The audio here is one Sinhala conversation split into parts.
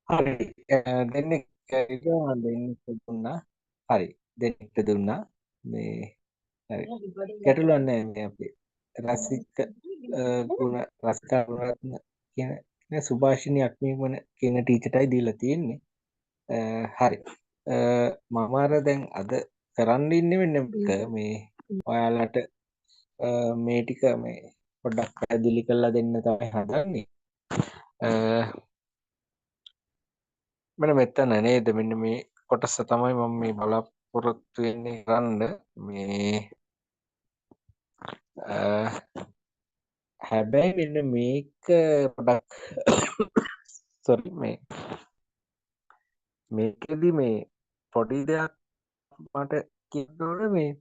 හරි, දෙන්නෙක් දෙන්නෙක් දුන්නා. හරි, දෙන්නෙක්ට දුන්නා. මේ හරි, ගැටලුවක් නෑ. මේ අපේ රසික ගුණ රසිකා ගුණරත්න කියන සුභාෂිනී අක්මීමන කියන ටීචර්ටයි දීලා තියෙන්නේ. හරි, මම අර දැන් අද කරන්න ඉන්නේ මෙන්න මේ ඔයාලට මේ ටික මේ පොඩ්ඩක් පැහැදිලි කරලා දෙන්න තමයි හදන්නේ. මෙන්න මෙතන නේද, මෙන්න මේ කොටස තමයි මම මේ බලාපොරොත්තු වෙන්නේ කරන්න. මේ හැබැයි මෙන්න මේක පොඩක් සෝරි, මේ මේකෙදි මේ පොඩි දෙයක් මට කියන්න ඕනේ. මේ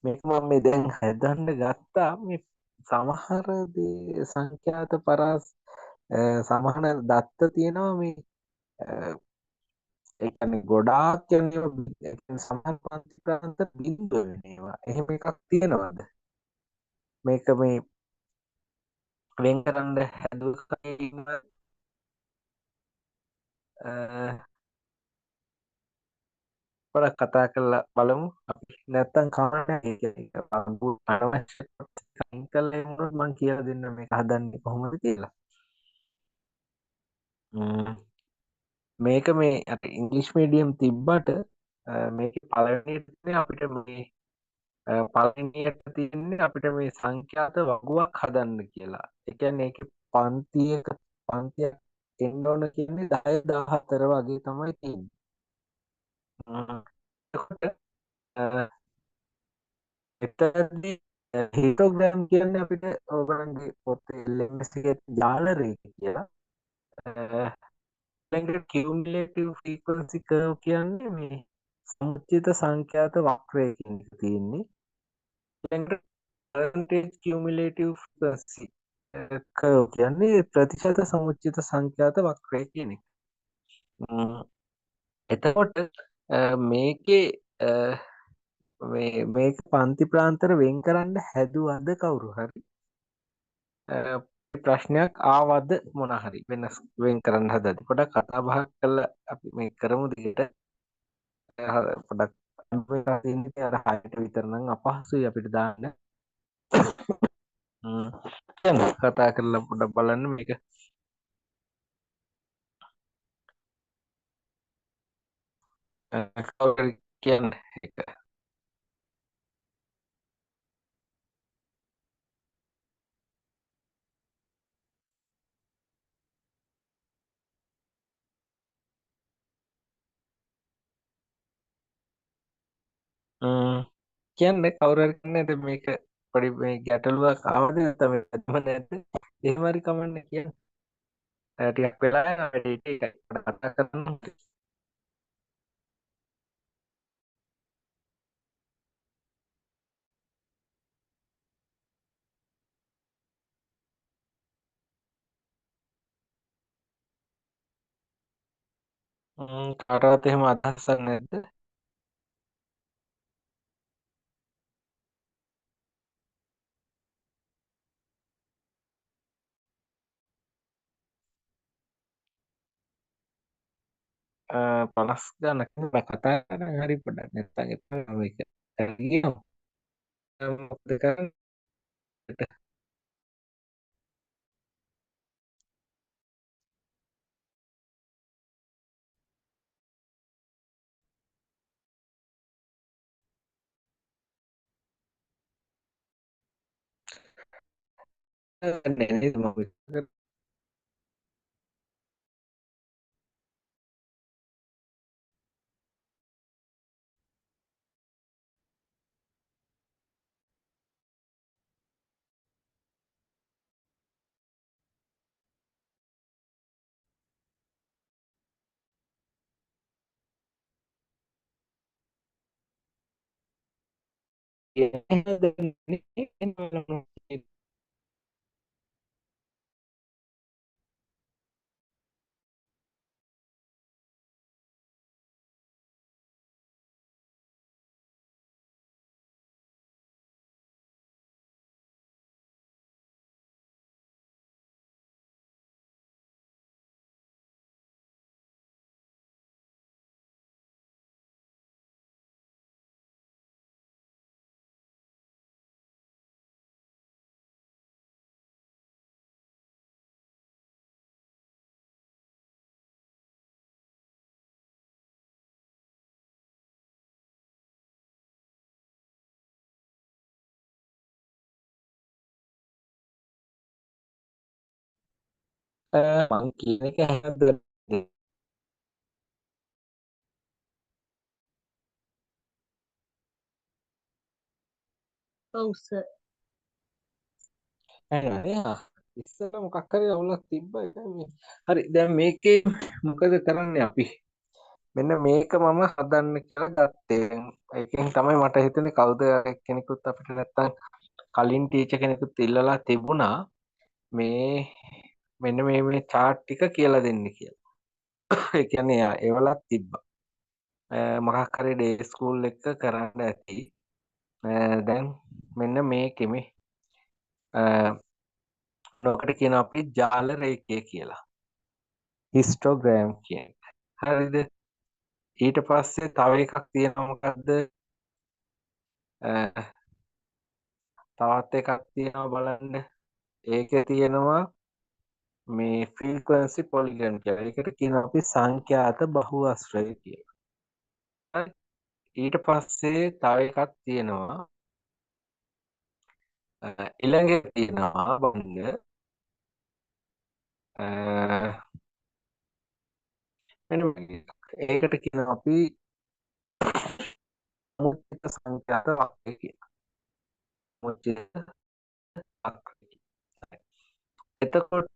මේක මම මේ දැන් හදන්න ගත්තා. මේ සමහර දේ සංඛ්‍යාත පරාස සමහර දත්ත තියෙනවා මේ ඒ කියන්නේ ගොඩාක් යන සමහර පන්ති ප්‍රාන්ත බිඳුව වෙන ඒවා. එහෙම එකක් තියෙනවද? මේක මේ වෙන් කරන්න හැදුව කලින්ම පොඩක් කතා කරලා බලමු අපි. නැත්තම් කවන්නේ ඒක අනවශ්‍ය අයින් කරලා එමුනොත් මං කියලා දෙන්න මේක හදන්නේ කොහොමද කියලා. මේක මේ අර ඉංග්‍රීසි මීඩියම් තිබ්බට මේකේ පළවෙනියට තියෙන්නේ අපිට මේ පළවෙනියට තියෙන්නේ අපිට මේ සංඛ්‍යාත වගුවක් හදන්න කියලා. ඒ කියන්නේ ඒකේ පන්තියක් එන්න ඕන කියන්නේ 10 14 වගේ තමයි තියෙන්නේ. එතකොට එතනදී හිස්ටෝග්‍රෑම් කියන්නේ අපිට ඔයගොල්ලන්ගේ පොතේ LMS එකේ ජාල රේඛ කියලා. ඊළඟට කියුමුලේටිව් ෆ්‍රීකවන්සි කර්ව් කියන්නේ මේ සමුච්චිත සංඛ්‍යාත වක්‍රය කියන එක තියෙන්නේ. ඊළඟට පර්සන්ටේජ් කියුමුලේටිව් ෆ්‍රීකවන්සි කර්ව් කියන්නේ ප්‍රතිශත සමුච්චිත සංඛ්‍යාත වක්‍රය කියන එක. එතකොට මේකේ මේ මේක පන්ති ප්‍රාන්තර වෙන් කරන්න හැදුවද කවුරු හරි? ප්‍රශ්නයක් ආවද මොන හරි වෙනස් වෙන් කරන්න හදද්දි පොඩක් කතා බහ කරලා අපි මේ කරමු දිගට. පොඩක් තියෙන්නේ අර හයට විතර නම් අපහසුයි අපිට දාන්න. කියන්න කතා කරලා පොඩක් බලන්න මේක. කවුරු කියන්න ඒක. කියන්න කවුරු හරි කියන්නේ දැන් මේක පොඩි මේ ගැටලුවක් ආවද නැත්නම් වැදම නැද්ද? එහෙම හරි කමන්නේ කියන්න. ටිකක් වෙලා යනවා වැඩේට, ඒකයි පොඩ්ඩක් කතා කරන්න. කාටවත් එහෙම අදහසක් නැද්ද? 50 ගානක් නේ කතා කරන් හරි පොඩ්ඩක් නැත්තම් එපා මේක. කියමු. මොකද කරන්නේ? නෑ නේද මම කියන්නේ. මං කියන එක ඇහෙනවද? ඔව් සර්. ඇහෙනවද? ආ ඉස්සර මොකක් හරි අවුලක් තිබ්බා ඒක මේ. හරි, දැන් මේකේ මොකද කරන්නේ අපි? මෙන්න මේක මම හදන්න කියලා ගත්තේ. ඒකෙන් තමයි මට හිතුනේ කවුද කෙනෙකුත් අපිට නැත්තම් කලින් ටීචර් කෙනෙකුත් ඉල්ලලා තිබුණා මේ මෙන්න මේ මේ චාට් ටික කියලා දෙන්න කියලා. ඒ කියන්නේ එයා ඒවලක් තිබ්බා. මොකක් හරි ඩේ ස්කූල් එක කරන්න ඇති. දැන් මෙන්න මේකෙ මේ ඔකට කියනවා අපි ජාල රේඛය කියලා. හිස්ටෝග්‍රෑම් කියන එක. හරිද? ඊට පස්සේ තව එකක් තියෙනවා මොකද්ද? තවත් එකක් තියෙනවා බලන්න. ඒකේ තියෙනවා මේ ෆ්‍රීකවන්සි පොලිගන් කියලා. ඒකට කියනවා අපි සංඛ්‍යාත බහුආශ්‍රය කියලා. හරි. ඊට පස්සේ තව එකක් තියෙනවා. ඊළඟ එක තියෙනවා බලන්න. මෙන්න මේ එකක්. ඒකට කියනවා අපි සමුච්චිත සංඛ්‍යාත වක්‍රය කියලා. සමුච්චිත වක්‍රය. එතකොට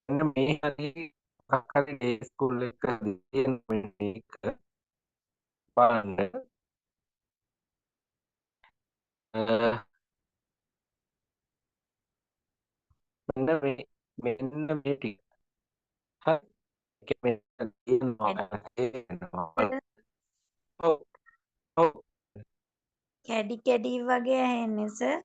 මෙන්න මේ හරිය මොකක් හරි ඩේ ස්කූල් එකදී තියෙන මේක බලන්න. මෙන්න මේ මෙන්න මේ ටික. හරි. ඒක මෙන්න තියෙනවා. තේරෙනවා. ඔව්. ඔව්. කැඩි කැඩි වගේ ඇහෙන්නේ සර්.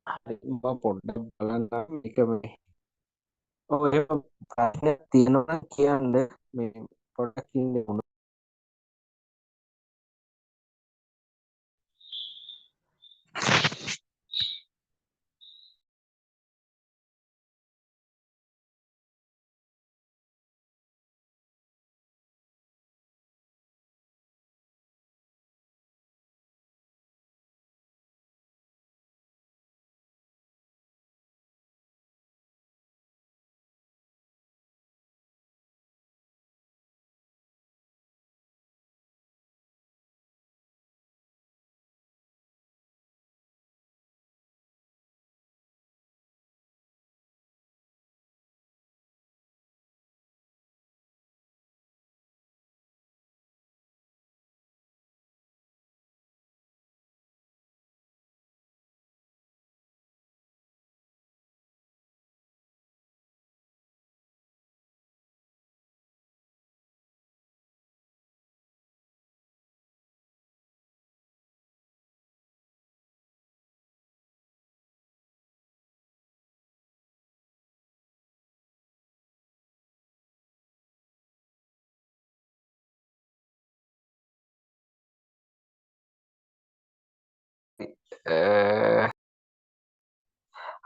හරි මම පොඩ්ඩක් බලන්නම් මේක මේ. ඔව් එහෙම ප්‍රශ්නයක් තියෙනවා නම් කියන්න මේ පොඩ්ඩක් ඉන්න ඕන.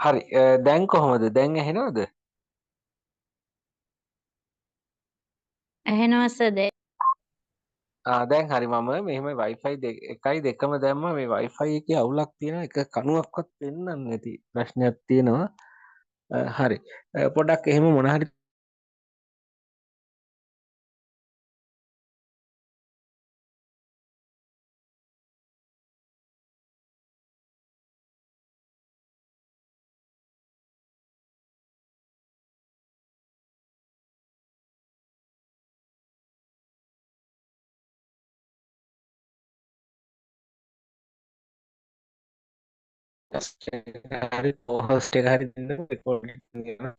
හරි, දැන් කොහොමද? දැන් ඇහෙනවද? ඇහෙනවා සර් දැන්. දැන් හරි. මම මෙහෙම Wi-Fi එකයි දෙකම දැම්මා. මේ Wi-Fi එකේ අවුලක් තියෙනවා. එක කණුවක්වත් පෙන්වන්නේ නැති ප්‍රශ්නයක් තියෙනවා. හරි. පොඩ්ඩක් එහෙම මොන හරි හරි හෝස්ට් එක හරි දෙන්න රෙකෝඩින් එක.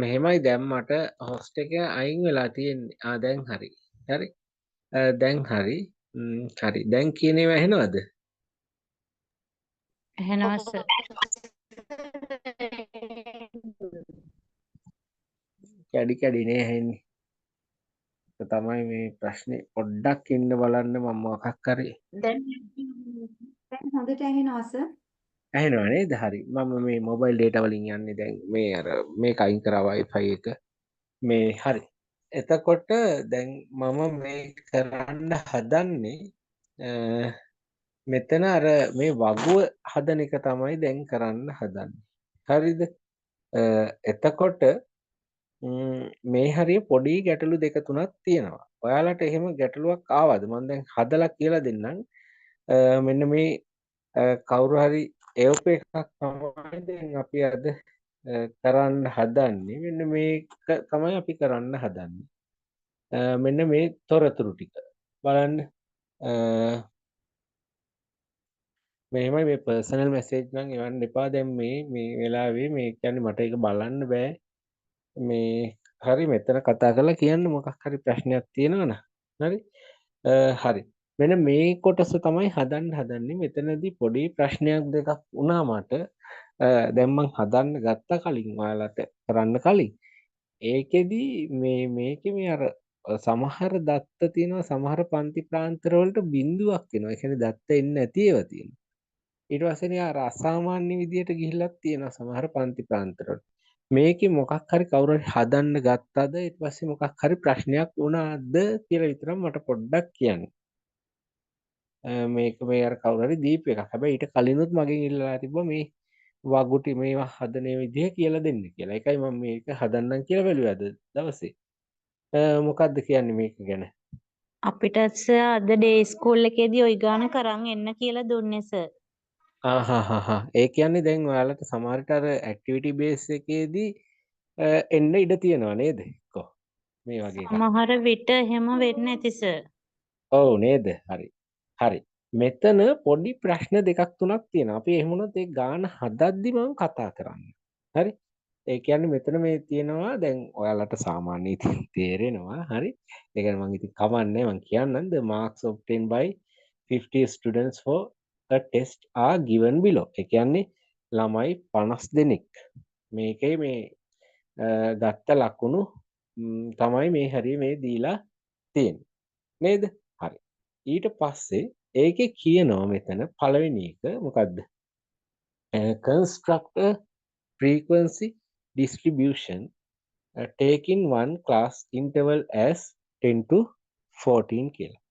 මෙහෙමයි දැන් මට හොස්ට් එක අයින් වෙලා තියෙන්නේ. දැන් හරි. හරි. දැන් හරි. හරි. දැන් කියන ඒවා ඇහෙනවද? ඇහෙනවා සර්. කැඩි කැඩි නේ ඇහෙන්නේ. ඒක තමයි මේ ප්‍රශ්නේ. පොඩ්ඩක් ඉන්න බලන්න මම මොකක් හරි. දැන් දැන් හොඳට ඇහෙනවා සර්. ඇහෙනවා නේද? හරි. මම මේ මොබයිල් ඩේටා වලින් යන්නේ දැන් මේ අර මේක අයින් කරා Wi-Fi එක. මේ හරි. එතකොට දැන් මම මේ කරන්න හදන්නේ මෙතන අර මේ වගුව හදන එක තමයි දැන් කරන්න හදන්නේ. හරිද? එතකොට මේ හරිය පොඩි ගැටලු දෙක තුනක් තියෙනවා. ඔයාලට එහෙම ගැටලුවක් ආවද? මම දැන් හදලා කියලා දෙන්නම්. මෙන්න මේ කවුරු හරි එවපු එකක් තමයි දැන් අපි අද කරන්න හදන්නේ. මෙන්න මේක තමයි අපි කරන්න හදන්නේ. මෙන්න මේ තොරතුරු ටික බලන්න. මෙහෙමයි මේ පර්සනල් මැසේජ් නම් එවන්න එපා. දැන් මේ මේ වෙලාවේ මේ කියන්නේ මට ඒක බලන්න බෑ. මේ හරි මෙතන කතා කරලා කියන්න මොකක් හරි ප්‍රශ්නයක් තියෙනවනම්. හරි. හරි. මෙන්න මේ කොටස තමයි හදන්න හදන්නේ. මෙතනදී පොඩි ප්‍රශ්නයක් දෙකක් වුණා මට. දැන් මං හදන්න ගත්ත කලින් ඔයාලට කරන්න කලින් ඒකෙදි මේ මේකේ මේ අර සමහර දත්ත තියෙනවා සමහර පන්ති ප්‍රාන්තර වලට බිඳුවක් එනවා. ඒ කියන්නේ දත්ත එන්නේ නැති ඒවා තියෙනවා. ඊට පස්සේ නේ අර අසාමාන්‍ය විදියට ගිහිල්ලත් තියෙනවා සමහර පන්ති ප්‍රාන්තර වලට. මේකේ මොකක් හරි කවුරු හරි හදන්න ගත්තද ඊට පස්සේ මොකක් හරි ප්‍රශ්නයක් වුණාද කියලා විතරක් මට පොඩ්ඩක් කියන්න. මේක මේ අර කවුරු හරි දීපු එකක්. හැබැයි ඊට කලිනුත් මගෙන් ඉල්ලලා තිබ්බා මේ වගුටි මේවා හදන විදිය කියලා දෙන්න කියලා. ඒකයි මම මේක හදන්නම් කියලා බැලුවේ අද දවසේ. මොකද්ද කියන්නේ මේක ගැන? අපිට සර් අද ඩේ ස්කූල් එකේදී ওই ගාන කරන් එන්න කියලා දුන්නේ සර්. ආහාහා. ඒ කියන්නේ දැන් ඔයාලට සමහර විට අර ඇක්ටිවිටි බේස් එකේදී එන්න ඉඩ තියෙනවා නේද? කො මේ වගේ එකක්. සමහර විට එහෙම වෙන්නේ නැති සර්. ඔව් නේද? හරි. හරි. මෙතන පොඩි ප්‍රශ්න දෙකක් තුනක් තියෙනවා. අපි එහෙම වුණොත් ඒ ගාන හදද්දි මම කතා කරන්න. හරි. ඒ කියන්නේ මෙතන මේ තියෙනවා දැන් ඔයාලට සාමාන්‍ය ඉතින් තේරෙනවා. හරි. ඒ කියන්නේ මං ඉතින් කමන්නේ මං කියන්නම් the marks obtained by 50 students for a test are given below. ඒ කියන්නේ ළමයි 50 දෙනෙක් මේකේ මේ ගත්ත ලකුණු තමයි මේ හරිය මේ දීලා තියෙන්නේ. නේද? හරි. ඊට පස්සේ ඒකේ කියනවා මෙතන පළවෙනි එක මොකද්ද? Construct a frequency distribution taking one class interval as 10 to 14 කියලා.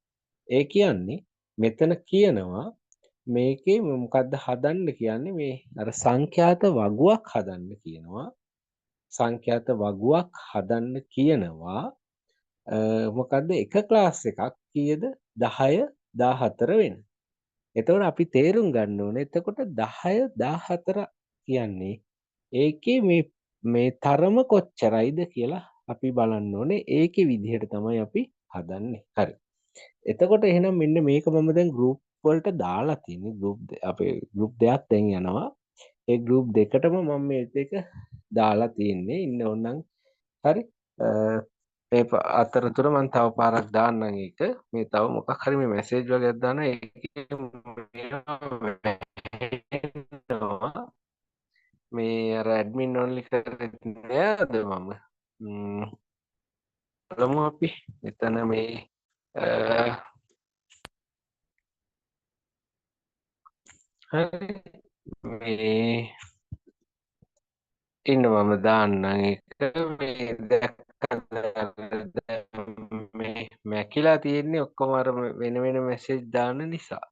ඒ කියන්නේ මෙතන කියනවා මේකේ මොකද්ද හදන්න කියන්නේ මේ අර සංඛ්‍යාත වගුවක් හදන්න කියනවා. සංඛ්‍යාත වගුවක් හදන්න කියනවා. මොකද්ද එක ක්ලාස් එකක් කීයද 10 14 වෙන. එතකොට අපි තේරුම් ගන්න ඕනේ එතකොට 10 14 කියන්නේ ඒකේ මේ මේ තරම කොච්චරයිද කියලා අපි බලන්න ඕනේ. ඒකේ විදිහට තමයි අපි හදන්නේ. හරි. එතකොට එහෙනම් මෙන්න මේක මම දැන් ගෲප් වලට දාලා තියෙන්නේ. ගෲප් අපේ ගෲප් දෙකක් දැන් යනවා. ඒ ගෲප් දෙකටම මම මේ දෙක දාලා තියෙන්නේ. ඉන්න ඕනනම් හරි. ඒ අතරතුර මම තව පාරක් දාන්නම් ඒක. මේ තව මොකක් හරි මේ මැසේජ් වගේක් දාන්න. ඒකේ මේ අර ඇඩ්මින් ඔන්ලි කරෙත් නෑද මම. බලමු අපි මෙතන මේ හරි මේ ඉන්න මම දාන්නම් ඒක මේ දැක්කද මේ මැකිලා තියෙන්නේ ඔක්කොම අර වෙන වෙන මැසේජ් දාන නිසා.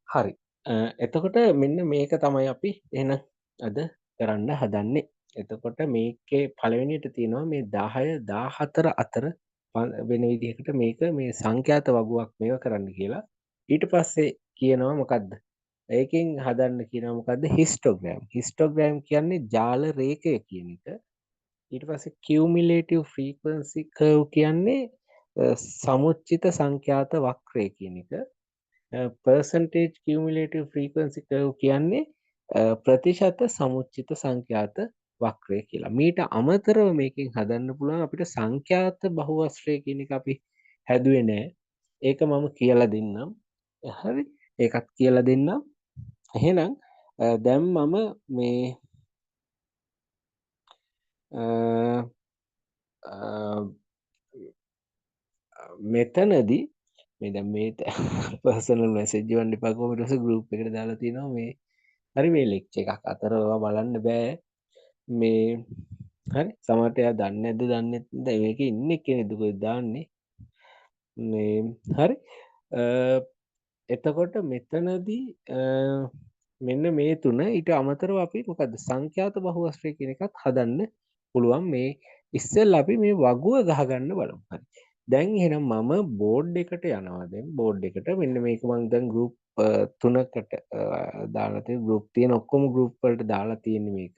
හරි. එතකොට මෙන්න මේක තමයි අපි එහෙනම් අද කරන්න හදන්නේ. එතකොට මේකේ පළවෙනියට තියෙනවා මේ 10 14 අතර වෙන විදිහකට මේක මේ සංඛ්‍යාත වගුවක් මේව කරන්න කියලා. ඊට පස්සේ කියනවා මොකද්ද? ඒකෙන් හදන්න කියනවා මොකද්ද? හිස්ටෝග්‍රෑම්. හිස්ටෝග්‍රෑම් කියන්නේ ජාල රේඛය කියන එක. ඊට පස්සේ කියුමුලේටිව් ෆ්‍රීකවන්සි කර්ව් කියන්නේ සමුච්චිත සංඛ්‍යාත වක්‍රය කියන එක. පර්සන්ටේජ් කියුමුලේටිව් ෆ්‍රීකවන්සි කර්ව් කියන්නේ ප්‍රතිශත සමුච්චිත සංඛ්‍යාත වක්‍රය කියලා. මීට අමතරව මේකෙන් හදන්න පුළුවන් අපිට සංඛ්‍යාත බහුවස්ත්‍රය කියන එක අපි හැදුවේ නෑ. ඒක මම කියලා දෙන්නම්. හරි. ඒකත් කියලා දෙන්නම්. එහෙනම් දැන් මම මේ මෙතනදී මේ දැන් මේ පර්සනල් මැසේජ් එවන්න එපා කොහොමද ඊට පස්සේ ගෲප් එකට දාලා තියෙනවා මේ හරි මේ ලෙක්චර් එකක් අතර ඔයා බලන්න බෑ මේ හරි සමහරට එයා දන්නේ නැද්ද දන්නේ නැත්නම් මේකේ ඉන්නේ කෙනෙක්ද කොහෙද දාන්නේ මේ හරි එතකොට මෙතනදී මෙන්න මේ තුන ඊට අමතරව අපි මොකද්ද සංඛ්‍යාත බහුවස්ත්‍රය කියන එකත් හදන්න පුළුවන්. මේ ඉස්සෙල්ලා අපි මේ වගුව ගහගන්න බලමු. හරි. දැන් එහෙනම් මම බෝඩ් එකට යනවා. දැන් බෝඩ් එකට මෙන්න මේක මම දැන් ගෲප් තුනකට දාලා තියෙන ගෲප් තියෙන ඔක්කොම ගෲප් වලට දාලා තියෙන්නේ මේක.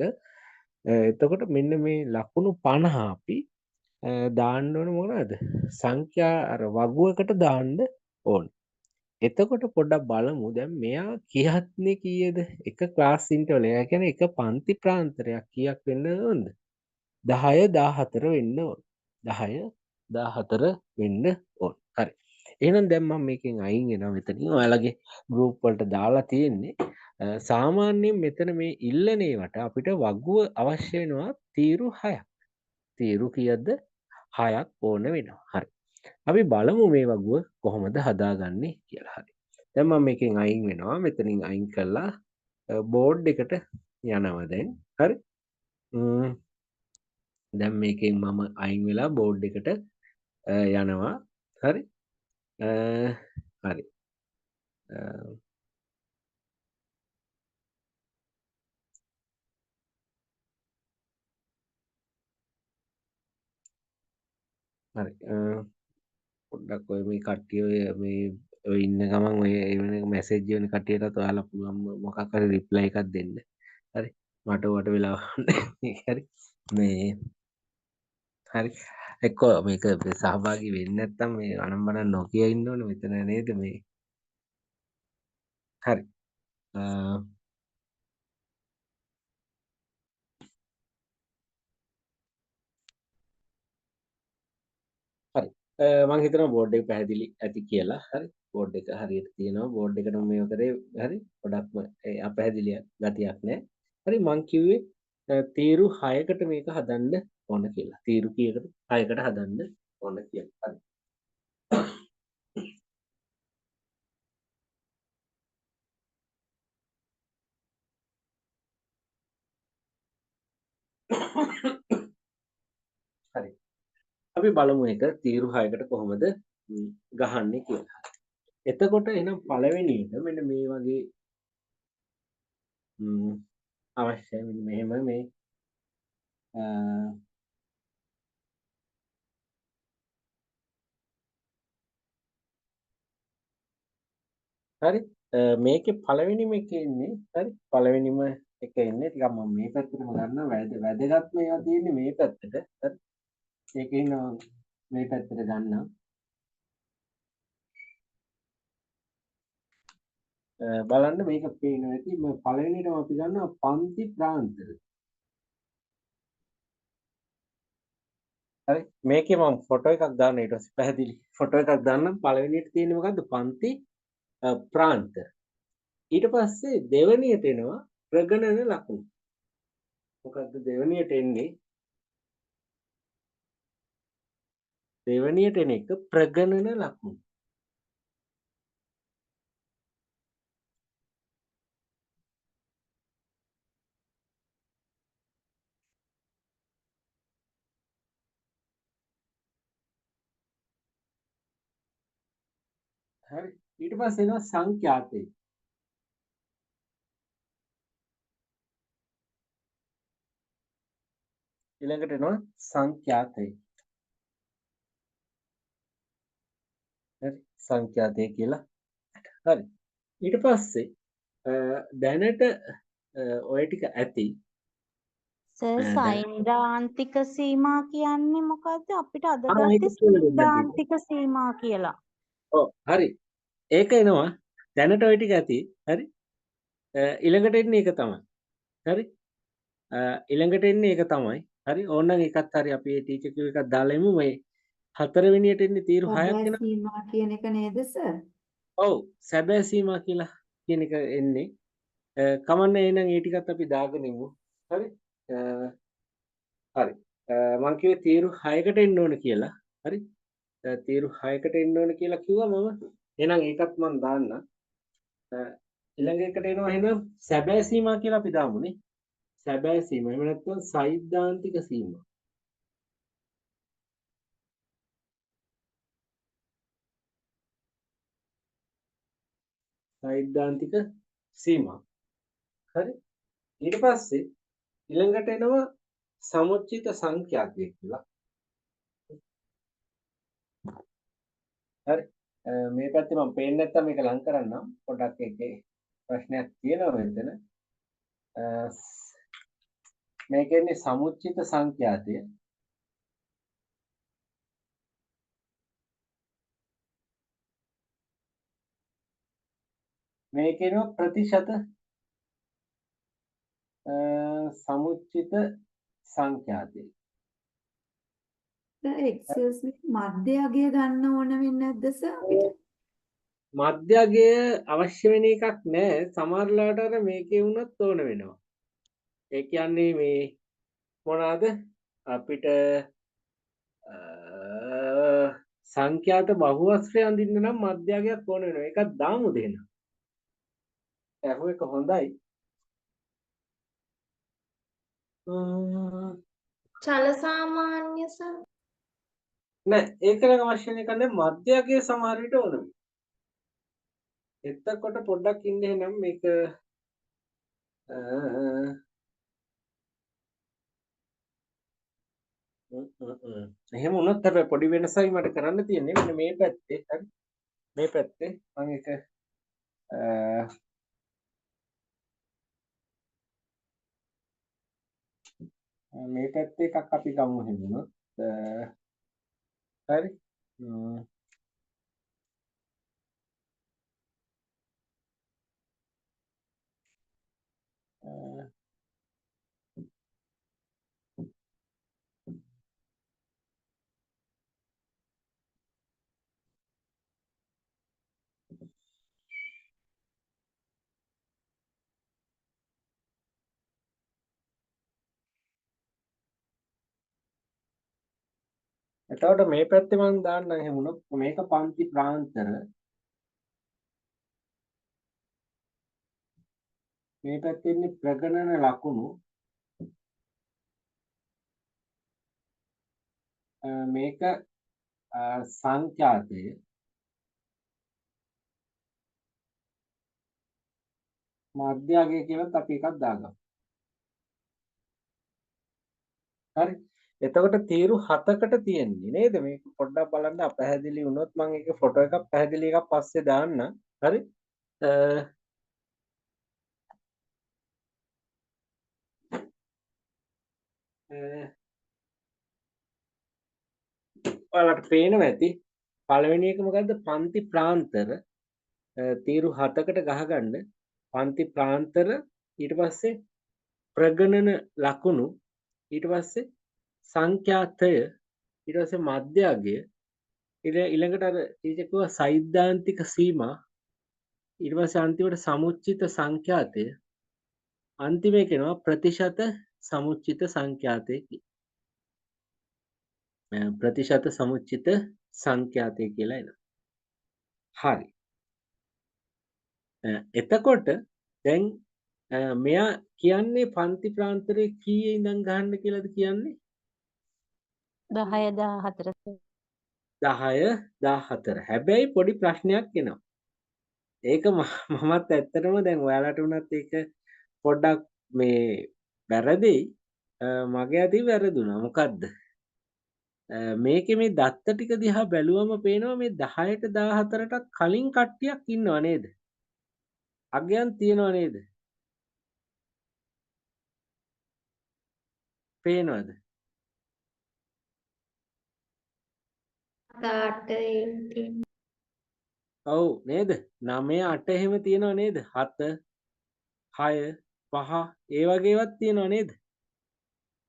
එතකොට මෙන්න මේ ලකුණු 50 අපි දාන්න ඕන මොනවද? සංඛ්‍යා අර වගුවකට දාන්න ඕන. එතකොට පොඩ්ඩක් බලමු දැන් මෙයා කියත්නේ කීයද? එක ක්ලාස් ඉන්ටර්වල් එක කියන්නේ එක පන්ති ප්‍රාන්තරයක් කීයක් වෙන්න ඕනද? 10 14 වෙන්න ඕන. 10 14 වෙන්න ඕන. හරි. එහෙනම් දැන් මම මේකෙන් අයින් වෙනවා මෙතනින්. ඔයාලගේ ගෲප් වලට දාලා තියෙන්නේ. සාමාන්‍යයෙන් මෙතන මේ ඉල්ලන ඒවට අපිට වගුව අවශ්‍ය වෙනවා තීරු 6ක්. තීරු කීයද? 6ක් ඕන වෙනවා. හරි. අපි බලමු මේ වගුව කොහොමද හදාගන්නේ කියලා. හරි. දැන් මම මේකෙන් අයින් වෙනවා. මෙතනින් අයින් කරලා බෝඩ් එකට යනවා දැන්. හරි. දැන් මේකෙන් මම අයින් වෙලා බෝඩ් එකට යනවා. හරි. හරි. හරි. පොඩ්ඩක් ඔය මේ කට්ටිය ඔය මේ ඔය ඉන්න ගමන් ඔය ඒ වෙන මැසේජ් වෙන කට්ටියටත් ඔයාලා පුළුවන් මොකක් හරි රිප්ලයි එකක් දෙන්න. හරි. මට ඔයාලට වෙලාවක් නැහැ. හරි. මේ හරි. එක්කෝ මේක සහභාගී වෙන්නේ නැත්නම් මේ අනම්මනම් නොකිය ඉන්න ඕනේ මෙතන නේද මේ. හරි. හරි. මං හිතනවා බෝඩ් එක පැහැදිලි ඇති කියලා. හරි. බෝඩ් එක හරියට තියෙනවා. බෝඩ් එකටම මේව කරේ හරි. ගොඩක්ම ඒ අපැහැදිලි ගතියක් නෑ. හරි මං කිව්වේ තීරු 6කට මේක හදන්න ඕන කියලා. තීරු කීයකට? 6කට හදන්න ඕන කියලා. හරි. හරි. අපි බලමු එක තීරු 6කට කොහොමද ගහන්නේ කියලා. එතකොට එහෙනම් පළවෙනියට මෙන්න මේ වගේ අවශ්‍යයි මෙන්න මෙහෙම මේ හරි මේකේ පළවෙනිම එක ඉන්නේ හරි පළවෙනිම එක ඉන්නේ ටිකක් මම මේ පැත්තටම ගන්නවා වැදගත්ම ඒවා තියෙන්නේ මේ පැත්තට හරි ඒකෙන් මේ පැත්තට ගන්නම් බලන්න මේක පේනවා ඇති මම පළවෙනිටම අපි ගන්නවා පන්ති ප්‍රාන්තර හරි මේකේ මම ෆොටෝ එකක් දාන්න ඊට පස්සේ පැහැදිලි ෆොටෝ එකක් දාන්නම් පළවෙනියට තියෙන්නේ මොකද්ද පන්ති ප්‍රාන්තර ඊට පස්සේ දෙවෙනියට එනවා ප්‍රගණන ලකුණු මොකද්ද දෙවෙනියට එන්නේ දෙවෙනියට එන එක ප්‍රගණන ලකුණු හරි ඊට පස්සේ එනවා සංඛ්‍යාතේ ඊළඟට එනවා සංඛ්‍යාතය. හරි, සංඛ්‍යාතය කියලා. හරි. ඊට පස්සේ දැනට ඔය ටික ඇති. සර් සෛද්ධාන්තික සීමා කියන්නේ මොකද්ද? අපිට අද ගත්තේ සෛද්ධාන්තික සීමා කියලා. ඔව් හරි. ඒක එනවා. දැනට ඔය ටික ඇති. හරි. ඊළඟට එන්නේ ඒක තමයි. හරි. ඊළඟට එන්නේ ඒක තමයි. හරි. ඕනනම් ඒකත් හරි අපි ඒ ටීචර් කිව්ව එකක් දාලා එමු. මේ හතරවෙනියට එන්නේ තීරු 6ක් සැබෑ එනවා. සීමා කියන එක නේද සර්? ඔව් සැබෑ සීමා කියලා කියන එක එන්නේ. කමන්නේ එහෙනම් ඒ ටිකත් අපි දාගෙන ඉමු. හරි. හරි. මං කිව්වේ තීරු 6කට එන්න ඕන කියලා. හරි. තීරු 6කට එන්න ඕන කියලා කිව්වා මම. එහෙනම් ඒකත් මං දාන්නම්. ඊළඟ එකට එනවා එහෙනම් සැබෑ සීමා කියලා අපි දාමුනේ. සැබෑ සීමා. එහෙම නැත්නම් සෛද්ධාන්තික සීමා. සෛද්ධාන්තික සීමා. හරි. ඊට පස්සේ ඊළඟට එනවා සමුච්චිත සංඛ්‍යාතය කියලා. හරි. මේ පැත්තේ මම පේන්නේ නැත්තම් මේක ලං කරන්නම්. පොඩ්ඩක් ඒකේ ප්‍රශ්නයක් තියෙනවා මෙතන. මේක එන්නේ සමුච්චිත සංඛ්‍යාතය. මේක එනවා ප්‍රතිශත සමුච්චිත සංඛ්‍යාතය. සර් එක්ස්කියුස් මී, මධ්‍ය අගය ගන්න ඕන වෙන්නේ නැද්ද සර් අපිට? මධ්‍ය අගය අවශ්‍ය වෙන එකක් නෑ. සමහර ලාට අර මේකේ වුණත් ඕන වෙනවා. ඒ කියන්නේ මේ මොනවාද අපිට සංඛ්‍යාත බහුවස්ත්‍රය අඳින්න නම් මධ්‍ය අගයක් ඕන වෙනවා. ඒකත් දාමුද එහෙනම්? ඇහුව එක හොඳයි. චල සාමාන්‍ය සර් නෑ, ඒක නම් අවශ්‍ය වෙන එකක් නෑ. මධ්‍ය අගය සමහර විට ඕන වෙනවා. එතකොට පොඩ්ඩක් ඉන්න එහෙනම් මේක එහෙම වුණොත් හැබැයි පොඩි වෙනසයි මට කරන්න තියෙන්නේ. මෙන්න මේ පැත්තේ. හරි. මේ පැත්තේ මම ඒක මේ පැත්තේ එකක් අපි ගමු එහෙම වුණොත්. හරි. එතකොට මේ පැත්තේ මම දාන්නම් එහෙම වුණොත් මේක පන්ති ප්‍රාන්තර, මේ පැත්තේ ඉන්නේ ප්‍රගණන ලකුණු, මේක සංඛ්‍යාතය, මධ්‍ය අගය කියලාත් අපි එකක් දාගමු. හරි. එතකොට තීරු 7කට තියෙන්නේ නේද? මේක පොඩ්ඩක් බලන්න අපැහැදිලි වුණොත් මම ඒකේ ෆොටෝ එකක් පැහැදිලි එකක් පස්සේ දාන්න. හරි. ඔයාලට පේනවා ඇති පළවෙනි එක මොකද්ද? පන්ති ප්‍රාන්තර. තීරු 7කට ගහගන්න පන්ති ප්‍රාන්තර, ඊට පස්සේ ප්‍රගණන ලකුණු, ඊට පස්සේ සංඛ්‍යාතය, ඊට පස්සේ මධ්‍ය අගය, ඊළඟට අර ටීචර් කිව්වා සෛද්ධාන්තික සීමා, ඊට පස්සේ අන්තිමට සමුච්චිත සංඛ්‍යාතය, අන්තිම එක එනවා ප්‍රතිශත සමුච්චිත සංඛ්‍යාතය ප්‍රතිශත සමුච්චිත සංඛ්‍යාතය කියලා එනවා. හරි. එතකොට දැන් මෙයා කියන්නේ පන්ති ප්‍රාන්තරේ කීයේ ඉඳන් ගහන්න කියලාද කියන්නේ? 10 14. 10 14. හැබැයි පොඩි ප්‍රශ්නයක් එනවා. ඒක මමත් ඇත්තටම දැන් ඔයාලට වුණත් ඒක පොඩ්ඩක් මේ වැරදි. මගේ අතින් වැරදුනා. මොකද්ද? මේකේ මේ දත්ත ටික දිහා බැලුවම පේනවා මේ 10ට 14ටත් කලින් කට්ටියක් ඉන්නව නේද? අගයන් තියෙනව නේද? පේනවද? 8 ඒ ඔව් නේද? 9 8 එහෙම තියෙනව නේද? 7 6 5 ඒ වගේ ඒවත් තියෙනව නේද?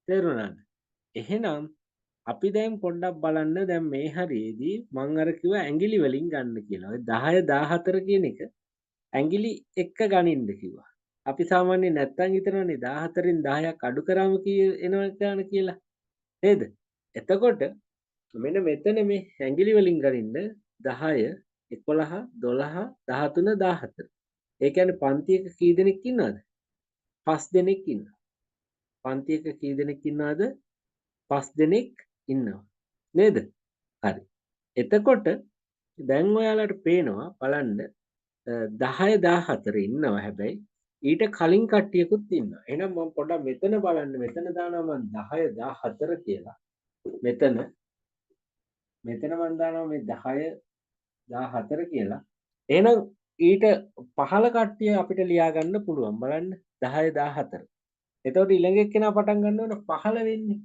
තේරුණාද? එහෙනම් අපි දැන් පොඩ්ඩක් බලන්න දැන් මේ හරියේදී මං අර කිව්වා ඇඟිලි වලින් ගන්න කියලා. ඔය 10 14 කියන එක ඇඟිලි එක්ක ගනින්න කිව්වා. අපි සාමාන්‍යයෙන් නැත්තම් හිතනවනේ 14න් 10ක් අඩු කරාම එනවා ගන්න කියලා. නේද? එතකොට මෙන්න මෙතන මේ ඇඟිලි වලින් ගනින්න 10 11 12 13 14. ඒ කියන්නේ පන්තියක කී දෙනෙක් ඉන්නවද? 5 දෙනෙක් ඉන්නවා. පන්තියක කී දෙනෙක් ඉන්නවද? 5 දෙනෙක් ඉන්නවා. නේද? හරි. එතකොට දැන් ඔයාලට පේනවා බලන්න 10 14 ඉන්නවා හැබැයි ඊට කලින් කට්ටියකුත් ඉන්නවා. එහෙනම් මම පොඩ්ඩක් මෙතන බලන්න මෙතන දානවා මම 10 14 කියලා. මෙතන මෙතන මම දානවා මේ 10 14 කියලා. එහෙනම් ඊට පහළ කට්ටිය අපිට ලියා ගන්න පුළුවන්. බලන්න 10 14. එතකොට ඊළඟ එක්කෙනා පටන් ගන්න ඕන 15 වෙන්නේ.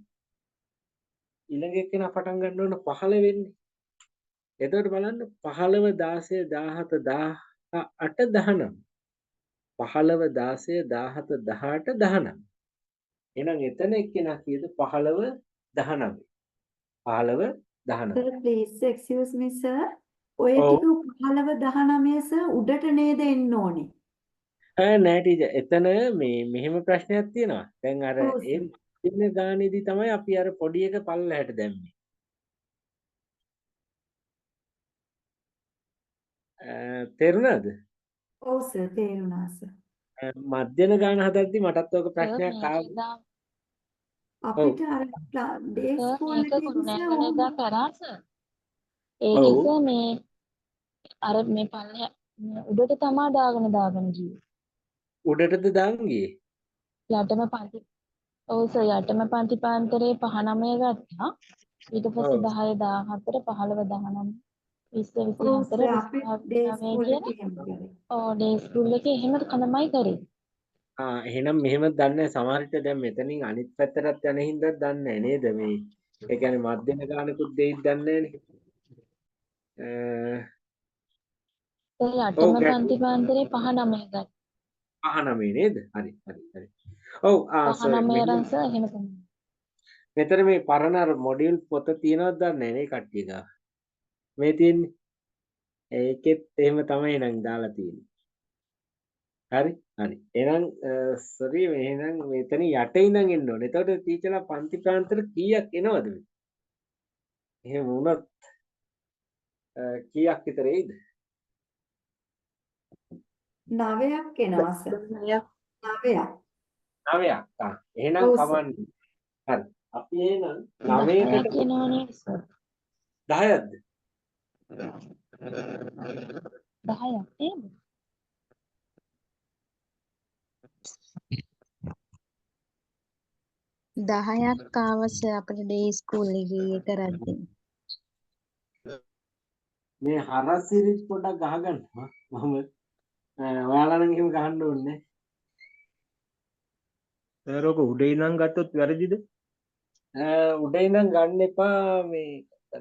ඊළඟ එක්කෙනා පටන් ගන්න ඕන 15 වෙන්නේ. එතකොට බලන්න 15 16 17 18 19. 15 16 17 18 19. එහෙනම් එතන එක්කෙනා කීයද? 15 19. 15 19. Sir, please excuse me sir. ඔය ඔව්. ටික 15 19 සර් උඩට නේද එන්න ඕනේ? නෑ ටීචර්, එතන මේ මෙහෙම ප්‍රශ්නයක් තියෙනවා. දැන් අර ඔව් ඒ සර්. මධ්‍යම ගානේදී තමයි අපි අර පොඩි එක පල්ලහැට දැම්මේ. තේරුණාද? ඔව් සර්, තේරුණා සර්. මධ්‍යම ගාන හදද්දි මටත් ඔක සර් ප්‍රශ්නයක් මේක ආවා. එදා ඔව්. අපිට අර ඩේ සර් ස්කූල් මේක එකේදී සර් කුරුණෑගල ඔහොම එදා කරා සර්. ඒකේ ඔව්. සර් මේ අර මේ පල්ලෙහා මේ උඩට තමා දාගෙන දාගෙන ගියේ. උඩටද දාන් ගියේ? යටම පන්ති ඔව් සර්, යටම පන්ති පාන්තරේ 5 9 ගත්තා. ඊට පස්සේ ඔව්. 10 14 15 19 20 ඔව් 24 සර්, අපි 25 ඩේ 29 ස්කූල් කියලා එකේ එහෙම කරේ. ඔව් ඩේ ස්කූල් එකේ එහෙම තමයි කරේ. ආ එහෙනම් මෙහෙම දන්නේ නැහැ. සමහර විට දැන් මෙතනින් අනිත් පැත්තටත් යන හින්දාත් දන්නේ නැහැ නේද මේ? ඒ කියන්නේ මධ්‍යම ගානකුත් දෙයිද දන්නේ නැහනේ. සර් ඔව් යටම ගැටලු පන්ති පාන්තරේ 5 9 ගත්තා. 5 9 නේද? හරි හරි හරි. ඔව් ආ 5 සෝරි 9 මෙහෙම අරන් සර් එහෙම තමයි. මෙතන මේ පරණ අර මොඩියුල් පොත තියෙනවද දන්නේ නැහැ නේ කට්ටිය ගාව. මේ තියෙන්නේ. ඒකෙත් එහෙම තමයි නම් දාලා තියෙන්නේ. හරි හරි. එහෙනම් සෝරි එහෙනම් මෙතන යට ඉඳන් එන්න ඕනේ. එතකොට ටීචර්ලා පන්ති ප්‍රාන්තර කීයක් එනවද මේ? එහෙම වුණොත් කීයක් විතර එයිද? 9ක් එනවා සර්. 9ක්. 9ක්. ආ එහෙනම් ඔව් සර්. කමන්නේ. හරි. අපි එහෙනම් 9කට 10ක් එනවා නේද සර්? 10ක්ද? 10ක් නේද? 10ක් ආව සර් අපිට ඩේ ස්කූල් එකේ ඊයේ කරද්දී. මේ හරස් සිරිත් පොඩ්ඩක් ගහගන්න. මම ඔයාලා නම් එහෙම ගහන්න ඕනේ නෑ. සර් ඔක උඩ ඉඳන් ගත්තොත් වැරදිද? උඩ ඉඳන් ගන්න එපා. මේ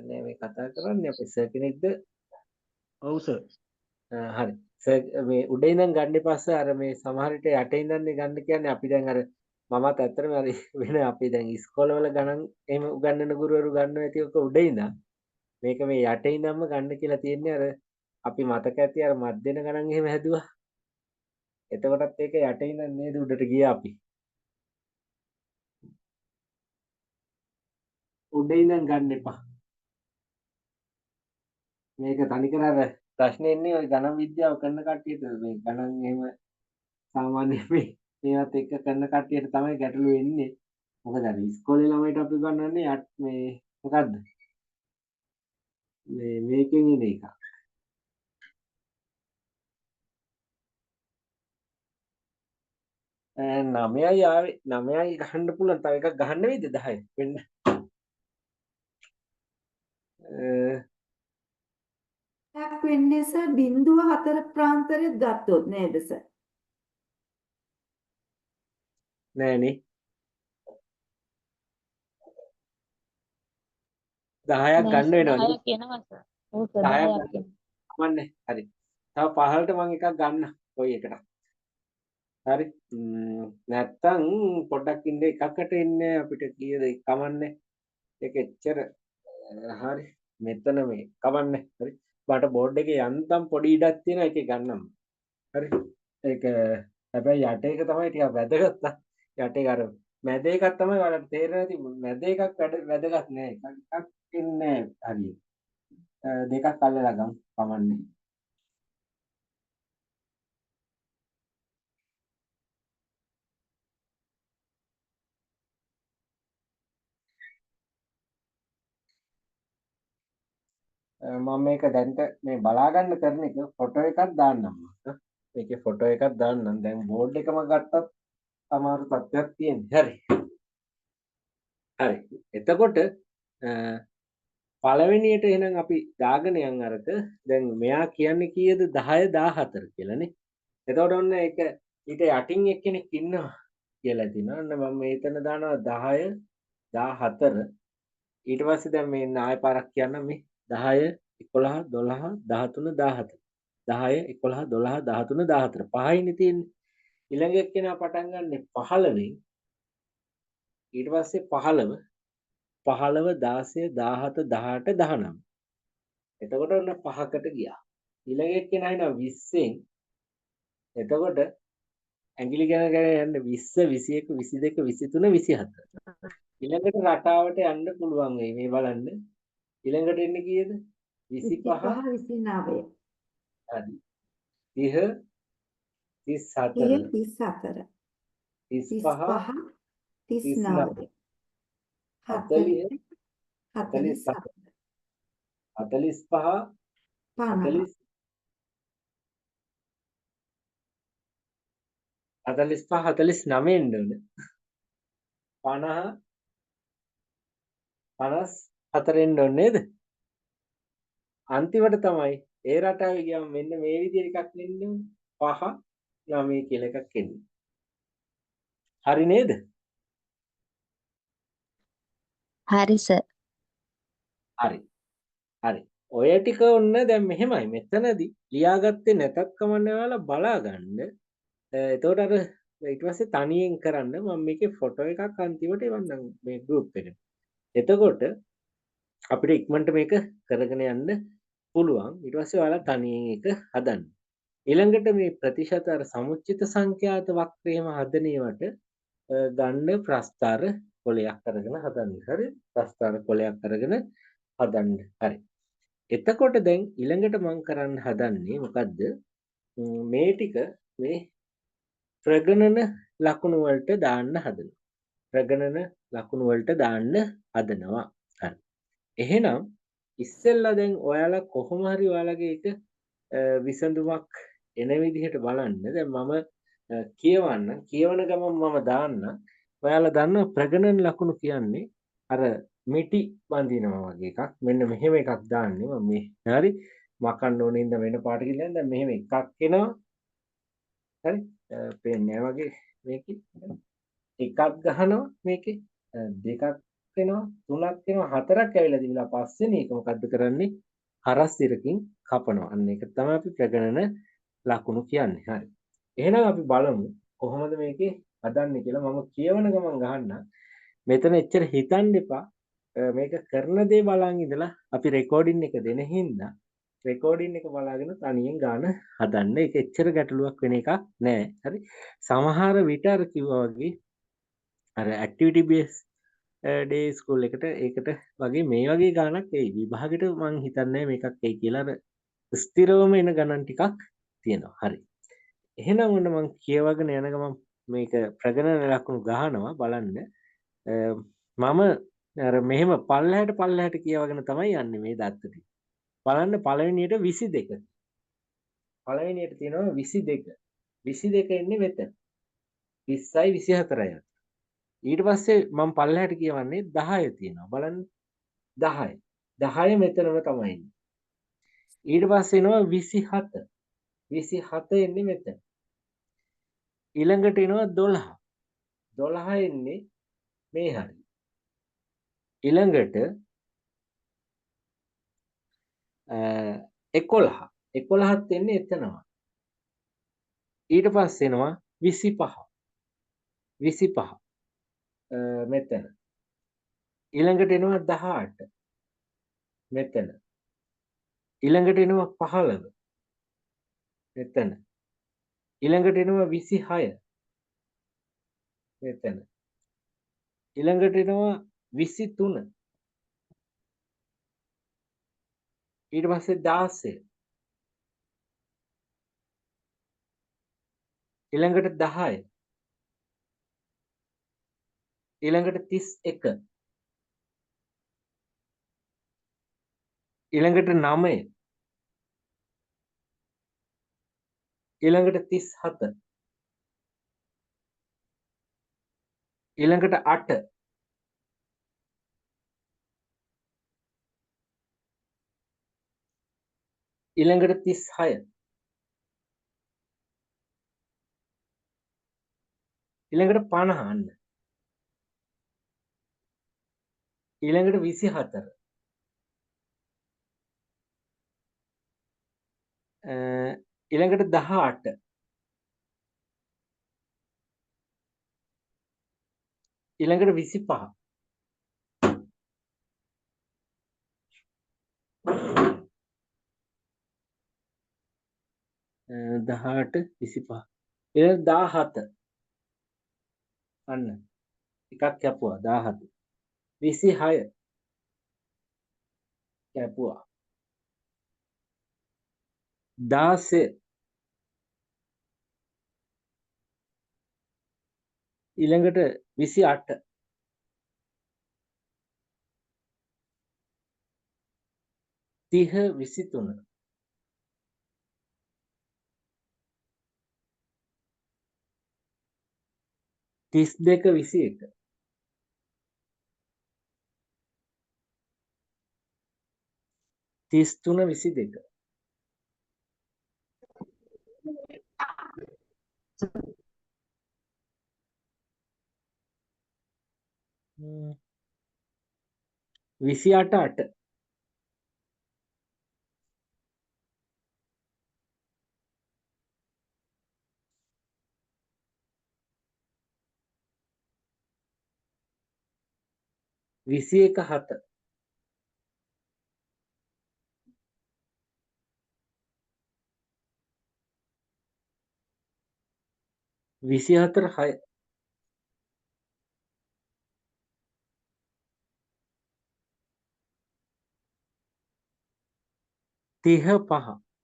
නෑ මේ කතා කරන්නේ අපේ සර් කෙනෙක්ද? ඔව් සර්. හරි. සර් මේ උඩ ඉඳන් ගන්න එපා සර්. අර මේ සමහර විට යට ඉඳන් ගන්න කියන්නේ අපි දැන් අර මමත් ඇත්තටම අර වෙන අපි දැන් ඉස්කෝලවල ගණන් එහෙම උගන්වන ගුරුවරු ගන්නවා ඇති ඔක උඩ ඉඳන්. මේක මේ යට ඉඳන්ම ගන්න කියලා තියෙන්නේ අර අපි මතක ඇති අර මධ්‍යන ගණන් එහෙම හැදුවා. එතකොටත් ඒක යට ඉඳන් නේද උඩට ගියා අපි. උඩ ඉඳන් ගන්න එපා. මේක තනිකර අර ප්‍රශ්නේ එන්නේ ඔය ගණන් විද්‍යාව කරන කට්ටියට මේ ගණන් එහෙම සාමාන්‍ය මේ මේවත් එක්ක කරන කට්ටියට තමයි ගැටලු එන්නේ. මොකද අර ඉස්කෝලේ ළමයිට අපි උගන්වන්නේ යට මේ මොකද්ද? මේ මේකෙන් එන එක. 9යි ආවේ. 9යි ගහන්න පුළුවන්. තව එකක් ගහන්න වෙයිද 10 වෙන්න? එකක් වෙන්නේ සර් 0.4 ප්‍රාන්තරෙත් ගත්තොත් නේද සර්? නෑනේ. 10ක් නෑ ගන්න සර්, වෙනවනේ. 10ක් එනවා සර්. ඔව් සර්, 10ක් 10ක් එනවා. කමන්නේ. හරි. තව 15ට මං එකක් ගන්න. කොයි එකට? හරි. නැත්තම් පොඩ්ඩක් ඉන්න එකකට එන්නේ අපිට කීයද කමන්නේ. ඒක එච්චර හරි. මෙතන මේ කමන්නේ. හරි. මට බෝඩ් එකේ යන්තම් පොඩි ඉඩක් තියෙනවා ඒකේ ගන්නම්. හරි. ඒක හැබැයි යට එක තමයි ටිකක් වැදගත්. යට එක අර මැද එකක් තමයි ඔයාලට තේරෙන්නේ නැති. මැද එකක් වැදගත් නෑ. එකක් එන්නේ නෑ හරියට. දෙකක් අල්ලලා ගමු කමන්නේ. මම මේක දැන්ට මේ බලා ගන්න කරන එක ෆොටෝ එකක් දාන්නම් මම. මේකේ ෆොටෝ එකක් දාන්නම්. දැන් බෝඩ් එකම ගත්තත් අමාරු තත්ත්වයක් තියෙන්නේ. හරි. හරි. එතකොට පළවෙනියට එහෙනම් අපි දාගෙන යන් අරක. දැන් මෙයා කියන්නේ කීයද 10 14 කියලානේ. එතකොට ඔන්න ඒක ඊට යටින් එක්කෙනෙක් ඉන්නවා කියලා තිනවා. ඔන්න මම මෙතන දානවා 10 14. ඊට පස්සේ දැන් මේ ආයෙ පාරක් කියන්නම් මේ 10 11 12 13 14. 10 11 12 13 14 පහයිනේ තියෙන්නේ. ඊළඟ එක්කෙනා පටන් ගන්නෙ 15න්. ඊට පස්සේ 15 15 16 17 18 19. එතකොට ඔන්න පහකට ගියා. ඊළඟ එක්කෙනා එනවා 20න්. එතකොට ඇඟිලි ගැන ගැන යන්න 20 21 22 23 24. ඊළඟට රටාවට යන්න පුළුවන් වෙයි. මේ බලන්න. ඊළඟට එන්නේ කීයද? 25 25 29. හරි. 30 34 34 35 35 39 40 44 45 50 45 49 එන්න ඕන. 50 54 එන්න ඕන නේද? අන්තිමට තමයි ඒ රටාවේ ගියාම මෙන්න මේ විදිහට එකක් එන්න ඕන. 5 9 කියලා එකක් එන්නේ. හරි නේද? හරි සර්. හරි. හරි. ඔය ටික ඔන්න දැන් මෙහෙමයි. මෙතනදී ලියාගත්තේ නැතත් කමන්නේ ඔයාලා බලා ගන්න. එතකොට අර ඊට පස්සේ තනියෙන් කරන්න මම මේකේ ෆොටෝ එකක් අන්තිමට එවන්නම් මේ ගෲප් එකට. එතකොට අපිට ඉක්මනට මේක කරගෙන යන්න පුළුවන්. ඊට පස්සේ ඔයාලා තනියෙන් ඒක හදන්න. ඊළඟට මේ ප්‍රතිශත අර සමුච්චිත සංඛ්‍යාත වක්‍රයම හදන ඒවට ගන්න ප්‍රස්තාර කොලයක් අරගෙන හදන්න. හරි? ප්‍රස්තාර කොලයක් අරගෙන හදන්න. හරි. එතකොට දැන් ඊළඟට මම කරන්න හදන්නේ මොකද්ද? මේ ටික මේ ප්‍රගණන ලකුණු වලට දාන්න හදනවා. ප්‍රගණන ලකුණු වලට දාන්න හදනවා. හරි. එහෙනම් ඉස්සෙල්ලා දැන් ඔයාලා කොහොම හරි ඔයාලගේ එක විසඳුමක් එන විදිහට බලන්න. දැන් මම කියවන්න. කියවන ගමන් මම දාන්න. ඔයාලා දන්නවා ප්‍රගණන ලකුණු කියන්නේ අර මිටි බඳිනවා වගේ එකක්. මෙන්න මෙහෙම එකක් දාන්නේ මම මේ. හරි. මකන්න ඕනේ ඉඳන් වෙන පාටකින් ලියන්න. දැන් මෙහෙම එකක් එනවා. හරි. පේන්නේ නැහැ වගේ මේකේ. එකක් ගහනවා මේකේ. දෙකක් වෙනවා, තුනක් වෙනවා, හතරක් ඇවිල්ලා තිබිලා පස්වෙනි එක මොකද්ද කරන්නේ? හරස් ඉරකින් කපනවා. අන්න ඒක තමයි අපි ප්‍රගණන ලකුණු කියන්නේ. හරි. එහෙනම් අපි බලමු කොහොමද මේකේ හදන්නේ කියලා. මම කියවන ගමන් ගහන්න. මෙතන එච්චර හිතන්න එපා. මේක කරන දේ බලන් ඉඳලා අපි රෙකෝඩින් එක දෙන හින්දා රෙකෝඩින් එක බලාගෙන තනියෙන් ගාන හදන්න. ඒක එච්චර ගැටලුවක් වෙන එකක් නෑ. හරි. සමහර විට අර කිව්වා වගේ අර ඇක්ටිවිටි බේස් ඩේ ස්කූල් එකට ඒකට වගේ මේ වගේ ගාණක් එයි. විභාගෙට මං හිතන්නේ මේකක් එයි කියලා. අර ස්ථිරවම එන ගණන් ටිකක් තියෙනවා. හරි. එහෙනම් ඔන්න මං කියවගෙන යන ගමන් මේක ප්‍රගණන ලකුණු ගහනවා බලන්න. මම අර මෙහෙම පල්ලහැට පල්ලහැට කියවගෙන තමයි යන්නේ මේ දත්ත ටික. බලන්න පළවෙනියට 22. පළවෙනියට තියෙනවා 22. 22 එන්නේ මෙතන. 20යි 24යි අතර. ඊට පස්සේ මම පල්ලෙහාට කියවන්නේ 10 තියෙනවා. බලන්න 10. 10 මෙතනම තමයි ඉන්නේ. ඊට පස්සේ එනවා 27. 27 එන්නේ මෙතන. ඊළඟට එනවා 12. 12 එන්නේ මේ හරිය. ඊළඟට 11. 11ත් එන්නේ එතනම. ඊට පස්සේ එනවා 25. 25 මෙතන. ඊළඟට එනවා 18 මෙතන. ඊළඟට එනවා 15 මෙතන. ඊළඟට එනවා 26 මෙතන. ඊළඟට එනවා 23. ඊට පස්සේ 16. ඊළඟට 10. ඊළඟට 31. ඊළඟට 9. ඊළඟට 37. ඊළඟට 8. ඊළඟට 36. ඊළඟට 50 අන්න. ඊළඟට 24. ඊළඟට 18. ඊළඟට 25. 18 25. ඊළඟ 17. අන්න එකක් කැපුවා 17. 26 කැපුවා. 16. ඊළඟට 28. 30 23. 32 21. 33 22. 28 8. 21 7. 24 6. 35.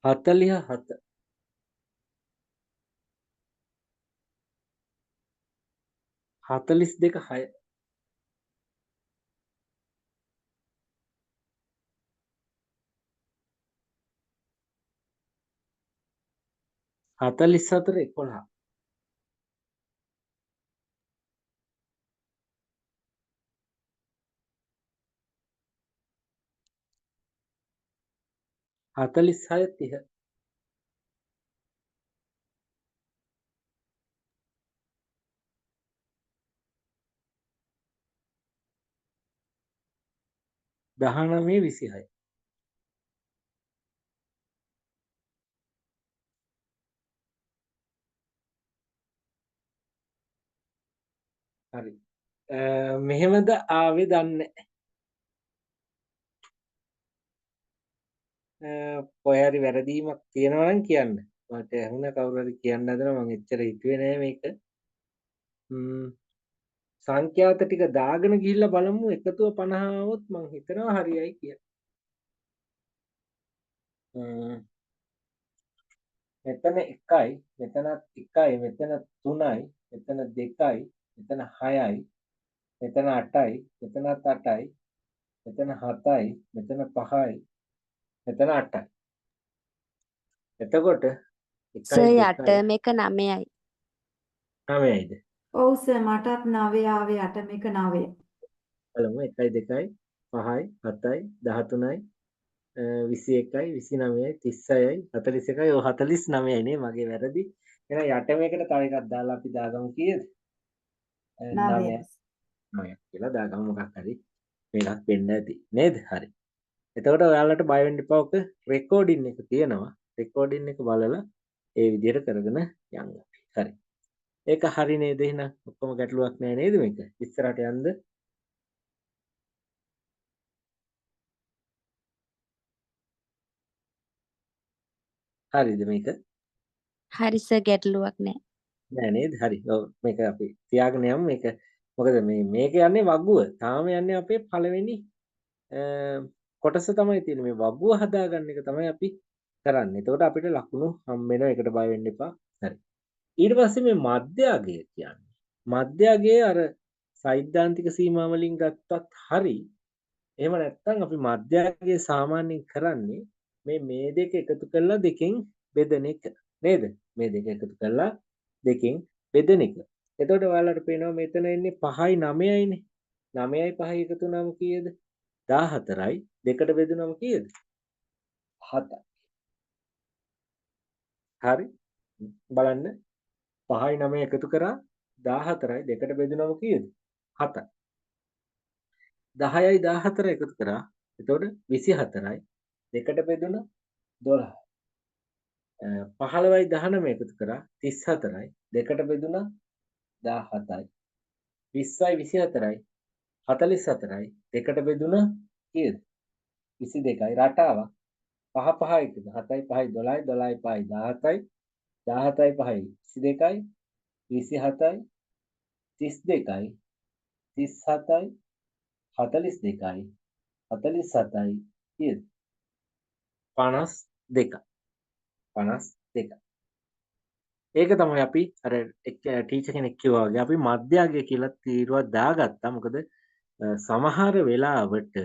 47. 42 6. 44 11. 46 30. 19 26. හරි. මෙහෙමද ආවේ දන්නේ නැහැ. කොහේ හරි වැරදීමක් තියෙනවා නම් කියන්න. මට ඇහුණා කවුරු හරි කියන්න හදනවා මං එච්චර හිතුවේ නෑ මේක. සංඛ්‍යාත ටික දාගෙන ගිහිල්ලා බලමු එකතුව 50 ආවොත් මං හිතනවා හරියයි කියලා. මෙතන 1යි, මෙතනත් 1යි, මෙතන 3යි, මෙතන 2යි, මෙතන 6යි, මෙතන 8යි, මෙතනත් 8යි, මෙතන 7යි, මෙතන 5යි, මෙතන 8යි. එතකොට 1යි සර් 2යි යටම එක 9යි. 9යිද? ඔව් සර්, මටත් 9 ආවේ, යටම එක 9. බලමු. 1යි 2යි 5යි 7යි 13යි 21යි 29යි 36යි 41යි. ඔව්, 49යි නේ, මගේ වැරදි. එහෙනම් යටම එකට තව එකක් දාලා අපි දාගමු කීයද? 9. 9 9ක් කියලා දාගමු. මොකක් හරි මේකක් වෙන්න ඇති නේද? හරි. එතකොට ඔයාලට බය වෙන්න එපා. ඔක රෙකෝඩින් එක තියෙනවා. රෙකෝඩින් එක බලලා ඒ විදිහට කරගෙන යන්න අපි. හරි. ඒක හරි නේද? එහෙනම් ඔක්කොම ගැටලුවක් නෑ නේද මේක? ඉස්සරහට යන්න. හරිද මේක? හරි සර්, ගැටලුවක් නෑ. නෑ නේද? හරි. ඔව්, මේක අපි තියාගෙන යමු. මේක මොකද මේ මේක යන්නේ වගුව. තාම යන්නේ අපේ පළවෙනි කොටස තමයි තියෙන්නේ. මේ වගුව හදාගන්න එක තමයි අපි කරන්නේ. එතකොට අපිට ලකුණු හම්බ වෙනවා. ඒකට බය වෙන්න එපා. හරි. ඊට පස්සේ මේ මධ්‍යගය කියන්නේ. මධ්‍යගය අර සෛද්ධාන්තික සීමා වලින් ගත්තත් හරි. එහෙම නැත්නම් අපි මධ්‍යගය සාමාන්‍යයෙන් කරන්නේ මේ මේ දෙක එකතු කරලා දෙකෙන් බෙදෙන එක නේද? මේ දෙක එකතු කරලා දෙකෙන් බෙදෙන එක. එතකොට ඔයාලට පේනවා මෙතන එන්නේ 5යි 9යිනේ. 9යි 5යි එකතු වුණාම කීයද? 14යි. දෙකට බෙදුනම කීයද? 7යි. හරි. බලන්න, 5යි 9 එකතු කරා 14යි, දෙකට බෙදුනම කීයද? 7යි. 10යි 14 එකතු කරා, එතකොට 24යි, දෙකට බෙදුන 12යි. 15යි 19 එකතු කරා 34යි, දෙකට බෙදුනා 17යි. 20යි 24යි 44යි, දෙකට බෙදුනා කීයද? 22යි. රටාවක් 5 5 එකතු 7යි 5යි 12යි, 12යි 5යි 17යි, 17යි 5යි 22යි, 27යි 32යි 37යි 42යි 47යි කීයද? 52යි. 52. ඒක තමයි අපි අර ටීචර් කෙනෙක් කිව්වා වගේ අපි මධ්‍යගය කියලා තීරුවක් දාගත්තා. මොකද සමහර වෙලාවට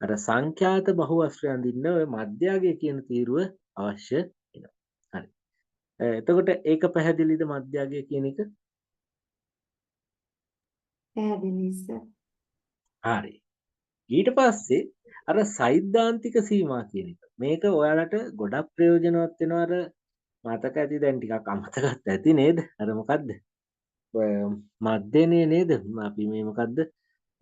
අර සංඛ්‍යාත බහුවස්ත්‍රය අඳින්න ඔය මධ්‍යගය කියන තීරුව අවශ්‍ය වෙනවා. හරි. එතකොට ඒක පැහැදිලිද මධ්‍යගය කියන එක? පැහැදිලි සර්. හරි. ඊට පස්සේ අර සෛද්ධාන්තික සීමා කියන එක. මේක ඔයාලට ගොඩක් ප්‍රයෝජනවත් වෙනවා. අර මතක ඇති, දැන් ටිකක් අමතකත් ඇති නේද? අර මොකද්ද? ඔය මධ්‍යනේ නේද? අපි මේ මොකද්ද?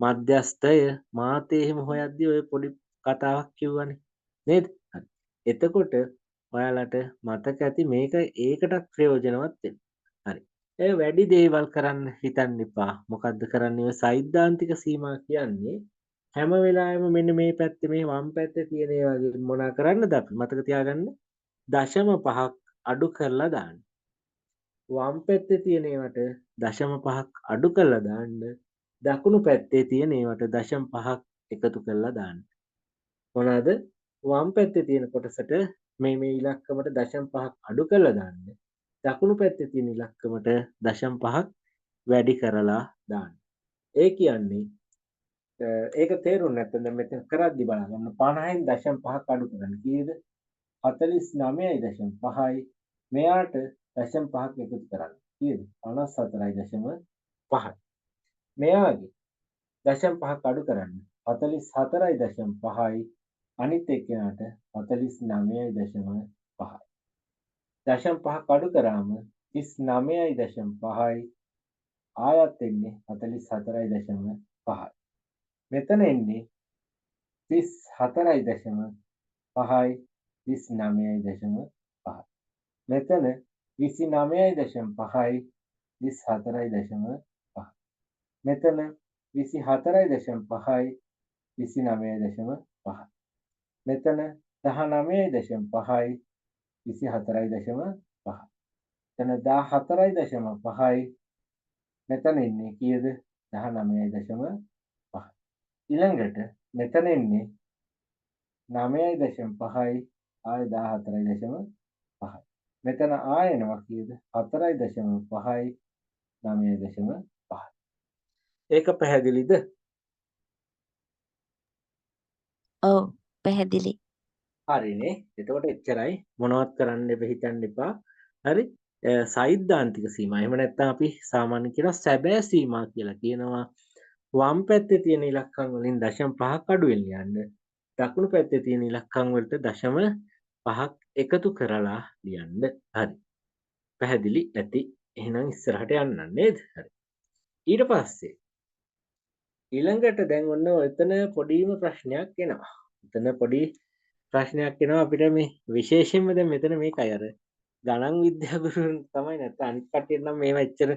මධ්‍යස්ථය මාතේ එහෙම හොයද්දි ඔය පොඩි කතාවක් කිව්වනේ නේද? හරි. එතකොට ඔයාලට මතක ඇති මේක ඒකටත් ප්‍රයෝජනවත් වෙනවා. හරි. ඒ වැඩි දේවල් කරන්න හිතන්න එපා. මොකද්ද කරන්නේ? ඔය සෛද්ධාන්තික සීමා කියන්නේ හැම වෙලාවෙම මෙන්න මේ පැත්තේ, මේ වම් පැත්තේ තියෙන ඒ වගේ මොනා කරන්නද අපි? මතක තියාගන්න, දශම පහක් අඩු කරලා දාන්න. වම් පැත්තේ තියෙන ඒවට දශම පහක් අඩු කරලා දාන්න. දකුණු පැත්තේ තියෙන ඒවට දශම පහක් එකතු කරලා දාන්න. මොනවාද? වම් පැත්තේ තියෙන කොටසට මේ මේ ඉලක්කමට දශම පහක් අඩු කරලා දාන්න. දකුණු පැත්තේ තියෙන ඉලක්කමට දශම පහක් වැඩි කරලා දාන්න. ඒ කියන්නේ ඒක තේරුම් නැත්නම් දැන් මෙතන කරද්දි බලන්න, 50න් දශම පහක් අඩු කරන්න කීයද? 49.5යි. මෙයාට දශම පහක් එකතු කරන්න කීයද? 54.5යි. මෙයාගේ දශම පහක් අඩු කරන්න 44.5යි. අනිත් එක්කෙනාට 49.5යි. දශම පහක් අඩු කරාම 39.5යි. ආයත් එන්නේ 44.5යි. මෙතන එන්නේ 34.5යි 39.5යි. මෙතන 29.5යි 34.5යි. මෙතන 24.5යි 29.5යි. මෙතන 19.5යි 24.5යි. මෙතන 14.5යි. මෙතන එන්නේ කීයද? 19.5. ඊළඟට මෙතන එන්නේ 9.5යි ආය 14.5යි. මෙතන ආය එනවා කීයද? 4.5යි 9.5යි. ඒක පැහැදිලිද? ඔව් පැහැදිලි. හරිනේ. එතකොට එච්චරයි. මොනවත් කරන්න එපා, හිතන්න එපා. හරි. සෛද්ධාන්තික සීමා. එහෙම නැත්නම් අපි සාමාන්‍ය කියනවා සැබෑ සීමා කියලා කියනවා. වම් පැත්තේ තියෙන ඉලක්කම් වලින් දශම පහක් අඩුවෙන් ලියන්න. දකුණු පැත්තේ තියෙන ඉලක්කම් වලට දශම පහක් එකතු කරලා ලියන්න. හරි. පැහැදිලි ඇති. එහෙනම් ඉස්සරහට යන්න නේද? හරි. ඊට පස්සේ ඊළඟට දැන් ඔන්න ඔතන පොඩිම ප්‍රශ්නයක් එනවා. එතන පොඩි ප්‍රශ්නයක් එනවා අපිට මේ විශේෂයෙන්ම දැන් මෙතන මේකයි අර ගණන් විද්‍යා ගුරුවරුන් තමයි නැත්නම් අනිත් කට්ටියට නම් මේවා එච්චර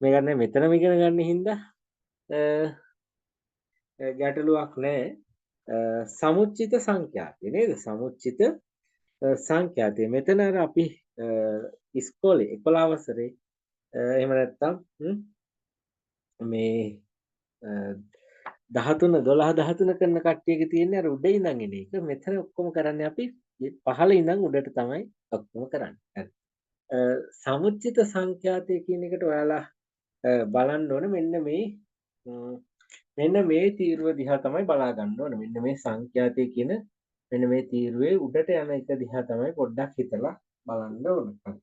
මේක නෑ, මෙතනම ඉගෙන ගන්න හින්දා ගැටලුවක් නෑ. සමුච්චිත සංඛ්‍යාතය නේද? සමුච්චිත සංඛ්‍යාතය මෙතන අර අපි ඉස්කෝලේ 11 වසරේ එහෙම නැත්නම් මේ 13 12 13 කරන කට්ටියගේ තියෙන්නේ අර උඩ ඉඳන් එන එක. මෙතන ඔක්කොම කරන්නේ අපි පහළ ඉඳන් උඩට තමයි ඔක්කොම කරන්නේ. හරි. සමුච්චිත සංඛ්‍යාතය කියන එකට ඔයාලා බලන්න ඕන මෙන්න මේ තීරුව දිහා තමයි බලා ගන්න ඕන. මෙන්න මේ සංඛ්‍යාතය කියන මෙන්න මේ තීරුවේ උඩට යන එක දිහා තමයි පොඩ්ඩක් හිතලා බලන්න ඕන. හරි.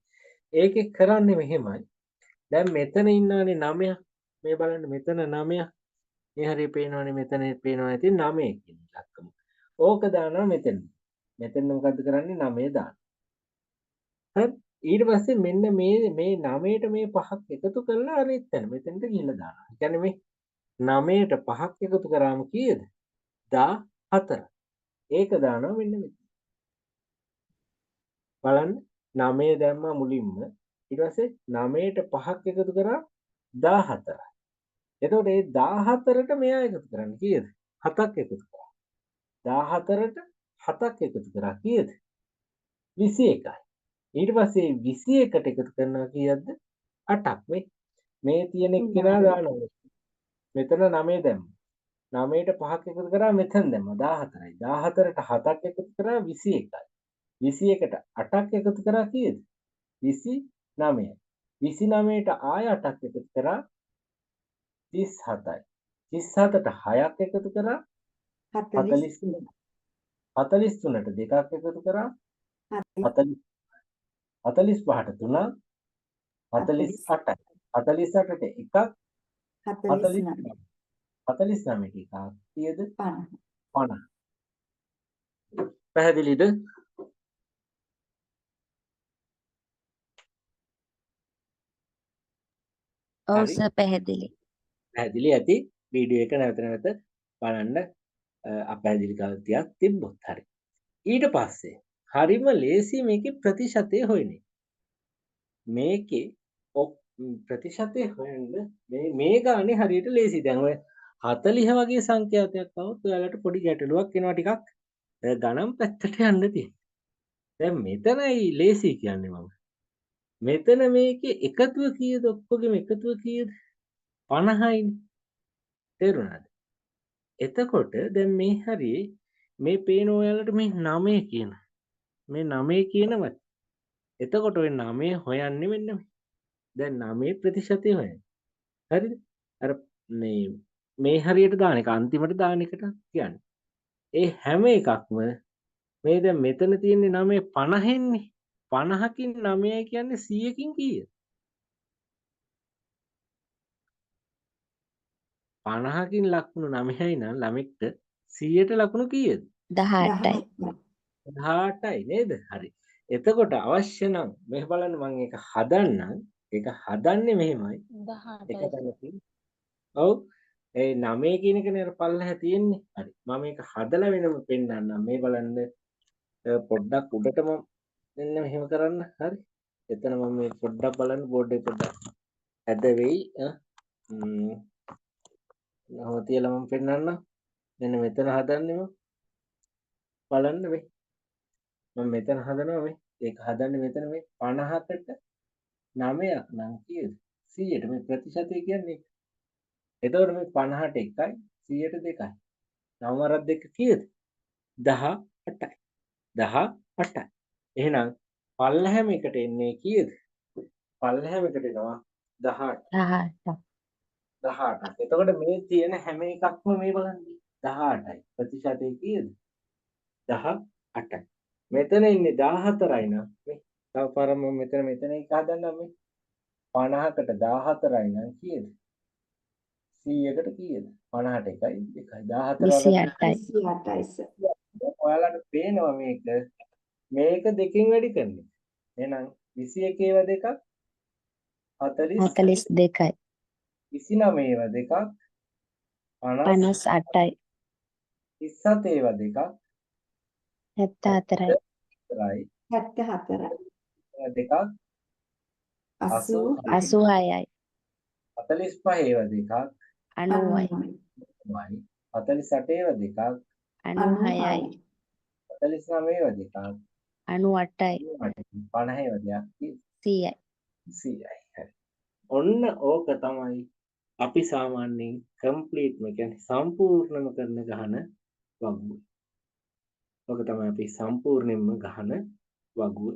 ඒකේ කරන්නේ මෙහෙමයි. දැන් මෙතන ඉන්නවනේ 9ක්. මේ බලන්න මෙතන 9ක්. මේ හරිය පේනවනේ, මෙතන පේනවා ඇති 9 කියන ඉලක්කම. ඕක දානවා මෙතන. මෙතන මොකද්ද කරන්නේ? 9 දානවා. හරි. ඊට පස්සේ මෙන්න මේ මේ 9ට මේ පහක් එකතු කරලා අර එතන මෙතනට ගිහිල්ලා දානවා. ඒ කියන්නේ මේ 9ට පහක් එකතු කරාම කීයද? 14. ඒක දානවා මෙන්න මෙතන. බලන්න 9 දැම්මා මුලින්ම. ඊට පස්සේ 9ට පහක් එකතු කරා 14. එතකොට ඒ 14ට මෙයා එකතු කරන්න කීයද? 7ක් එකතු කරා. 14ට 7ක් එකතු කරා කීයද? 21යි. ඊට පස්සේ 21ට එකතු කරනවා කීයක්ද? 8ක්. මේ මේ තියෙන එක්කෙනා දානවා. මෙතන 9 දැම්මා. 9ට පහක් එකතු කරා මෙතන දැම්මා 14යි. 14ට 7ක් එකතු කරා 21යි. 21ට 8ක් එකතු කරා කීයද? 29යි. 29ට ආය 8ක් එකතු කරා 37යි. 37ට 6ක් එකතු කරා 43. 43ට දෙකක් එකතු කරා 40 45ට 3ක් 48යි. 48ට එකක් 49. 49ට එකක් කීයද? 50. 50. පැහැදිලිද? ඔව් හරි. සර් පැහැදිලි. පැහැදිලි ඇති. වීඩියෝ එක නැවත නැවත බලන්න අපැහැදිලිකම් ටිකක් තිබ්බොත්. හරි. ඊට පස්සේ හරිම ලේසි මේකේ ප්‍රතිශතය හොයන එක. මේකේ ප්‍රතිශතය හොයන්න මේ මේ ගානේ හරියට ලේසි. දැන් ඔය 40 වගේ සංඛ්‍යාතයක් આવොත් ඔයාලට පොඩි ගැටලුවක් එනවා ටිකක් ගණන් පැත්තට යන්න තියෙනවා. දැන් මෙතනයි ලේසි කියන්නේ මම. මෙතන මේකේ එකතුව කීයද? ඔක්කොගෙම එකතුව කීයද? 50යිනේ. තේරුණාද? එතකොට දැන් මේ හරියේ මේ පේන ඔයාලට මේ 9 කියන මේ 9 කියන වචන. එතකොට ඔය 9 හොයන්නේ මෙන්න මේ. දැන් 9 ප්‍රතිශතය හොයන්නේ. හරිද? අර මේ මේ හරියට දාන එක අන්තිමට දාන එකට කියන්නේ. ඒ හැම එකක්ම මේ දැන් මෙතන තියෙන්නේ 9 50න්නේ. 50කින් 9යි කියන්නේ 100කින් කීයද? 50කින් ලකුණු 9යි නම් ළමෙක්ට 100ට ලකුණු කීයද? 18යි. 18යි නේද? හරි. එතකොට අවශ්‍ය නම් මේ බලන්න මම ඒක හදන්නම්. ඒක හදන්නේ මෙහෙමයි. එක 18යි සර්. තැනකින්. ඔව්. ඒ 9 කියන එකනේ අර පල්ලෙහා තියෙන්නේ. හරි. මම මේක හදලා වෙනම පෙන්නන්නම්. මේ බලන්න පොඩ්ඩක් උඩට මම මෙන්න මෙහෙම කරන්න. හරි. එතන මම මේ පොඩ්ඩක් බලන්න බෝඩ් එක පොඩ්ඩක් ඇද වෙයි. ඔහොම තියලා මම පෙන්නන්නම්. මෙන්න මෙතන හදන්නේ මම. බලන්න මේ. මම මෙතන හදනවා මේ. ඒක හදන්නේ මෙතන මේ 50කට 9ක් නම් කීයද? 100ට මේ ප්‍රතිශතය කියන්නේ ඒක. එතකොට මේ 50ට 1යි 100ට 2යි. නව වරක් දෙක කීයද? 18යි. 18යි. එහෙනම් පල්ලහැම එකට එන්නේ කීයද? පල්ලහැම එකට එනවා 18. 18ක්. 18ක්. එතකොට මේ තියෙන හැම එකක්ම මේ බලන්න 18යි. ප්‍රතිශතය කීයද? 18යි. මෙතන ඉන්නේ 14යි නම් මේ තව පාරක් මම මෙතන මෙතන එක හදන්නම්. මේ 50කට 14යි නම් කීයද? 100කට කීයද? 50ට 1යි 2යි 14 වල 28යි. 28යි සර්. ඔයාලට පේනවා මේක මේක දෙකෙන් වැඩි කරන එක. එහෙනම් 21 ඒවා දෙකක් 40 42යි. 29 ඒවා දෙකක් 50 58යි. 37 ඒවා දෙකක් 74යි. 74යි 74යි. ඒවා දෙකක් 86යි. 86යි. 45 ඒවා දෙකක් 90යි. 90යි. 48 ඒවා දෙකක් 96යි. 49 ඒවා දෙකක් 98යි. 50 ඒවා දෙකක් 100යි. 100යි. හරි. ඔන්න ඕක තමයි අපි සාමාන්‍යයෙන් කම්ප්ලීට්ම කියන්නේ සම්පූර්ණම කරන ගහන වගුව. ඕක තමයි අපි සම්පූර්ණයෙන්ම ගහන වගුව.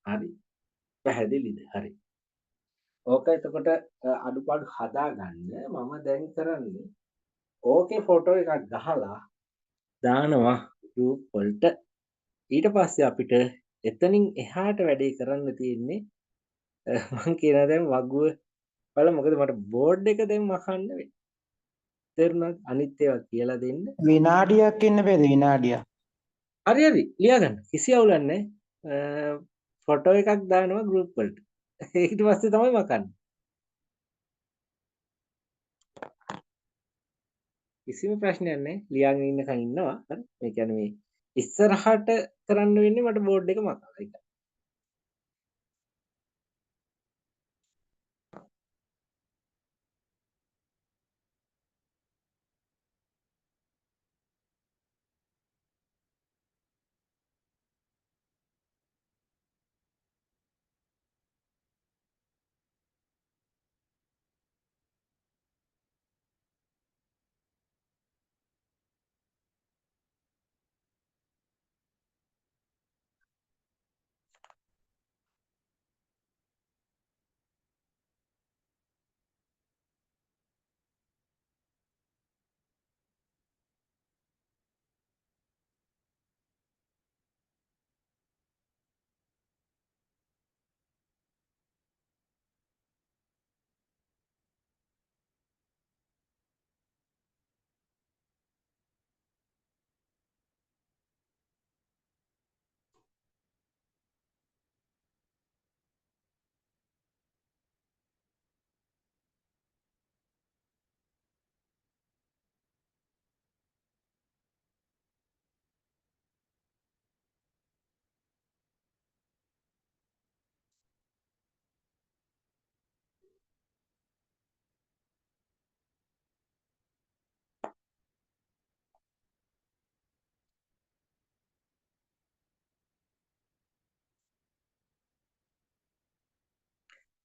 හරි. පැහැදිලිද? හරි. ඕක එතකොට අඩුපාඩු හදාගන්න මම දැන් කරන්නේ ඕකේ ෆොටෝ එකක් ගහලා දානවා ගෲප් වලට. ඊට පස්සේ අපිට එතනින් එහාට වැඩේ කරන්න තියෙන්නේ මං කියනවා දැන් වගුව බලන්න, මොකද මට බෝඩ් එක දැන් මකන්න වෙන්නේ. තේරුණාද? අනිත් ඒවා කියලා දෙන්න. විනාඩියක් ඉන්න බෑද? විනාඩියක්. හරි හරි ලියාගන්න. කිසි අවුලක් නැහැ. ෆොටෝ එකක් දානවා ගෲප් වලට. ඊට පස්සේ තමයි මකන්නේ. කිසිම ප්‍රශ්නයක් නැහැ. ලියාගෙන ඉන්නකන් ඉන්නවා. හරි. මේ කියන්නේ මේ ඉස්සරහට කරන්න වෙන්නේ මට බෝඩ් එක මකලා ඒකයි.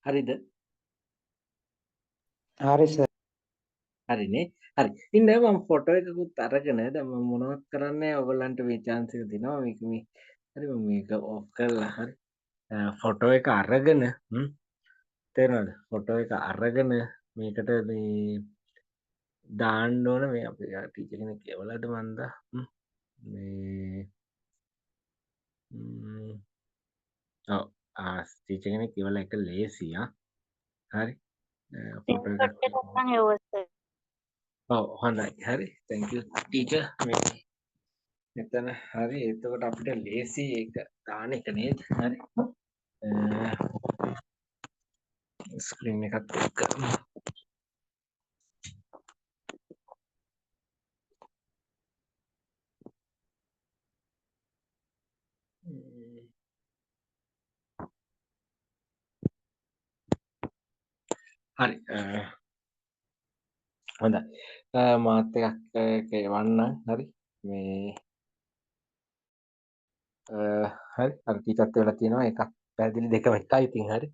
හරිද? හරි සර්. හරිනේ. හරි. ඉන්න මම ෆොටෝ එකකුත් අරගෙන දැන් මම මොනවත් කරන්නේ නැහැ. ඔයගොල්ලන්ට මේ chance එක දෙනවා. මේක මේ හරි මම මේක ඔෆ් කරලා හරි. ෆොටෝ එක අරගෙන තේරෙනවද? ෆොටෝ එක අරගෙන මේකට මේ දාන්න ඕන. මේ අපේ ටීචර් කෙනෙක් කියවලාද මන්දා? මේ ඔව් ආ ටීචර් කෙනෙක් කියවලා එක ලේසි ආ. හරි. ෆොටෝ එකක් ස්ක්‍රීන්ෂොට් එකක් නම් එවුවා සර්. ඔව් හොඳයි. හරි. Thank you teacher. මේ මෙතන හරි. එතකොට අපිට ලේසි ඒක දාන එක නේද? හරි. ස්ක්‍රීන් එකත් එක්ක හරි. හොඳයි. මාත් එකක් එවන්නම්. හරි. මේ හරි. අර ටීචර්ත් වෙලා තියෙනවා. එකක් පැහැදිලි දෙකම එකයි ඉතින් හරි.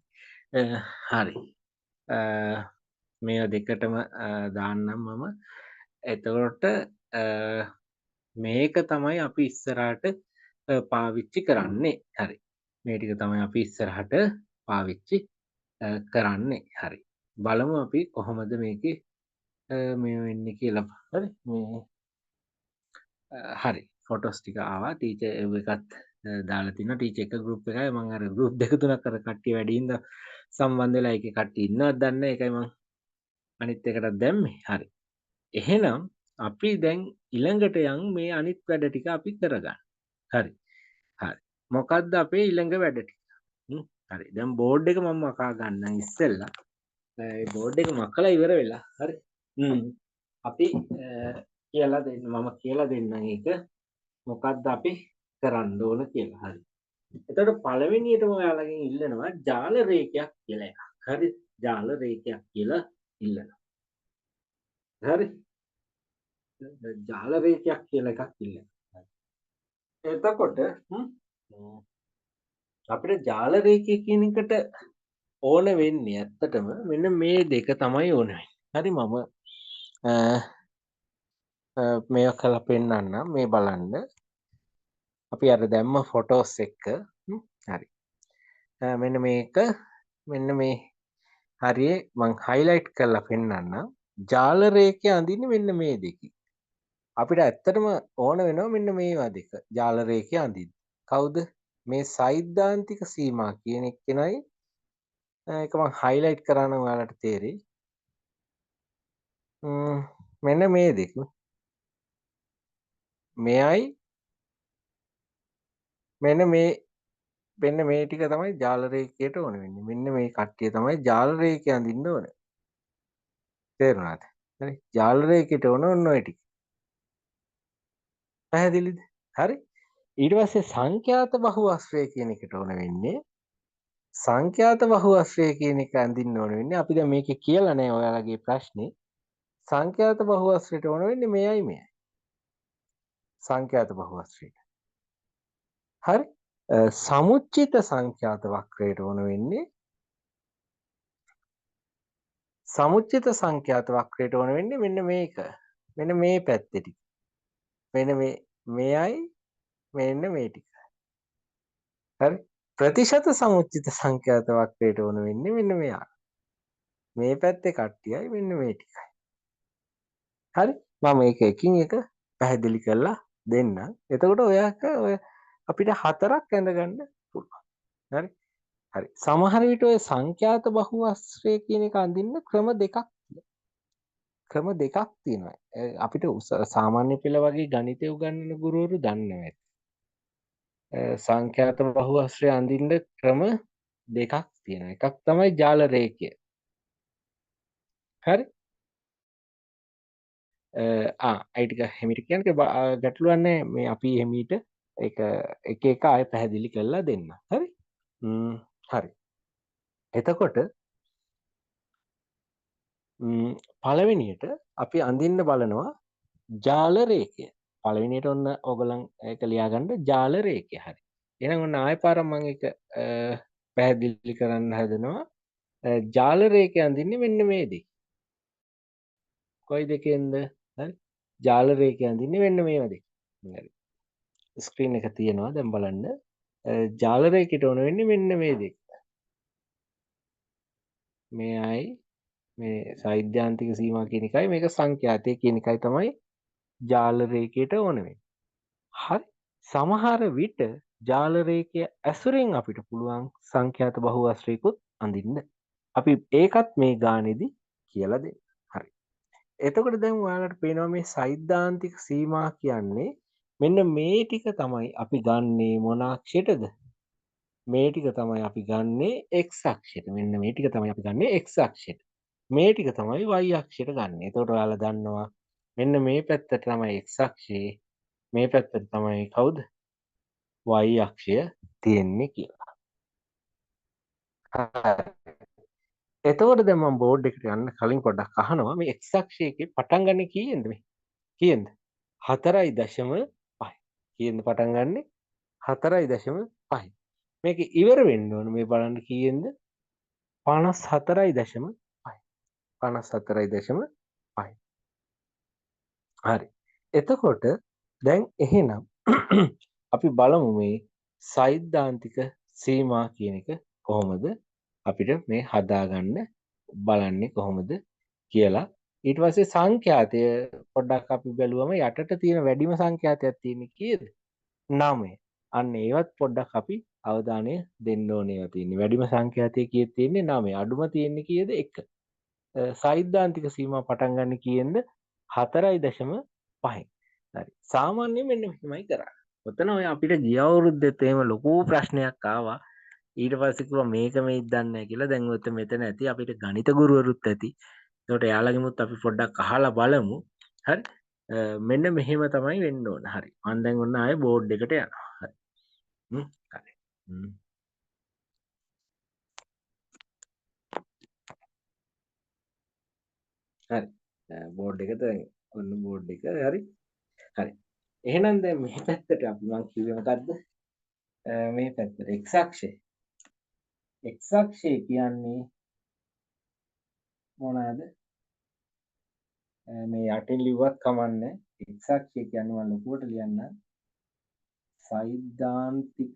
හරි. මේවා දෙකටම දාන්නම් මම. එතකොට මේක තමයි අපි ඉස්සරහට පාවිච්චි කරන්නේ. හරි. මේ ටික තමයි අපි ඉස්සරහට පාවිච්චි කරන්නේ. හරි. බලමු අපි කොහොමද මේකේ මේ වෙන්නේ කියලා. හරි. මේ හරි. ෆොටෝස් ටික ආවා. ටීචර් එව් එකත් දාලා තිනවා. ටීචර් එක ගෲප් එකයි මං අර ගෲප් දෙක තුනක් අර කට්ටිය වැඩි හින්දා සම්බන්ධ වෙලා ඒකේ කට්ටිය ඉන්නවද දන්නේ නැහැ. ඒකයි මං අනිත් එකටත් දැම්මේ. හරි. එහෙනම් අපි දැන් ඊළඟට යන් මේ අනිත් වැඩ ටික අපි කරගන්න. හරි. හරි. මොකද්ද අපේ ඊළඟ වැඩ ටික? හරි. දැන් බෝඩ් එක මම මකා ගන්නම් ඉස්සෙල්ලා. ඒ බෝඩ් එක මකලා ඉවර වෙලා. හරි. අපි කියලා දෙන්න මම කියලා දෙන්නම් ඒක මොකද්ද අපි කරන්න ඕන කියලා. හරි. එතකොට පළවෙනියටම ඔයාලගෙන් ඉල්ලනවා ජාල රේඛයක් කියලා එකක්. හරි. ජාල රේඛයක් කියලා ඉල්ලනවා. හරි. ජාල රේඛයක් කියලා එකක් ඉල්ලනවා. එතකොට අපිට ජාල රේඛය කියන එකට ඕන වෙන්නේ ඇත්තටම මෙන්න මේ දෙක තමයි ඕන වෙන්නේ. හරි මම මේවා කරලා පෙන්නන්නම්. මේ බලන්න. අපි අර දැම්ම ෆොටෝස් එක්ක. හරි. මෙන්න මේක මෙන්න මේ හරියේ මං හයිලයිට් කරලා පෙන්නන්නම්. ජාල රේඛය අඳින්නේ මෙන්න මේ දෙකයි. අපිට ඇත්තටම ඕන වෙනවා මෙන්න මේවා දෙක. ජාල රේඛය අඳින්න. කවුද? මේ සෛද්ධාන්තික සීමා කියන එක්කෙනයි. ඒක මං හයිලයිට් කරා නම් ඔයාලට තේරෙයි. මෙන්න මේ දෙක. මෙයයි මෙන්න මේ ටික තමයි ජාල රේඛයට ඕන වෙන්නේ. මෙන්න මේ කට්ටිය තමයි ජාල රේඛය අඳින්න ඕන. තේරුණාද? හරි. ජාල රේඛයට ඕන ඔන්න ඔය ටික. පැහැදිලිද? හරි. ඊට පස්සේ සංඛ්‍යාත බහුඅශ්‍රය කියන එකට ඕන වෙන්නේ සංඛ්‍යාත බහුඅශ්‍රය කියන එක අඳින්න ඕන වෙන්නේ අපි දැන් මේකේ කියලා නෑ ඔයාලගේ ප්‍රශ්නේ. සංඛ්‍යාත බහුඅශ්‍රයට ඕන වෙන්නේ මෙයයි මෙයයි. සංඛ්‍යාත බහුඅශ්‍රයට. හරි. සමුච්චිත සංඛ්‍යාත වක්‍රයට ඕන වෙන්නේ සමුච්චිත සංඛ්‍යාත වක්‍රයට ඕන වෙන්නේ මෙන්න මේක. මෙන්න මේ පැත්තේ ටික. මෙන්න මේ මෙයයි මෙන්න මේ ටික. හරි. ප්‍රතිශත සමුච්චිත සංඛ්‍යාත වක්‍රයට ඕන වෙන්නේ මෙන්න මෙයා. මේ පැත්තේ කට්ටියයි මෙන්න මේ ටිකයි. හරි. මම මේක එකින් එක පැහැදිලි කරලා දෙන්නම්. එතකොට ඔයාක ඔය අපිට හතරක් ඇඳ ගන්න පුළුවන්. හරි. හරි. සමහර විට ඔය සංඛ්‍යාත බහුඅශ්‍රය කියන එක අඳින්න ක්‍රම දෙකක් තියෙනවා. ක්‍රම දෙකක් තියෙනවා. අපිට සාමාන්‍ය පෙළ වගේ ගණිතය උගන්වන ගුරුවරු දන්නවා ඇති. සංඛ්‍යාත බහුඅශ්‍රය අඳින්න ක්‍රම දෙකක් තියෙනවා. එකක් තමයි ජාල රේඛය. හරි. ඒ ටික හිමීට කියන්නේ ගැටලුවක් නෑ. මේ අපි හිමීට ඒක එක එක ආයෙ පැහැදිලි කරලා දෙන්න. හරි? හරි. එතකොට පළවෙනියට අපි අඳින්න බලනවා ජාල රේඛය. පළවෙනියට ඔන්න ඕගොල්ලන් ඒක ලියාගන්න ජාල රේඛය. හරි. එහෙනම් ඔන්න ආයෙ පාරක් මම ඒක පැහැදිලි කරන්න හදනවා. ජාල රේඛය අඳින්නේ මෙන්න මේ දෙක. කොයි දෙකෙන්ද? හරි. ජාල රේඛය අඳින්නේ මෙන්න මේවා දෙක. හරි. ස්ක්‍රීන් එක තියෙනවා දැන් බලන්න. ජාල රේඛයට ඕන වෙන්නේ මෙන්න මේ දෙක. මෙයයි මේ සෛද්ධාන්තික සීමා කියන එකයි මේක සංඛ්‍යාතය කියන එකයි තමයි ජාල රේඛයට ඕන වෙන්නේ. හරි. සමහර විට ජාල රේඛය ඇසුරෙන් අපිට පුළුවන් සංඛ්‍යාත බහුඅශ්‍රයකුත් අඳින්න. අපි ඒකත් මේ ගානේදී කියලා දෙන්න. හරි. එතකොට දැන් ඔයාලට පේනවා මේ සෛද්ධාන්තික සීමා කියන්නේ මෙන්න මේ ටික තමයි අපි ගන්නේ මොන අක්ෂයටද? මේ ටික තමයි අපි ගන්නේ x අක්ෂයට. මෙන්න මේ ටික තමයි අපි ගන්නේ x අක්ෂයට. මේ ටික තමයි y අක්ෂයට ගන්න. එතකොට ඔයාලා දන්නවා මෙන්න මේ පැත්තට තමයි x අක්ෂය, මේ පැත්තට තමයි කවුද? y අක්ෂය තියෙන්නේ කියලා. හරි. එතකොට දැන් මම බෝඩ් එකට යන්න කලින් පොඩ්ඩක් අහනවා මේ x අක්ෂය එකේ පටන් ගන්නේ කීයෙන්ද මේ? කීයෙන්ද? 4.5. කීයෙන්ද පටන් ගන්නෙ? 4.5. මේක ඉවර වෙන්න ඕන මේ බලන්න කීයෙන්ද? 54.5. 54.5. හරි. එතකොට දැන් එහෙනම් අපි බලමු මේ සෛද්ධාන්තික සීමා කියන එක කොහොමද අපිට මේ හදාගන්න බලන්නේ කොහොමද කියලා ඊට පස්සේ සංඛ්‍යාතය පොඩ්ඩක් අපි බැලුවම යටට තියෙන වැඩිම සංඛ්‍යාතයක් තියෙන්නේ කීයද? 9. අන්න ඒවත් පොඩ්ඩක් අපි අවධානය දෙන්න ඕනේ ඒවා තියෙන්නේ. වැඩිම සංඛ්‍යාතය කීයද තියෙන්නේ? 9. අඩුම තියෙන්නේ කීයද? 1. සෛද්ධාන්තික සීමා පටන් ගන්න කීයෙන්ද? 4.5. හරි. සාමාන්‍යයෙන් මෙන්න මෙහෙමයි කරන්නේ. ඔතන ඔය අපිට ගිය අවුරුද්දෙත් එහෙම ලොකු ප්‍රශ්නයක් ආවා. ඊට පස්සේ කිව්වා මේක මේත් දන්නේ නැහැ කියලා. දැන් ඔය මෙතන ඇති අපිට ගණිත ගුරුවරුත් ඇති. එතකොට එයාලගෙමුත් අපි පොඩ්ඩක් අහලා බලමු. හරි. මෙන්න මෙහෙම තමයි වෙන්න ඕන. හරි. මං දැන් ඔන්න ආයේ බෝඩ් එකට යනවා. හරි. හරි. හරි. බෝඩ් එක දැන් ඔන්න බෝඩ් එක. හරි. හරි. එහෙනම් දැන් මේ පැත්තට අපි මං කිව්වේ මොකද්ද? මේ පැත්තට x අක්ෂය. x අක්ෂය කියන්නේ මොනවාද? මේ යටින් ලිව්වත් කමන්නේ. x අක්ෂය කියන්නේ මම ලොකුවට ලියන්න. සෛද්ධාන්තික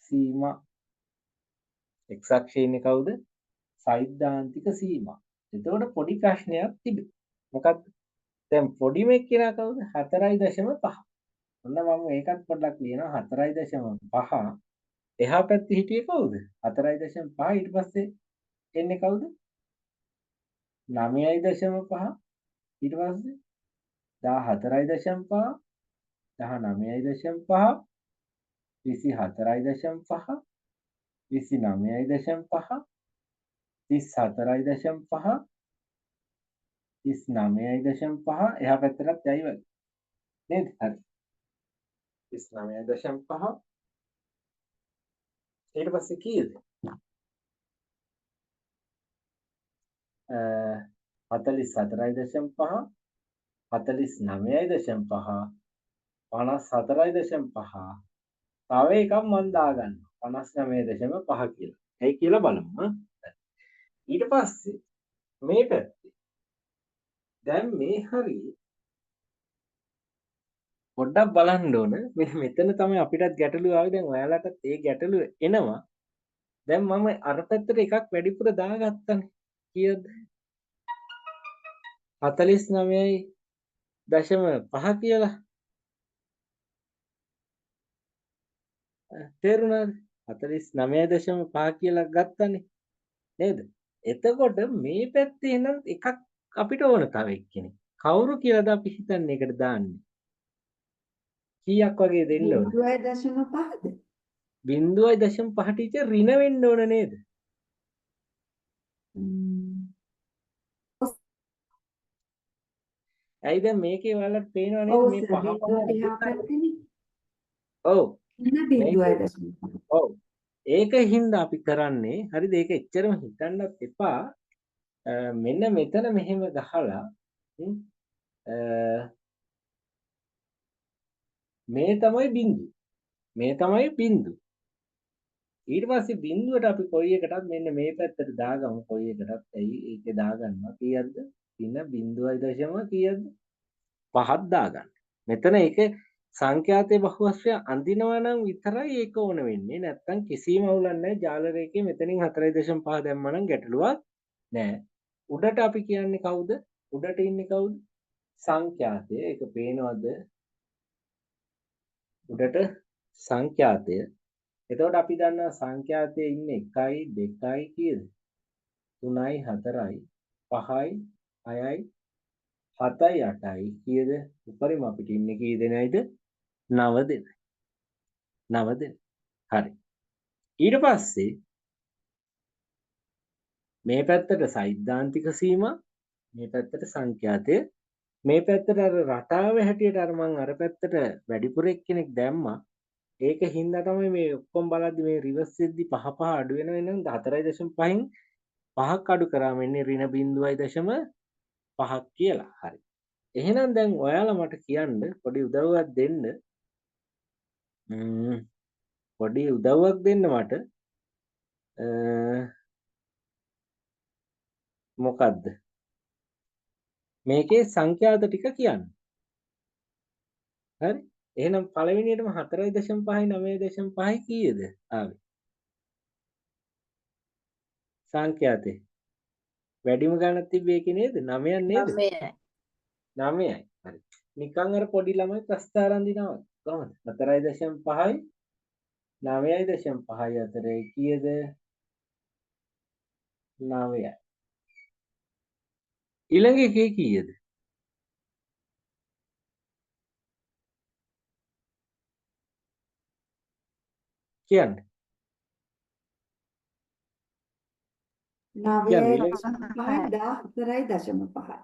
සීමා. x අක්ෂයේ ඉන්නේ කවුද? සෛද්ධාන්තික සීමා. එතකොට පොඩි ප්‍රශ්නයක් තිබේ. මොකද්ද? දැන් පොඩිම එක්කෙනා කවුද? 4.5. ඔන්න මම ඒකත් පොඩ්ඩක් ලියනවා. 4.5. එහා පැත්තේ හිටියේ කවුද? 4.5. ඊට පස්සේ එන්නේ කවුද? 9.5. ඊට පස්සේ 14.5, 19.5, 24.5, 29.5, 34.5, 39.5. එහා පැත්තටත් යයි වගේ නේද? හරි. 39.5. ඊට පස්සේ කීයද? 44.5, 49.5, 54.5. තව එකක් මං දාගන්නවා 59.5 කියලා. ඇයි කියලා බලමු. ඊට පස්සේ මේ පැත්තේ දැන් මේ හරිය පොඩ්ඩක් බලන්න ඕන. මෙතන තමයි අපිටත් ගැටලුව ආවේ. දැන් ඔයාලටත් ඒ ගැටලුව එනවා. දැන් මම අර පැත්තට එකක් වැඩිපුර දාගත්තනේ. කීයද? 49.5 කියලා. තේරුණාද? 49.5 කියලා ගත්තනේ නේද? එතකොට මේ පැත්තේ නම් එකක් අපිට ඕන තව එක්කෙනෙක්. කවුරු කියලාද අපි හිතන්නේ ඒකට දාන්නේ? කීයක් වගේ දෙන්න ඕන? 0.5ද? 0.5 ටීචර් ඍණ වෙන්න ඕන නේද? ඇයි දැන් මේකේ ඔයාලට පේනව නේද ඔව් මේ සර්, පහ පහ බිංදුවට එහා පැත්තේනේ. ඔව්. ඍණ 0.5. ඔව්. ඒක හින්දා අපි කරන්නේ හරිද? ඒක එච්චරම හිතන්නත් එපා. මෙන්න මෙතන මෙහෙම ගහලා මේ තමයි බිංදු. මේ තමයි බිංදු. ඊට පස්සේ බිංදුවට අපි කොයි එකටත් මෙන්න මේ පැත්තට දාගමු. කොයි එකටත් ඇයි ඒකේ දාගන්නවා කීයක්ද? ඍණ 0.5 කීයක්ද? 5ක් දාගන්න. මෙතන ඒක සංඛ්‍යාතයේ බහුවස්ත්‍රය අඳිනවා නම් විතරයි ඒක ඕන වෙන්නේ. නැත්තම් කිසිම අවුලක් නැහැ. ජාල රේඛයේ මෙතනින් 4.5 දැම්මා නම් ගැටලුවක් නෑ. උඩට අපි කියන්නේ කවුද? උඩට ඉන්නේ කවුද? සංඛ්‍යාතය. ඒක පේනවද? උඩට සංඛ්‍යාතය. එතකොට අපි දන්නවා සංඛ්‍යාතයේ ඉන්නේ 1යි 2යි කීයද? 3යි 4යි 5යි 6යි 7යි 8යි කීයද? උපරිම අපිට ඉන්නේ කී දෙනයිද? 9 දෙනයි. 9 දෙනයි. හරි. ඊට පස්සේ මේ පැත්තට සෛද්ධාන්තික සීමා, මේ පැත්තට සංඛ්‍යාතය, මේ පැත්තට අර රටාව හැටියට අර මං අර පැත්තට වැඩිපුර එක්කෙනෙක් දැම්මා. ඒක හින්දා තමයි මේ ඔක්කොම බලද්දි මේ රිවර්ස් වෙද්දි පහ පහ අඩු වෙනවා. එනම් 4.5න් පහක් අඩු කරාම එන්නේ ඍණ 0.5ක් කියලා. හරි. එහෙනම් දැන් ඔයාලා මට කියන්න පොඩි උදව්වක් දෙන්න. පොඩි උදව්වක් දෙන්න මට. මොකද්ද? මේකේ සංඛ්‍යාත ටික කියන්න. හරි? එහෙනම් පළවෙනියටම 4.5යි 9.5යි කීයද ආවේ? සංඛ්‍යාතේ. වැඩිම ගාණක් තිබ්බේ ඒකේ නේද? 9ක් නේද? 9යි. 9යි. හරි. නිකන් අර පොඩි ළමයි ප්‍රස්ථාර අඳිනවා. කොහොමද? 4.5යි 9.5යි අතරේ කීයද? 9යි. ඊළඟ එකේ කීයද? කියන්න. කියන්න ඊළඟ 9.5යි 14.5යි.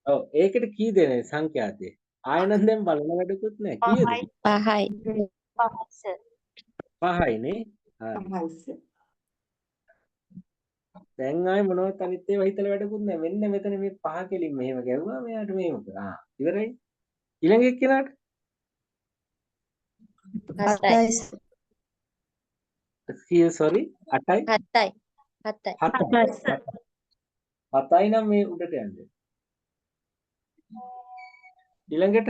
ඔව් ඒකට කී දෙනේ සංඛ්‍යාතය? ආයෙ නම් දැන් බලන වැඩකුත් නෑ. කීයද? පහයි. 5යි. පහයි සර්. 5යි නේ. හරි. 5යි සර්. දැන් ආයෙ මොනවත් අනිත් ඒවා හිතලා වැඩකුත් නෑ. මෙන්න මෙතන මේ පහ කෙලින් මෙහෙම ගැහුවා මෙයාට මෙහෙම කරා. ආ ඉවරයි. ඊළඟ එක්කෙනාට 7යි. කීය සෝරි 8යි 7යි. 7යි. 7යි. හතයි සර්. 7යි නම් මේ උඩට යන්න. ඊළඟට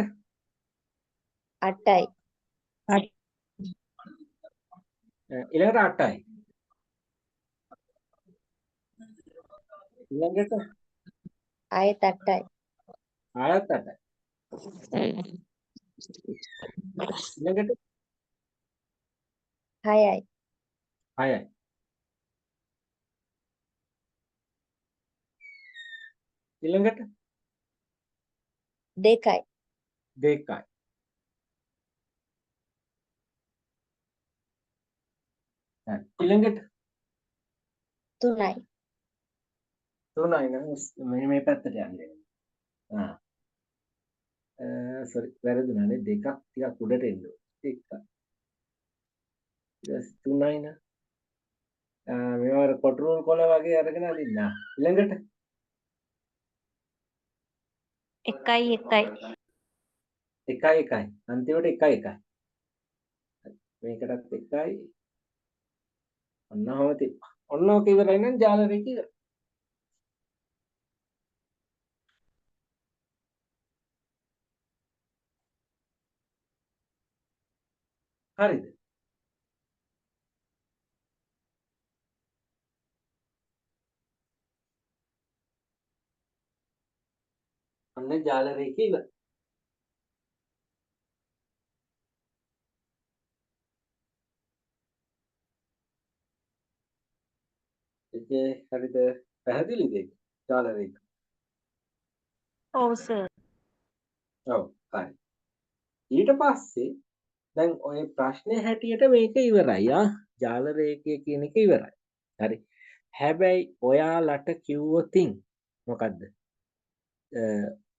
8යි. ඊළඟට 8යි. ඊළඟට ආයෙත් 8යි. ආයත් 8යි. ඊළඟට 6යි. 6යි. ඊළඟට 2යි. 2යි. හරි. ඊළඟට 3යි. 3යි නම් මේ මේ පැත්තට යන්න වෙනවා. ආ සෝරි වැරදුනා නේ. දෙකක් ටිකක් උඩට එන්න ඕනේ. දෙකක්. ඊට පස්සේ 3යි නා. මේවා අර කොටරෝල් කොළ වගේ අරගෙන අඳින්න. ඊළඟට 1යි 1යි. 1යි 1යි. අන්තිමට 1යි 1යි. මේකටත් 1යි. ඔන්න ඔහොම තිබ්බා. ඔන්න ඔක ඉවරයි නම් ජාල රේඛ ඉවරයි. හරිද? ඔන්න ජාල රේඛ ඉවරයි. ඒකේ හරිද? පැහැදිලිද ඒක? ජාල රේඛ. ඔව් සර්. ඔව් හරි. ඊට පස්සේ දැන් ඔය ප්‍රශ්නේ හැටියට මේක ඉවරයි. ආ ජාල රේඛය කියන එක ඉවරයි. හරි. හැබැයි ඔයාලට කිව්වොතින් මොකද්ද?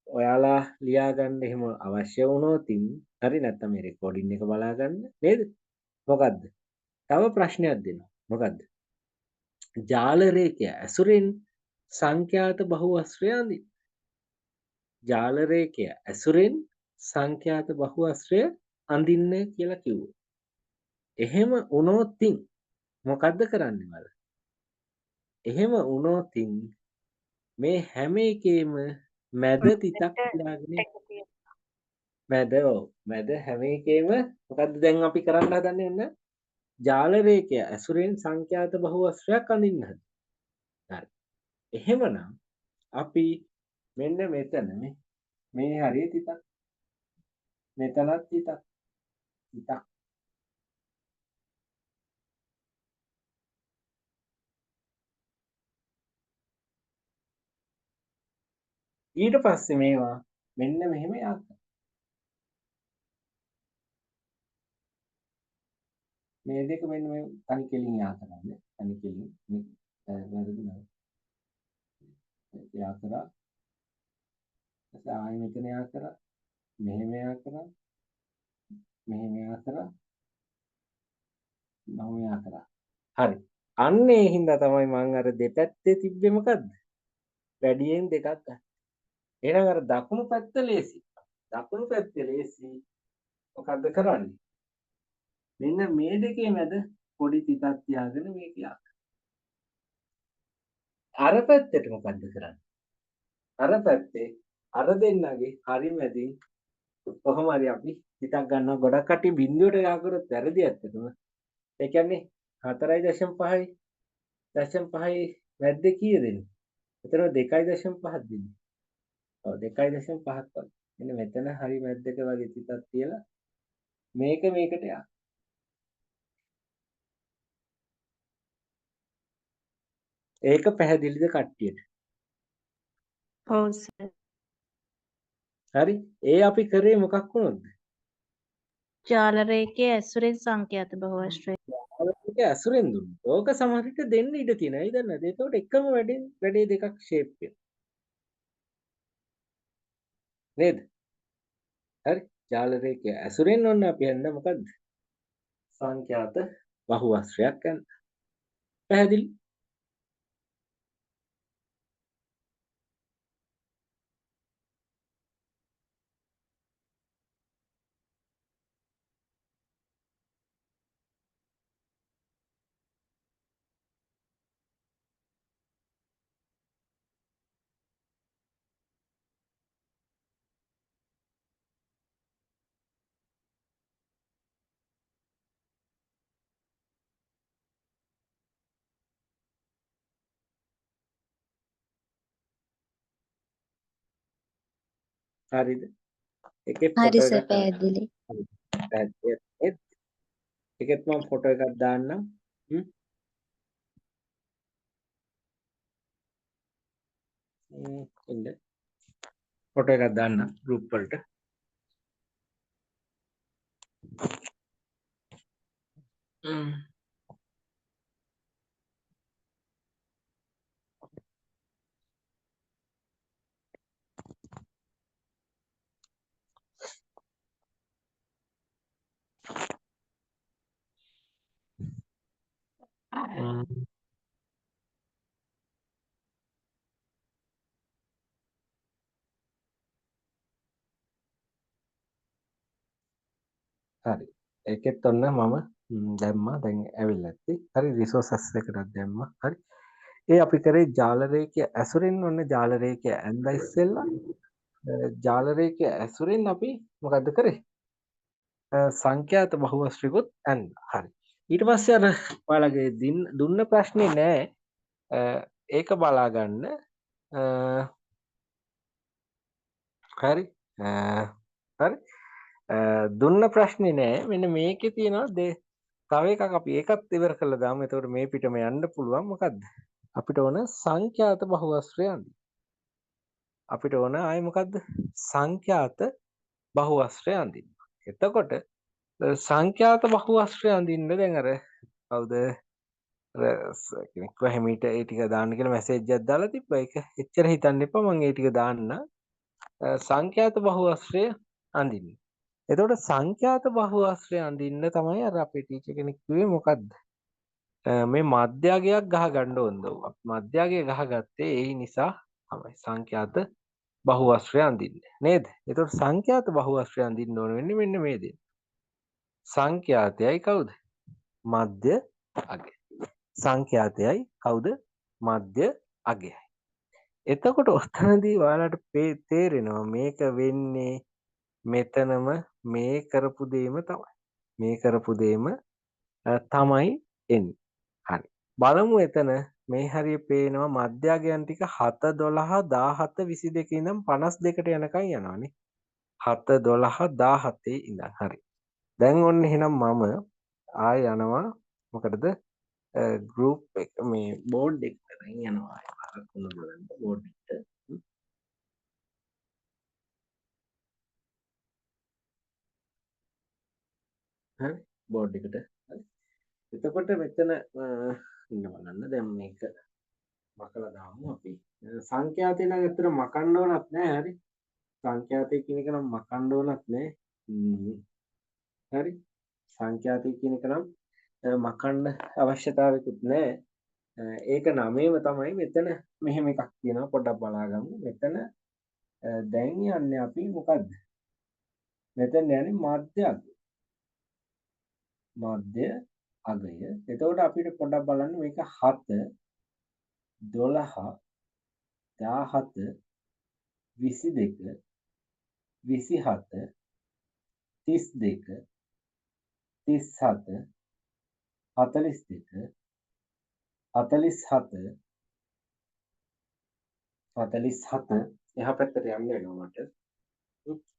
ඔයාලා ලියා ගන්න එහෙම අවශ්‍ය වුණොතින් හරි නැත්නම් මේ රෙකෝඩින් එක බලා ගන්න නේද? මොකද්ද? තව ප්‍රශ්නයක් දෙනවා. මොකද්ද? ජාල රේඛය ඇසුරෙන් සංඛ්‍යාත බහුවස්ත්‍රය අඳින්න. ජාල රේඛය ඇසුරෙන් සංඛ්‍යාත බහුවස්ත්‍රය අඳින්න කියලා කිව්වා. එහෙම වුණොතින් මොකද්ද කරන්නේ මල? එහෙම වුණොතින් මේ හැම එකේම මැද තිතක් තියාගෙන මැද ඔව් මැද හැම එකේම මොකද්ද දැන් අපි කරන්න හදන්නේ? ඔන්න ජාල රේඛය ඇසුරෙන් සංඛ්‍යාත බහුවස්ත්‍රයක් අඳින්න හදනවා. හරි. එහෙමනම් අපි මෙන්න මෙතන මේ හරිය තිතක් මෙතනත් තිතක් තිතක් ඊට පස්සේ මේවා මෙන්න මෙහෙම යා කරනවා. මේ දෙක මෙන්න මේ තනි කෙලින් යා කරන්නේ. තනි කෙලින් මේ වැරදුනා. යා කරා. ඊට ආයෙ මෙතන යා කරා. මෙහෙම යා කරා. මෙහෙම යා කරා. මම යා කරා. හරි. අන්න ඒ හින්දා තමයි මං අර දෙපැත්තේ තිබ්බේ මොකද්ද? වැඩියෙන් දෙකක් ගන්න. එහෙනම් අර දකුණු පැත්ත ලේසි. දකුණු පැත්තේ ලේසි. මොකද්ද කරන්නේ? මෙන්න මේ දෙකේ මැද පොඩි තිතක් තියාගෙන මේක යා. අර පැත්තට මොකද්ද කරන්නේ? අර පැත්තේ අර දෙන්නගේ හරි මැදින් කොහොම හරි අපි තිතක් ගන්නවා. ගොඩක් කට්ටිය බිඳුවට යා කරොත් වැරදි ඇත්තටම. ඒ කියන්නේ 4.5යි 0.5යි මැද්දේ කීයද එන්නේ? එතන 2.5ක් දෙන්නේ. ඔව් 2.5ක් වගේ. මෙන්න මෙතන හරි මැද්දක වගේ තිතක් තියලා මේක මේකට යා. ඒක පැහැදිලිද කට්ටියට? ඔව් සර්. හරි. ඒ අපි කරේ මොකක් වුණොත්ද? ජාල රේඛයේ ඇසුරෙන් සංඛ්‍යාත බහුවස්ත්‍රය. ජාල රේඛය ඇසුරෙන් දුන්නා. ඕක සමහර විට දෙන්න ඉඩ තියෙනවා. ඒ දන්නේ නැද්ද? එතකොට එකම වැඩේ දෙකක් ෂේප් වෙනවා. නේද? හරි. ජාල රේඛය ඇසුරෙන් ඔන්න අපි යන්න මොකද්ද? සංඛ්‍යාත බහුවස්ත්‍රයක් යන්න. පැහැදිලි? හරිද? එකේ හරි ෆොටෝ සර් එකක් අරන් පැහැදිලි. පැහැදිලි නේද? එකෙත් මම ෆොටෝ එකක් දාන්නම්. හ්ම් ඉන්න ෆොටෝ එකක් දාන්නම් ගෲප් වලට. හරි. ඒකෙත් ඔන්න මම දැම්මා. දැන් ඇවිල්ලා ඇති. හරි රිසෝසස් එකටත් දැම්මා. හරි. ඒ අපි කරේ ජාල රේඛය ඇසුරෙන් ඔන්න ජාල රේඛය ඇඳලා ඉස්සෙල්ලා ජාල රේඛය ඇසුරෙන් අපි මොකද්ද කරේ? සංඛ්‍යාත බහුවස්ත්‍රිකුත් ඇඳලා. හරි. ඊට පස්සේ අර ඔයාලගේ දුන්න ප්‍රශ්නේ නෑ. ඒක බලා ගන්න. හරි. හරි. දුන්න ප්‍රශ්නේ නෑ. මෙන්න මේකේ තියෙනවා තව එකක් අපි ඒකත් ඉවර කරලා දාමු. එතකොට මේ පිටම යන්න පුළුවන්. මොකද්ද? අපිට ඕන සංඛ්‍යාත බහුවස්ත්‍රය අඳින්න. අපිට ඕන ආයේ මොකද්ද? සංඛ්‍යාත බහුවස්ත්‍රය අඳින්න. එතකොට සංඛ්‍යාත බහුවස්ත්‍රය අඳින්න දැන් අර කවුද අර කෙනෙක් හිමීට ඒ ටික දාන්න කියලා මැසේජ් එකක් දාලා තිබ්බා. ඒක එච්චර හිතන්න එපා. මම ඒ ටික දාන්න. සංඛ්‍යාත බහුවස්ත්‍රය අඳින්න. එතකොට සංඛ්‍යාත බහුවස්ත්‍රය අඳින්න තමයි අර අපේ ටීචර් කෙනෙක් කිව්වේ මොකද්ද? මේ මධ්‍යගයක් ගහ ගන්න ඕනද? අපි මධ්‍යගය ගහගත්තේ ඒ නිසා තමයි සංඛ්‍යාත බහුවස්ත්‍රය අඳින්න. නේද? එතකොට සංඛ්‍යාත බහුවස්ත්‍රය අඳින්න ඕන වෙන්නේ මෙන්න මේ දේ. සංඛ්‍යාතයයි කවුද? මධ්‍ය අගය. සංඛ්‍යාතයයි කවුද? මධ්‍ය අගයයි. එතකොට ඔතනදී ඔයාලට තේරෙනවා මේක වෙන්නේ මෙතනම මේ කරපු දේම තමයි. මේ කරපු දේම තමයි එන්නේ. හරි. බලමු එතන මේ හරිය පේනවා මධ්‍යගයන් ටික 7 12 17 22 ඉඳන් 52ට යනකම් යනවානේ. 7 12 17 ඉඳන්. හරි. දැන් ඔන්න එහෙනම් මම ආයෙ යනවා මොකටද? ගෲප් එක මේ බෝඩ් එකට දැන් යනවා ආයෙ පාරක් ඔන්න බලන්න බෝඩ් එකට. හරි බෝඩ් එකට. හරි. එතකොට මෙතන ඉන්න බලන්න දැන් මේක මකලා දාමු අපි. සංඛ්‍යාතේ නම් ඇත්තට මකන්න ඕනත් නෑ. හරි. සංඛ්‍යාතේ කියන එක නම් මකන්න ඕනත් නෑ. හරි. සංඛ්‍යාතේ කියන එක නම් මකන්න අවශ්‍යතාවයකුත් නෑ. ඒක නමේම තමයි. මෙතන මෙහෙම එකක් තියෙනවා පොඩ්ඩක් බලාගමු. මෙතන දැන් යන්නේ අපි මොකද්ද? මෙතන යන්නේ මධ්‍ය අගය. මධ්‍ය අගය. එතකොට අපිට පොඩ්ඩක් බලන්න මේක 7 12 17 22 27 32 37 42 47 47 එහා පැත්තට යන්න වෙනවා මට.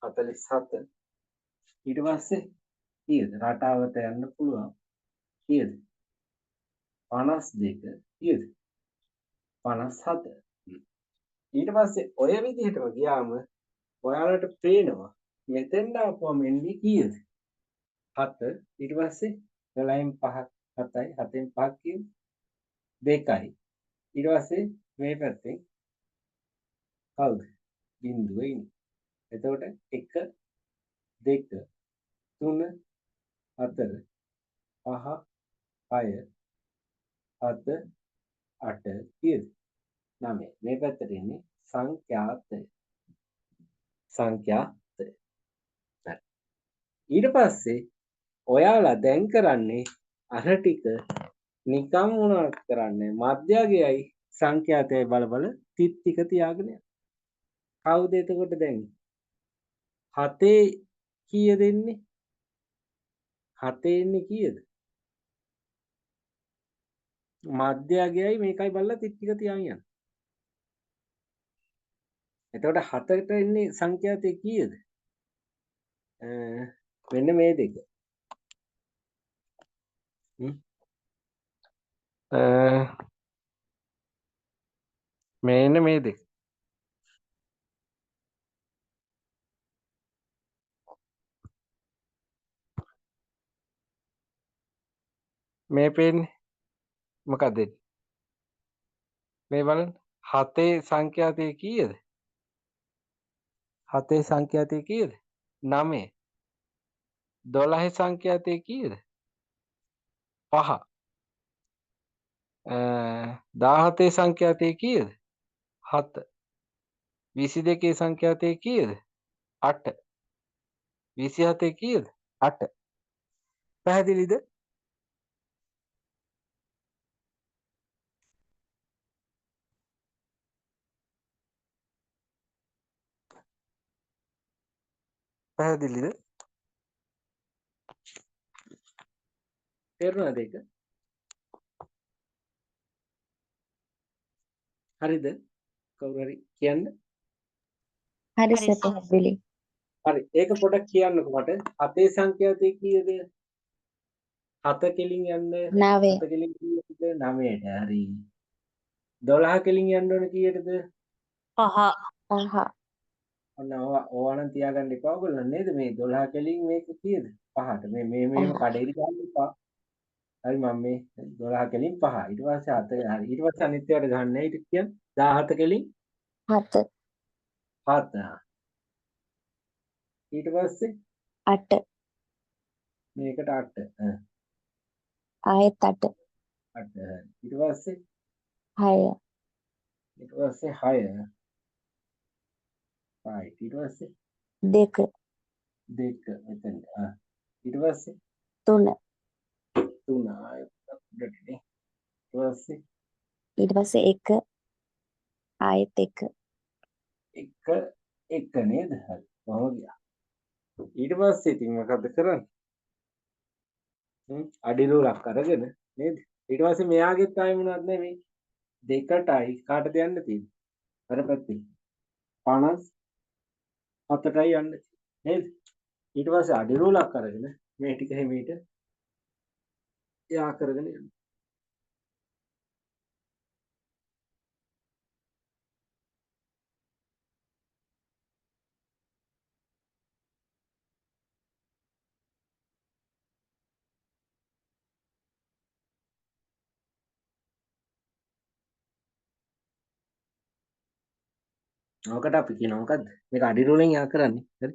47 ඊට පස්සේ කීයද? රටාවට යන්න පුළුවන්. කීයද? 52 කීයද? 57. ඊට පස්සේ ඔය විදිහටම ගියාම ඔයාලට පේනවා මෙතෙන්ට ආපුවම එන්නේ කීයද? 7. ඊට පස්සේ 12න් 5 7යි 7න් 5 කීයද? 2යි. ඊට පස්සේ මේ පැත්තෙන් කවුද? බිඳුව ඉන්නේ. එතකොට 1 2 3 4 5 6 7 8 කීයද? 9. මේ පැත්තට එන්නේ සංඛ්‍යාතය. සංඛ්‍යාතය. හරි. ඊට පස්සේ ඔයාලා දැන් කරන්නේ අර ටික නිකම් මොනවද කරන්නේ? මධ්‍යගයයි සංඛ්‍යාතයයි බල බල තිත් ටික තියාගෙන යන්න. කවුද එතකොට දැන්? 7 කීයද එන්නේ? 7 එන්නේ කීයද? මධ්‍යගයයි මේකයි බලලා තිත් ටික තියාගෙන යන්න. එතකොට 7ට එන්නේ සංඛ්‍යාතය කීයද? මෙන්න මේ දෙක. මෙන්න මේ දෙක. මේ පේන්නේ මොකද්ද? මේ බලන්න 7 සංඛ්‍යාතය කීයද? 7 සංඛ්‍යාතය කීයද? 9. 12 සංඛ්‍යාතය කීයද? 5. 17 සංඛ්‍යාතය කීයද? 7. 22 සංඛ්‍යාතය කීයද? 8. 27 කීයද? 8. පැහැදිලිද? පැහැදිලිද? තේරුණාද ඒක? හරිද? කවුරු හරි කියන්න. හරි සර් පැහැදිලි. හරි. ඒක පොඩක් කියන්නකෝ මට. 7 සංඛ්‍යාතය කීයද? 7 කෙලින් යන්න. 9. 7 කෙලින් කීයද? 9ට. හරි. 12 කෙලින් යන්න ඕන කීයටද? 5. 5. ඔන්න ඕවා නම් තියාගන්න එපා ඔයගොල්ලෝ නේද? මේ 12 කෙලින් මේක කීයද? 5ට. මේ මේ මේව කඩේට ගන්න එපා. හරි මම මේ 12 කෙලින් 5. ඊට පස්සේ 7 හරි. ඊට පස්සේ අනිත් ඒවාට ගන්න නෑ. ඊට කියන්න 17 කෙලින් 7. 7. ඊට පස්සේ 8. මේකට 8. ආයෙත් 8. 8. හරි. ඊට පස්සේ 6. ඊට පස්සේ 6. right. ඊට පස්සේ 2. 2 මෙතන. ඊට පස්සේ 3. 3 ආයෙ උඩට නේ. ඊට පස්සේ ඊට පස්සේ 1 ආයෙත් 1. 1 1 නේද? හරි. කොහොම ගියා. ඊට පස්සේ ඉතින් මොකද්ද කරන්නේ? අඩි රූලක් අරගෙන නේද? ඊට පස්සේ මෙයාගෙත් ආයෙ මොනවද නෑ මේ දෙකටයි කාටද යන්න තියෙන්නේ? අර පැත්තේ 57ටයි යන්න නේද? ඊට පස්සේ අඩි රූලක් අරගෙන මේ ටික හිමීට යා කරගෙන යන්න. ඕකට අපි කියනවා මොකද්ද? මේක අඩි රූලෙන් යා කරන්නේ. හරි.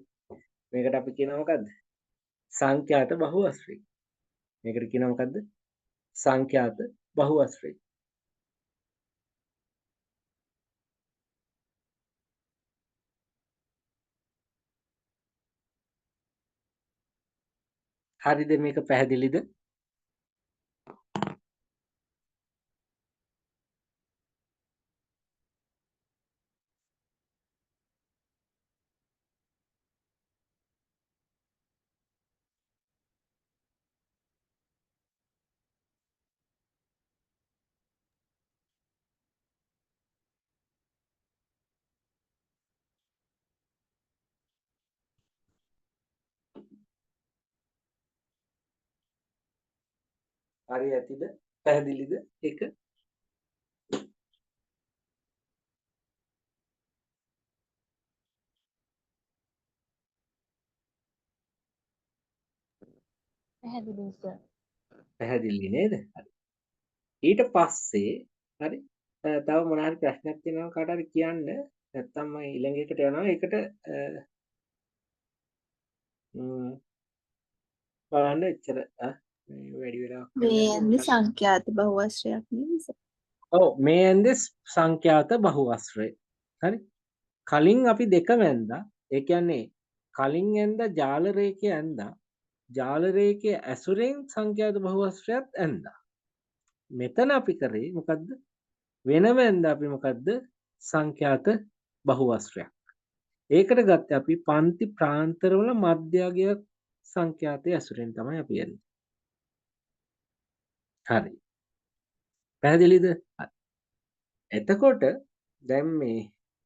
මේකට අපි කියනවා මොකද්ද? සංඛ්‍යාත බහුවස්ත්‍රය. මේකට කියනවා මොකද්ද? සංඛ්‍යාත බහුවස්ත්‍රය. හරිද මේක පැහැදිලිද? හරි ඇතිද? පැහැදිලිද ඒක? පැහැදිලි සර්. පැහැදිලි නේද? හරි. ඊට පස්සේ හරි තව මොන හරි ප්‍රශ්නයක් තියෙනවා කාට හරි කියන්න. නැත්තම් මම ඊළඟ එකට යනවා. ඒකට බලන්න එච්චර මේ වැඩි වෙලාවක් මේ යන්නේ ඇන්දේ සංඛ්‍යාත බහුවශ්‍රයක් නේද සර්? ඔව්, මේ ඇන්දේ සංඛ්‍යාත බහුවශ්‍රය. හරි. කලින් අපි දෙකම ඇන්දා. ඒ කියන්නේ කලින් ඇන්දා ජාල රේඛය ඇන්දා. ජාල රේඛය ඇසුරෙන් සංඛ්‍යාත බහුවශ්‍රයත් ඇන්දා. මෙතන අපි කරේ මොකද්ද? වෙනම ඇන්දා අපි මොකද්ද? සංඛ්‍යාත බහුවශ්‍රයක්. ඒකට ගත්තේ අපි පන්ති ප්‍රාන්තරවල මධ්‍යගය සංඛ්‍යාතය ඇසුරෙන් තමයි අපි එන්නේ. හරි. පැහැදිලිද? හරි. එතකොට දැන්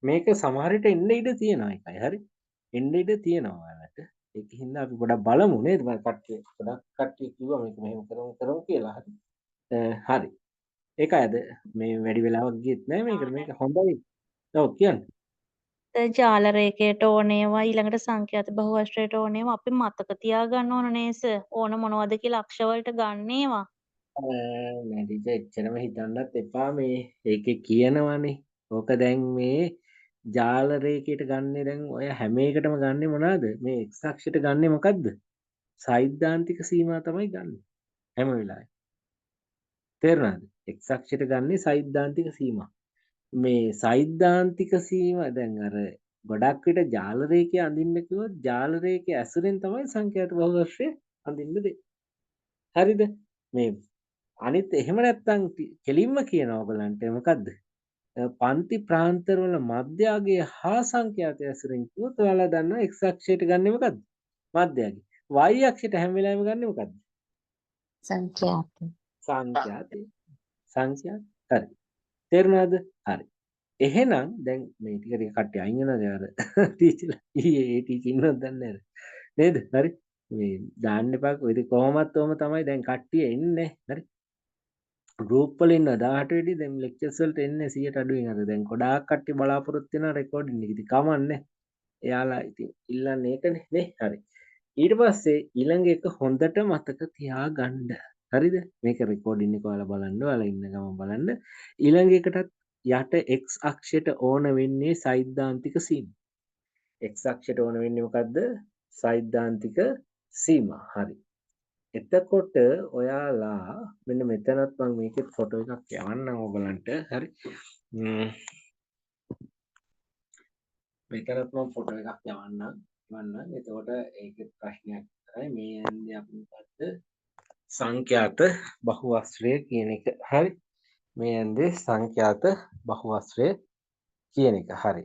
මේක සමහර විට එන්න ඉඩ තියෙනවා එකයි. හරි. එන්න ඉඩ තියෙනවා ඔයාලට. ඒක හින්දා අපි පොඩක් බලමු නේද? මම කට්ටිය පොඩක් කට්ටිය කිව්වා මේක මෙහෙම කරමු කරමු කියලා. හරි. හරි. ඒකයි අද මේ වැඩි වෙලාවක් ගියෙත් නෑ මේකට. මේක හොඳයි. ඔව් කියන්න. ජාල රේඛයට ඕන ඒවා ඊළඟට සංඛ්‍යාත බහුවශ්‍රයට ඕන ඒවා අපි මතක තියාගන්න ඕන නේ සර්. ඕන මොනවද කියලා අක්ෂ වලට ගන්න ඒවා. නෑ ටීචර් එච්චරම හිතන්නත් එපා. මේ ඒකේ කියනවනේ. ඕක දැන් මේ ජාල රේඛයට ගන්නෙ දැන් ඔය හැම එකටම ගන්නෙ මොනවාද? මේ x අක්ෂයට ගන්නෙ මොකද්ද? සෛද්ධාන්තික සීමා තමයි ගන්නෙ හැම වෙලාවෙම. තේරුණාද? x අක්ෂයට ගන්නෙ සෛද්ධාන්තික සීමා. මේ සෛද්ධාන්තික සීමා දැන් අර ගොඩක් විට ජාල රේඛය අඳින්න කිව්වොත් ජාල රේඛය ඇසුරෙන් තමයි සංඛ්‍යාත බහුවර්ෂය අඳින්න දෙන්නේ. හරිද? මේ අනිත් එහෙම නැත්තම් කෙලින්ම කියනවා ඔයගලන්ට මොකද්ද? පන්ති ප්‍රාන්තරවල මධ්‍යගය හා සංඛ්‍යාතය ඇසුරෙන් කිව්වොත් ඔයාලා දන්නවා x අක්ෂයට ගන්නෙ මොකද්ද? මධ්‍යගය. y අක්ෂයට හැම වෙලාවෙම ගන්නෙ මොකද්ද? සංඛ්‍යාත. සංඛ්‍යාතය. සංඛ්‍යාත. හරි. තේරුණාද? හරි. එහෙනම් දැන් මේ ටික ටික කට්ටිය අයින් වෙනවද අර ටීචර්ලා? ඊයේ ඒ ටීචර් ඉන්නවද දන්නේ නැහැ. නේද? හරි. මේ දාන්න එපා. ඔය ඉතින් කොහොමත් ඔහම තමයි දැන් කට්ටිය එන්නේ. හරි. ගෲප් වල ඉන්න 18 වෙඩි දැන් ලෙක්චර්ස් වලට එන්නේ 100ට අඩුවෙන්. අර දැන් ගොඩාක් කට්ටිය බලාපොරොත්තු වෙනවා රෙකෝඩින් එක. ඉතින් කමන්නේ. එයාලා ඉතින් ඉල්ලන්නේ ඒකනේ නේ. හරි. ඊට පස්සේ ඊළඟ එක හොඳට මතක තියාගන්න. හරිද? මේක රෙකෝඩින් එක ඔයාලා බලන්න. ඔයාලා ඉන්න ගමන් බලන්න. ඊළඟ එකටත් යට x අක්ෂයට ඕන වෙන්නේ සෛද්ධාන්තික සීමා. x අක්ෂයට ඕන වෙන්නේ මොකද්ද? සෛද්ධාන්තික සීමා. හරි. එතකොට ඔයාලා මෙන්න මෙතනත් මම මේකෙත් ෆොටෝ එකක් යවන්නම් ඔයගලන්ට. හරි. මෙතනත් මම ෆොටෝ එකක් යවන්නම්. එතකොට ඒකෙත් ප්‍රශ්නයක් විතරයි. මේ යන්නේ අපි මොකද්ද? සංඛ්‍යාත බහුවශ්‍රය කියන එක. හරි. මේ යන්නේ සංඛ්‍යාත බහුවශ්‍රය කියන එක. හරි.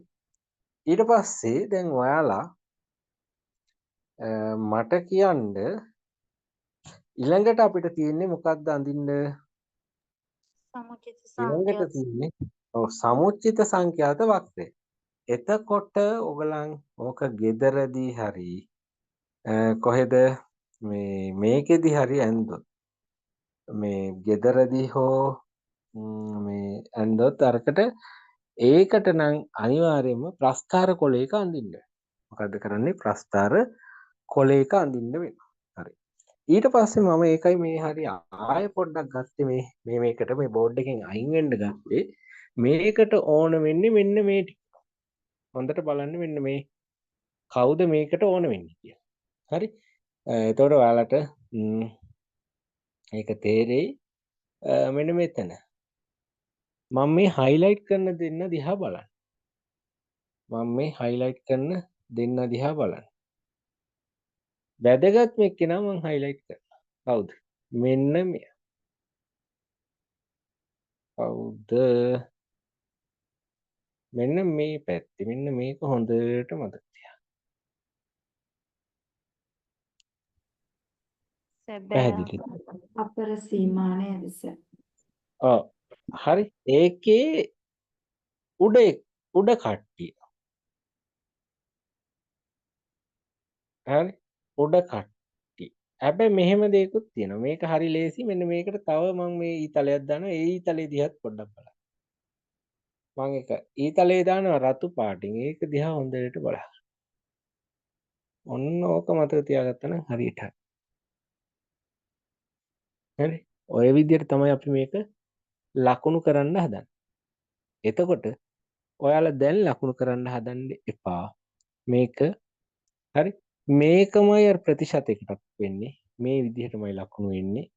ඊට පස්සේ දැන් ඔයාලා මට කියන්න ඊළඟට අපිට තියෙන්නේ මොකක්ද අඳින්න? සමුචිත ඊළඟට සංඛ්‍යාත. තියෙන්නේ ඔව් සමුච්චිත සංඛ්‍යාත වක්‍රය. එතකොට ඔයගලන් ඕක ගෙදරදී හරි කොහෙද මේ මේකෙදි හරි ඇන්දොත් මේ ගෙදරදී හෝ මේ ඇන්දොත් අරකට ඒකට නම් අනිවාර්යයෙන්ම ප්‍රස්ථාර කොලයක අඳින්න වෙනවා. මොකද්ද කරන්නේ? ප්‍රස්ථාර කොලයක අඳින්න වෙනවා. හරි. ඊට පස්සේ මම ඒකයි මේ හරි ආයෙ පොඩ්ඩක් ගත්තේ මේ මේ මේකට මේ බෝඩ් එකෙන් අයින් වෙන්න ගත්තේ. මේකට ඕන වෙන්නේ මෙන්න මේ ටික. හොඳට බලන්න මෙන්න මේ කවුද මේකට ඕන වෙන්නේ කියලා. හරි. එතකොට ඔයාලට ඒක තේරෙයි. මෙන්න මෙතන මම මේ හයිලයිට් කරන දෙන්න දිහා බලන්න. මම මේ හයිලයිට් කරන දෙන්න දිහා බලන්න. වැදගත්ම එක්කෙනා මම හයිලයිට් කරනවා. කවුද? මෙන්න මෙයා. කවුද? මෙන්න මේ පැත්තේ. මෙන්න මේක හොඳට මතක තියාගන්න. සැබෑ. පැහැදිලිද? අපර සීමා නේද සර්? ඔව්. හරි. ඒකේ උඩ උඩ කට්ටිය. හරි. උඩ කට්ටිය. හැබැයි මෙහෙම දෙයක්ත් තියෙනවා. මේක හරි ලේසි. මෙන්න මේකට තව මං මේ ඊතලයක් දානවා. ඒ ඊතලේ දිහාත් පොඩ්ඩක් බලන්න. මං එක ඊතලේ දානවා රතු පාටින්. ඒක දිහා හොඳට බලන්න. ඔන්න ඕක මතක තියාගත්තා නම් හරියට හරි. හරි. ඔය විදිහට තමයි අපි මේක ලකුණු කරන්න හදන්නේ. එතකොට ඔයාලා දැන් ලකුණු කරන්න හදන්න එපා. මේක හරි. මේකමයි අර ප්‍රතිශතයකටත් වෙන්නේ. මේ විදිහටමයි ලකුණු වෙන්නේ.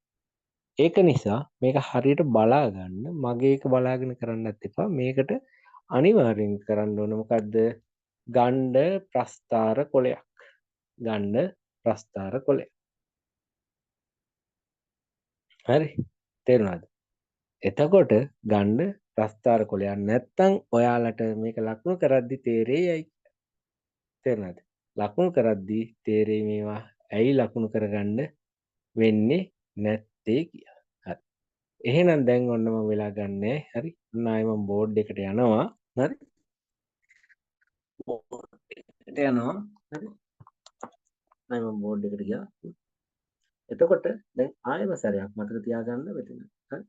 ඒක නිසා මේක හරියට බලා ගන්න, මගේ එක බලාගෙන කරන්නත් එපා. මේකට අනිවාර්යෙන් කරන්න ඕන මොකද්ද? ගණ්ඩ ප්‍රස්තාර කොලයක්. ගණ්ඩ ප්‍රස්තාර කොලයක්. හරි. තේරුණාද? එතකොට ගණ්ඩ ප්‍රස්තාර කොලයක් නැත්තම් ඔයාලට මේක ලකුණු කරද්දි තේරෙයි ඇයි. තේරුණාද? ලකුණු කරද්දි තේරෙයි මේවා ඇයි ලකුණු කරගන්න වෙන්නේ නැත්තේ කියලා. හරි. එහෙනම් දැන් ඔන්න මම වෙලා ගන්නෑ. හරි. ඔන්න ආයෙ මම බෝඩ් එකට යනවා. හරි. බෝඩ් එකට යනවා. හරි. ආයෙ මම බෝඩ් එකට ගියා. එතකොට දැන් ආයෙම සැරයක් මතක තියාගන්න මෙතන. හරි.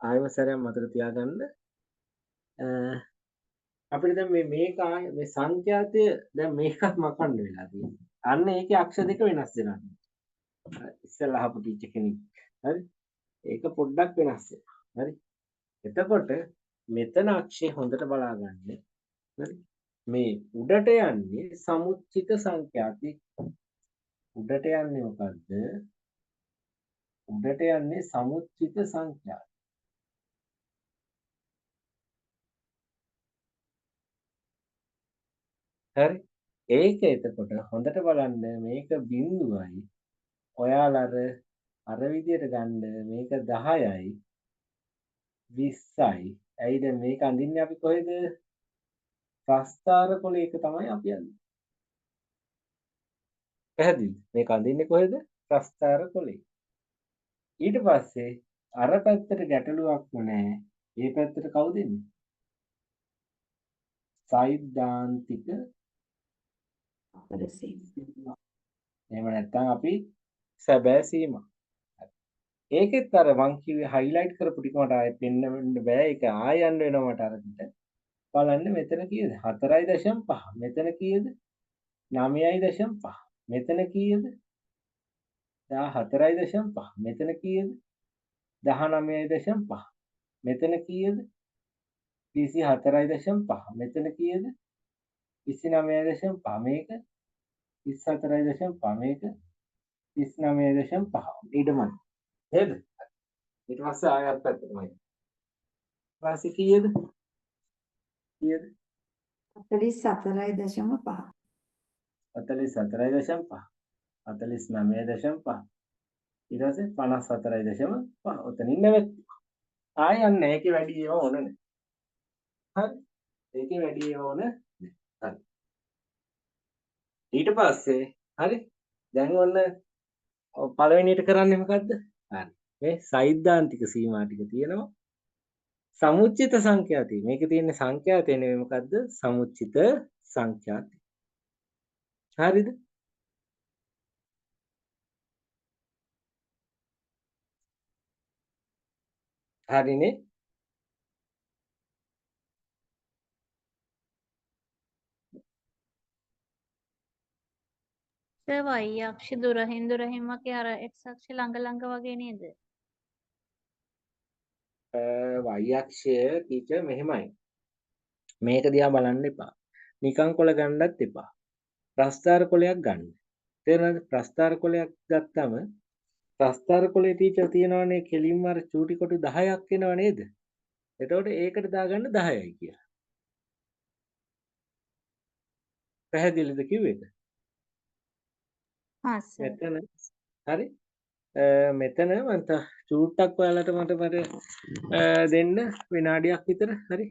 ආයෙම සැරයක් මතක තියාගන්න. අපිට දැන් මේ මේක ආයෙ මේ සංඛ්‍යාතය දැන් මේකත් මකන්න වෙලා තියෙනවා. අන්න ඒකේ අක්ෂ දෙක වෙනස් වෙනවා. ඉස්සෙල්ලා අහපු ටීචර් කෙනෙක්. හරි. ඒක පොඩ්ඩක් වෙනස් වෙනවා. හරි. එතකොට මෙතන අක්ෂය හොඳට බලා ගන්න. හරි. මේ උඩට යන්නේ සමුච්චිත සංඛ්‍යාති. උඩට යන්නේ මොකද්ද? උඩට යන්නේ සමුච්චිත සංඛ්‍යාති. හරි. ඒක එතකොට හොඳට බලන්න මේක බිඳුවයි. ඔයාලා අර අර විදියට ගන්න මේක 10යි 20යි. ඇයි දැන් මේක අඳින්නේ අපි කොහෙද? ප්‍රස්තාර කොලයක තමයි අපි අඳින්නේ. පැහැදිලිද? මේක අඳින්නේ කොහෙද? ප්‍රස්තාර කොලේ. ඊට පස්සේ අර පැත්තට ගැටලුවක්ම නෑ. මේ පැත්තට කවුද එන්නේ? සෛද්ධාන්තික සීමා. එහෙම නැත්නම් අපි සැබෑ සීමා. ඒකෙත් අර මං කිව්වේ හයිලයිට් කරපු ටික මට ආයෙ පෙන්නන්න බෑ. ඒක ආයෙ යන්න වෙනවා මට අරකට. බලන්න මෙතන කීයද? 4.5. මෙතන කීයද? 9.5. මෙතන කීයද? 14.5. මෙතන කීයද? 19.5. මෙතන කීයද? 24.5. මෙතන කීයද? 29.5. මේක 24.5. මේක 39.5. ඊටමත් නේද? ඊට පස්සේ ආයෙ අර පැත්තටමයි. ඊපස්සේ කීයද? කීයද? 44.5. 44.5. 49.5. ඊට පස්සේ 54.5. ඔතනින් නැවැත්තුවා. ආයෙ යන්නේ ඒකේ වැඩි ඒවා ඕන නෑ. හරි. ඒකේ වැඩි ඒවා ඕන නෑ. හරි. ඊට පස්සේ හරි. දැන් ඔන්න පළවෙනියට කරන්නේ මොකද්ද? හරි. මේ සෛද්ධාන්තික සීමා ටික තියෙනවා. සමුච්චිත සංඛ්‍යාති. මේකේ තියෙන සංඛ්‍යාතය නෙවෙයි මොකද්ද? සමුච්චිත සංඛ්‍යාති. හරිද? හරිනේ. සර් y අක්ෂ දුරහින් දුරහින් වගේ අර x අක්ෂ ළඟ ළඟ වගේ නේද? Y අක්ෂය ටීචර් මෙහෙමයි. මේක දිහා බලන්න එපා. නිකන් කොළ ගන්නත් එපා. ප්‍රස්තාර කොළයක් ගන්න. තේරුණාද? ප්‍රස්තාර කොළයක් ගත්තම ප්‍රස්තාර කොළේ ටීචර් තියෙනවනේ කෙලින්ම අර චූටි කොටු 10ක් එනව නේද? එතකොට ඒකට දාගන්න 10යි කියලා. පැහැදිලිද කිව්ව එක? හා සර්. මෙතන හරි. මෙතන මං චූට්ටක් ඔයාලට මට මට දෙන්න විනාඩියක් විතර. හරි.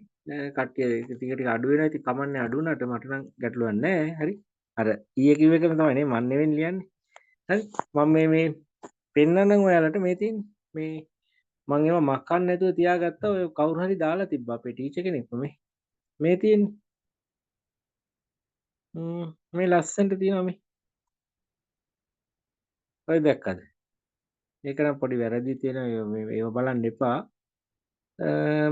කට්ටිය ටික ටික අඩු වෙනවා. ඉතින් කමන්නේ අඩු වුණාට මට නම් ගැටලුවක් නෑ. හරි. අර ඊයේ කිව්ව එකම තමයි නේ මං නෙවෙයි ලියන්නේ. හරි. මම මේ මේ පෙන්නන්නම් ඔයාලට මේ තියෙන්නේ. මේ මං ඒවා මකන්න නැතුව තියාගත්තා. ඔය කවුරු හරි දාලා තිබ්බා අපේ ටීචර් කෙනෙක් මේ. මේ තියෙන්නේ. මේ ලස්සනට තියෙනවා මේ. ඔය දැක්කද? ඒක නම් පොඩි වැරදි තියෙනවා. ඒව බලන්න එපා.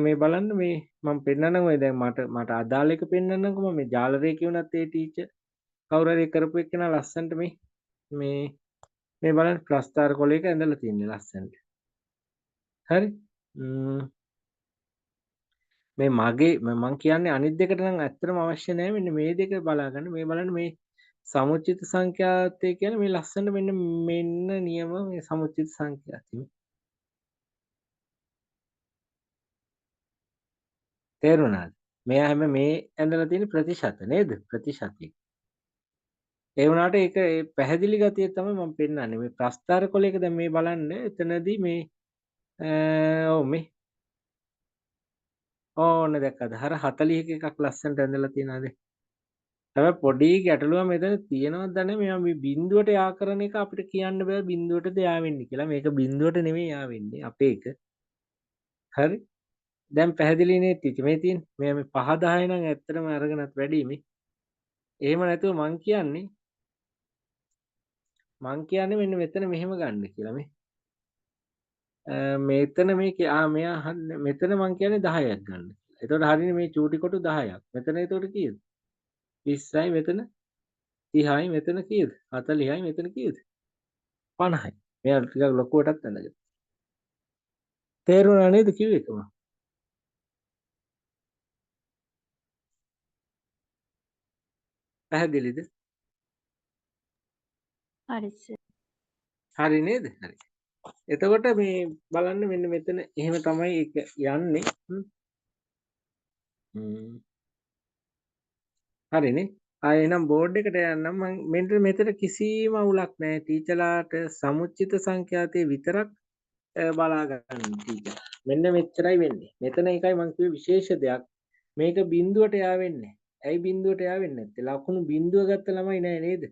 මේ බලන්න මේ මම පෙන්නන්නම් ඔය දැන් මට මට අදාළ එක පෙන්නන්නම්කෝ. මම මේ ජාලරේ වුණත් ඒ ටීචර් කවුරු හරි කරපු එක්කෙනා ලස්සනට මේ මේ මේ බලන්න ප්‍රස්තාර කොලයක ඇඳලා තියෙන්නේ ලස්සනට. හරි. මේ මගේ මං කියන්නේ අනිත් දෙකට නම් ඇත්තටම අවශ්‍ය නෑ. මෙන්න මේ දෙක බලා ගන්න. මේ බලන්න මේ සමුච්චිත සංඛ්‍යාතය කියන්නේ මේ ලස්සනට මෙන්න මෙන්න නියම මේ සමුච්චිත සංඛ්‍යාතය. තේරුණාද? මෙයා හැම මේ ඇඳලා තියෙන ප්‍රතිශත නේද? ප්‍රතිශතය. ඒ වුණාට ඒක ඒ පැහැදිලි ගතිය තමයි මම පෙන්නන්නේ. මේ ප්‍රස්තාර කොලයක දැන් මේ බලන්න එතනදී මේ ඔව් මේ ඕන්න දැක්කද? අර 40ක එකක් ලස්සනට ඇඳලා තියෙනවාද? හැබැයි පොඩි ගැටලුවක් මෙතන තියෙනවද දන්නේ මේවා මේ බිඳුවට යා කරන එක අපිට කියන්න බෑ බිඳුවටද යා වෙන්නේ කියලා. මේක බිඳුවට නෙමෙයි යා වෙන්නේ අපේ එක. හරි. දැන් පැහැදිලි නේ ටීචර් මේ තියෙන්නේ. මේ මේ 5 10 නම් ඇත්තටම අරගෙනත් වැඩි මේ. එහෙම නැතුව මං කියන්නේ මෙන්න මෙතන මෙහෙම ගන්න කියලා මේ. මෙතන මේ ආ මෙයා මෙතන මං කියන්නේ 10ක් ගන්න කියලා. එතකොට හරිනේ මේ චූටි කොටු 10ක්. මෙතන එතකොට කීයද? 20යි මෙතන 30යි මෙතන කීයද? 40යි මෙතන කීයද? 50යි. මෙයා ටිකක් ලොකුවටත් ඇඳගෙන. තේරුණා නේද කිව්ව එකම? පැහැදිලිද? හරි සර්. හරි නේද? හරි. එතකොට මේ බලන්න මෙන්න මෙතන එහෙම තමයි ඒක යන්නේ. හරිනේ. ආයෙ එහෙනම් බෝඩ් එකට යන්නම් මං. මෙන්න මෙතන කිසිම අවුලක් නැහැ. ටීචර්ලාට සමුච්චිත සංඛ්‍යාතයේ විතරක් බලා ගන්න ටීචර්. මෙන්න මෙච්චරයි වෙන්නේ. මෙතන එකයි මං කිව්වේ විශේෂ දෙයක්. මේක බිඳුවට යා වෙන්නේ. ඇයි බිඳුවට යා වෙන්නේ නැත්තේ? ලකුණු බිඳුව ගත්ත ළමයි නෑ නේද?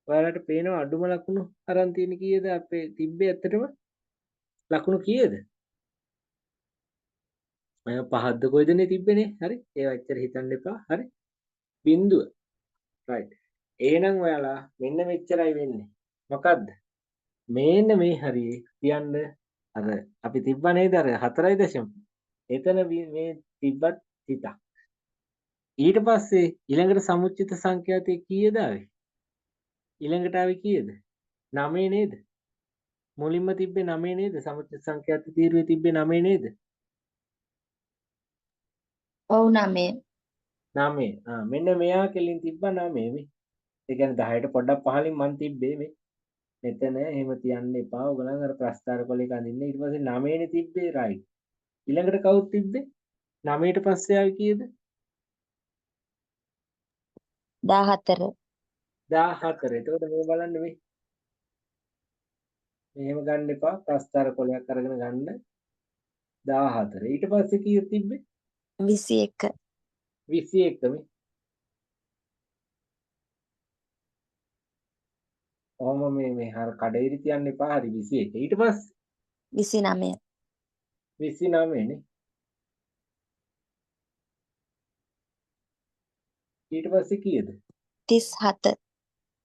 ඔයාලට පේනවා අඩුම ලකුණු අරන් තියෙන කීයද අපේ තිබ්බේ ඇත්තටම? ලකුණු කීයද? මම පහක්ද කොයිදනේ තිබ්බේනේ. හරි. ඒවා එච්චර හිතන්න එපා. හරි. බිඳුව. රයිට්. එහෙනම් ඔයාලා මෙන්න මෙච්චරයි වෙන්නේ. මොකද්ද? මේන්න මේ හරියේ තියන්න අර අපි තිබ්බා නේද අර 4.5. එතන මේ තිබ්බත් හිතක්. ඊට පස්සේ ඊළඟට සමුච්චිත සංඛ්‍යාතය කීයද ආවේ? ඊළඟට ආවේ කීයද? 9 නේද? මුලින්ම තිබ්බේ 9 නේද? සමුච්චිත සංඛ්‍යාත තීරුවේ තිබ්බේ 9 නේද? ඔව් 9. 9. ආ මෙන්න මෙයා කෙලින් තිබ්බා 9 මේ. ඒ කියන්නේ 10ට පොඩ්ඩක් පහලින් මං තිබ්බේ මේ. මෙතන එහෙම තියන්න එපා. ඔයගොල්ලන් අර ප්‍රස්තාර කොලයක අඳින්න. ඊට පස්සේ 9 නේ තිබ්බේ රයිට්. ඊළඟට කවුද තිබ්බේ? 9ට පස්සේ ආවේ කීයද? 14. 14. එතකොට මේ බලන්න මේ. මෙහෙම ගන්න එපා. ප්‍රස්තාර කොලයක් අරගෙන ගන්න. 14. ඊට පස්සේ කීයද තිබ්බේ? 21. 21 මේ. ඔහොම මේ මේ හර කඩේරි තියන්න එපා. හරි 21. ඊට පස්සේ 29. 29 නේ. ඊට පස්සේ කීයද? 37.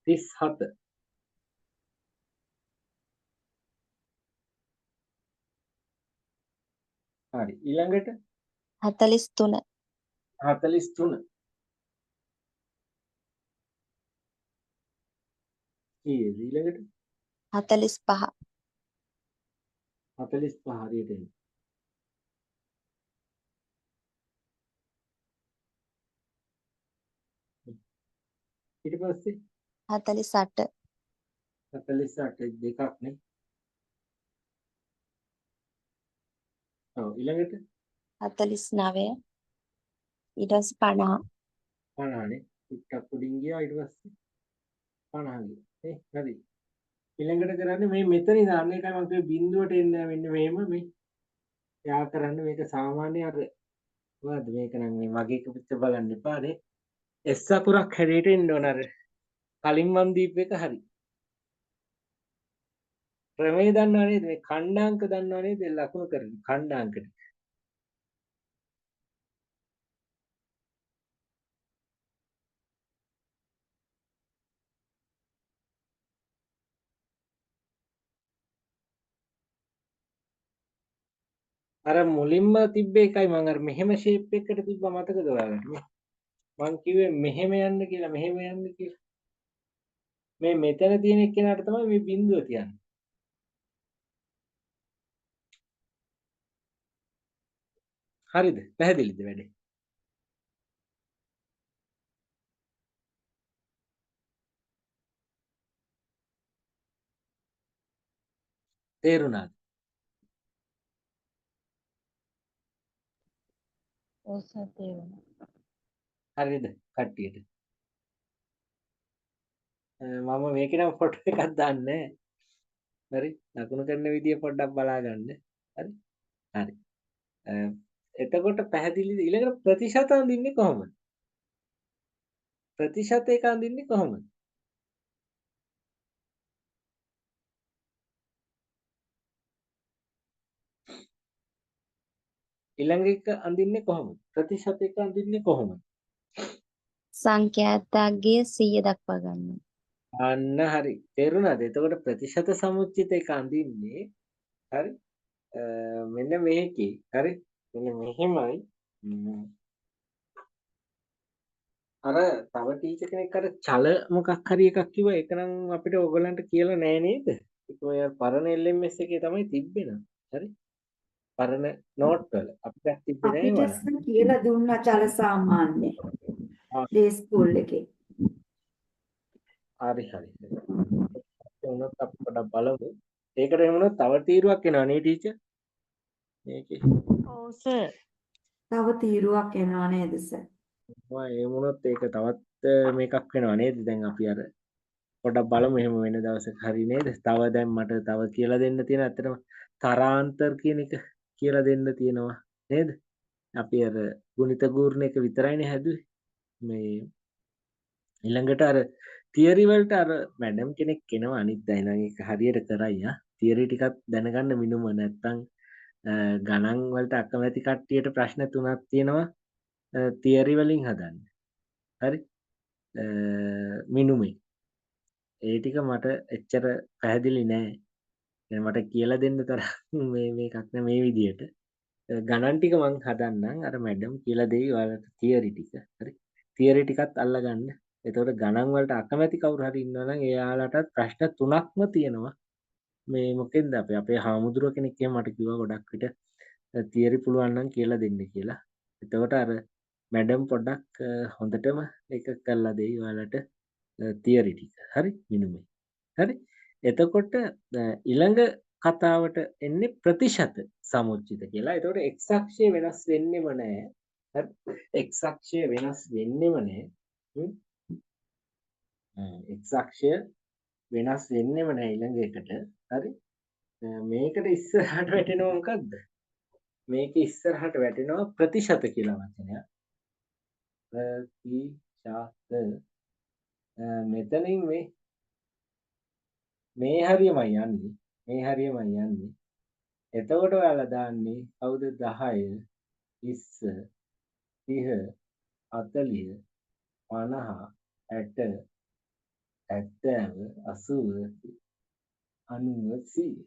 37. හරි. ඊළඟට 43. 43. කීයද ඊළඟට? 45. 45 හරියට එන්නේ. ඊට පස්සේ 48. 48 දෙකක් නේ. ඔව් ඊළඟට 49. ඊට පස්සේ 50. 50 නේ. ටිකක් උඩින් ගියා. ඊට පස්සේ 50 ගියා. නේ හරි. ඊළඟට කරන්නේ මේ මෙතන ඉඳන් අන්න ඒකයි මම කිව්වේ බිඳුවට එන්නේ නැහැ. මෙන්න මෙහෙම මේ යා කරන්න. මේක සාමාන්‍ය අර මොකද්ද මේක නම් මේ මගේ එක පිට බලන්න එපා නේ. එස් අකුරක් හැඩයට එන්න ඕන අර කලින් මන් දීපු එක හරි. ක්‍රමේ දන්නව නේද? මේ ඛණ්ඩාංක දන්නව නේද? ලකුණු කරන ඛණ්ඩාංක ටික. අර මුලින්ම තිබ්බ එකයි මං අර මෙහෙම ෂේප් එකකට තිබ්බා මතකද ඔයාලට මේ? මං කිව්වේ මෙහෙම යන්න කියලා මෙහෙම යන්න කියලා. මේ මෙතන තියෙන එක්කෙනාට තමයි මේ බිඳුව තියන්නේ. හරිද? පැහැදිලිද වැඩේ? තේරුණාද? ඔව් සර් තේරුණා. හරිද කට්ටියට? මම මේකේ නම් ෆොටෝ එකක් දාන්නේ නැහැ. හරි, ලකුණු කරන විදිය පොඩ්ඩක් බලා ගන්න. හරි? හරි. එතකොට පැහැදිලිද ඊළඟට ප්‍රතිශත අඳින්නේ කොහොමද? ප්‍රතිශත එක අඳින්නේ කොහොමද? ඊළඟ එක අඳින්නේ කොහොමද? ප්‍රතිශත එක අඳින්නේ කොහොමද? සංඛ්‍යාත අගය 100 දක්වා ගන්නවා. අන්න හරි. තේරුණාද? එතකොට ප්‍රතිශත සමුච්චිත එක අඳින්නේ හරි. මෙන්න මේකේ හරි. මෙන්න මෙහෙමයි. අර තව ටීචර් කෙනෙක් අර චල මොකක් හරි එකක් කිව්වා. ඒක නම් අපිට ඔයගොල්ලන්ට කියලා නෑ නේද? ඒක ඔය අර පරණ LMS එකේ තමයි තිබ්බේ නම්. හරි. පරණ නෝට් වල අපිට තිබ්බේ නෑ අපිට ඒවා. සර් කියලා දුන්නා චල සාමාන්‍ය ආ, ඩේ ස්කූල් එකේ. හරි හරි. ඒ වුණොත් අපි පොඩ්ඩක් බලමු. ඒකට එහෙම වුණොත් තව තීරුවක් එනවා නේ ටීචර්? මේකේ. ඔව් සර්. තව තීරුවක් එනවා නේද සර්? මම ඒ වුණොත් ඒක තවත් මේකක් වෙනවා නේද? දැන් අපි අර පොඩ්ඩක් බලමු එහෙම වෙන දවසක හරි නේද? තව දැන් මට තව කියලා දෙන්න තියෙන ඇත්තටම තරාන්තර කියන එක කියලා දෙන්න තියෙනවා නේද? අපි අර ගුණිත ගූර්ණ එක විතරයිනේ හැදුවේ. මේ ඊළඟට අර තියරි වලට අර මැඩම් කෙනෙක් එනවා අනිත් අය නම් ඒක හරියට කරයි ආ. තියරි ටිකක් දැනගන්න මිනුම නැත්තම් ගණන් වලට අකමැති කට්ටියට ප්‍රශ්න තුනක් තියෙනවා තියරි වලින් හදන්න. හරි? මිනුමේ. ඒ ටික මට එච්චර පැහැදිලි නෑ. දැන් මට කියලා දෙන්න තරම් මේ මේකක් නෑ මේ විදියට. ගණන් ටික මං හදන්නම් අර මැඩම් කියලා දෙයි ඔයාලට තියරි ටික. හරි? තියරි ටිකත් අල්ලගන්න. එතකොට ගණන් වලට අකමැති කවුරු හරි ඉන්නවා නම් එයාලටත් ප්‍රශ්න තුනක්ම තියෙනවා. මේ මොකෙන්ද අපේ අපේ හාමුදුරුව කෙනෙක් එහෙම මට කිව්වා ගොඩක් විට තියරි පුළුවන් නම් කියලා දෙන්න කියලා. එතකොට අර මැඩම් පොඩ්ඩක් හොඳටම ඒක කරලා දෙයි ඔයාලට තියරි ටික. හරි මිනුමේ. හරි. එතකොට ඊළඟ කතාවට එන්නේ ප්‍රතිශත සමුච්චිත කියලා. එතකොට x අක්ෂය වෙනස් වෙන්නෙම නෑ. හරි. x අක්ෂය වෙනස් වෙන්නෙම නෑ. X අක්ෂය වෙනස් වෙන්නෙම නෑ ඊළඟ එකට. හරි. මේකට ඉස්සරහට වැටෙනවා මොකද්ද? මේක ඉස්සරහට වැටෙනවා ප්‍රතිශත කියලා වචනයක්. ප්‍රතිශත මෙතනින් මේ මේ හරියමයි යන්නේ. මේ හරියමයි යන්නේ. එතකොට ඔයාලා දාන්නේ කවුද 10 20 30 40 50 60 70 80 90 100.